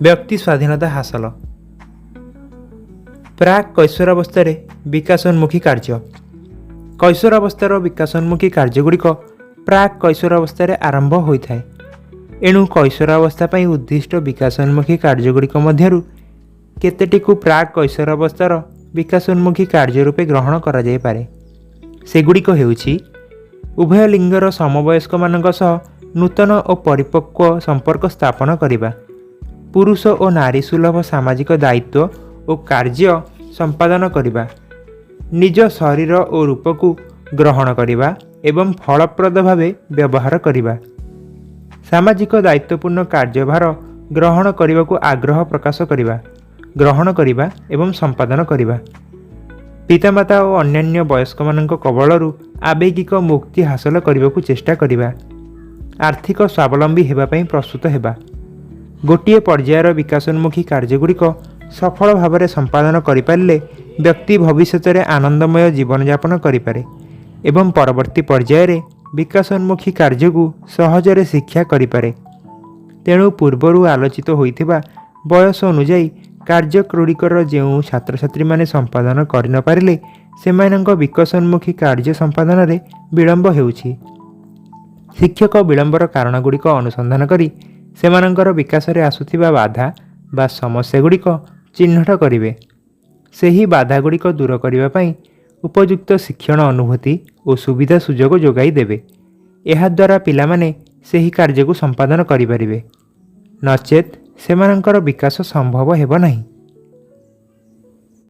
ବ୍ୟକ୍ତି ସ୍ୱାଧୀନତା ହାସଲ। ପ୍ରାକ୍ କୈଶୋରାବସ୍ଥାରେ ବିକାଶୋନ୍ମୁଖୀ କାର୍ଯ୍ୟ। କୈଶୋରାବସ୍ଥାର ବିକାଶୋନ୍ମୁଖୀ କାର୍ଯ୍ୟଗୁଡ଼ିକ ପ୍ରାକ୍ କୈଶୋରାବସ୍ଥାରେ ଆରମ୍ଭ ହୋଇଥାଏ। ଏଣୁ କୈଶୋରାବସ୍ଥା ପାଇଁ ଉଦ୍ଦିଷ୍ଟ ବିକାଶୋନ୍ମୁଖୀ କାର୍ଯ୍ୟଗୁଡ଼ିକ ମଧ୍ୟରୁ କେତେଟିକୁ ପ୍ରାକ୍ କୈଶୋରାବସ୍ଥାର ବିକାଶୋନ୍ମୁଖୀ କାର୍ଯ୍ୟ ରୂପେ ଗ୍ରହଣ କରାଯାଇପାରେ। ସେଗୁଡ଼ିକ ହେଉଛି: ଉଭୟ ଲିଙ୍ଗର ସମବୟସ୍କମାନଙ୍କ ସହ ନୂତନ ଓ ପରିପକ୍ୱ ସମ୍ପର୍କ ସ୍ଥାପନ କରିବା, ପୁରୁଷ ଓ ନାରୀ ସୁଲଭ ସାମାଜିକ ଦାୟିତ୍ୱ ଓ କାର୍ଯ୍ୟ ସମ୍ପାଦନ କରିବା, ନିଜ ଶରୀର ଓ ରୂପକୁ ଗ୍ରହଣ କରିବା ଏବଂ ଫଳପ୍ରଦ ଭାବେ ବ୍ୟବହାର କରିବା, ସାମାଜିକ ଦାୟିତ୍ୱପୂର୍ଣ୍ଣ କାର୍ଯ୍ୟଭାର ଗ୍ରହଣ କରିବାକୁ ଆଗ୍ରହ ପ୍ରକାଶ କରିବା, ଗ୍ରହଣ କରିବା ଏବଂ ସମ୍ପାଦନ କରିବା। ପିତାମାତା ଓ ଅନ୍ୟାନ୍ୟ ବୟସ୍କମାନଙ୍କ କବଳରୁ ଆବେଗିକ ମୁକ୍ତି ହାସଲ କରିବାକୁ ଚେଷ୍ଟା କରିବା। ଆର୍ଥିକ ସ୍ୱାବଲମ୍ବୀ ହେବା ପାଇଁ ପ୍ରସ୍ତୁତ ହେବା। ଗୋଟିଏ ପର୍ଯ୍ୟାୟର ବିକାଶୋନ୍ମୁଖୀ କାର୍ଯ୍ୟଗୁଡ଼ିକ ସଫଳ ଭାବରେ ସମ୍ପାଦନ କରିପାରିଲେ ବ୍ୟକ୍ତି ଭବିଷ୍ୟତରେ ଆନନ୍ଦମୟ ଜୀବନଯାପନ କରିପାରେ ଏବଂ ପରବର୍ତ୍ତୀ ପର୍ଯ୍ୟାୟରେ ବିକାଶୋନ୍ମୁଖୀ କାର୍ଯ୍ୟକୁ ସହଜରେ ଶିକ୍ଷା କରିପାରେ। ତେଣୁ ପୂର୍ବରୁ ଆଲୋଚିତ ହୋଇଥିବା ବୟସ ଅନୁଯାୟୀ କାର୍ଯ୍ୟଗୁଡ଼ିକର ଯେଉଁ ଛାତ୍ରଛାତ୍ରୀମାନେ ସମ୍ପାଦନ କରିନପାରିଲେ, ସେମାନଙ୍କ ବିକାଶୋନ୍ମୁଖୀ କାର୍ଯ୍ୟ ସମ୍ପାଦନରେ ବିଳମ୍ବ ହେଉଛି। ଶିକ୍ଷକ ବିଳମ୍ବର କାରଣଗୁଡ଼ିକ ଅନୁସନ୍ଧାନ କରି ସେମାନଙ୍କର ବିକାଶରେ ଆସୁଥିବା ବାଧା ବା ସମସ୍ୟାଗୁଡ଼ିକ ଚିହ୍ନଟ କରିବେ। ସେହି ବାଧାଗୁଡ଼ିକ ଦୂର କରିବା ପାଇଁ ଉପଯୁକ୍ତ ଶିକ୍ଷଣ ଅନୁଭୂତି ଓ ସୁବିଧା ସୁଯୋଗ ଯୋଗାଇ ଦେବେ। ଏହାଦ୍ୱାରା ପିଲାମାନେ ସେହି କାର୍ଯ୍ୟକୁ ସମ୍ପାଦନ କରିପାରିବେ, ନଚେତ୍ ସେମାନଙ୍କର ବିକାଶ ସମ୍ଭବ ହେବ ନାହିଁ।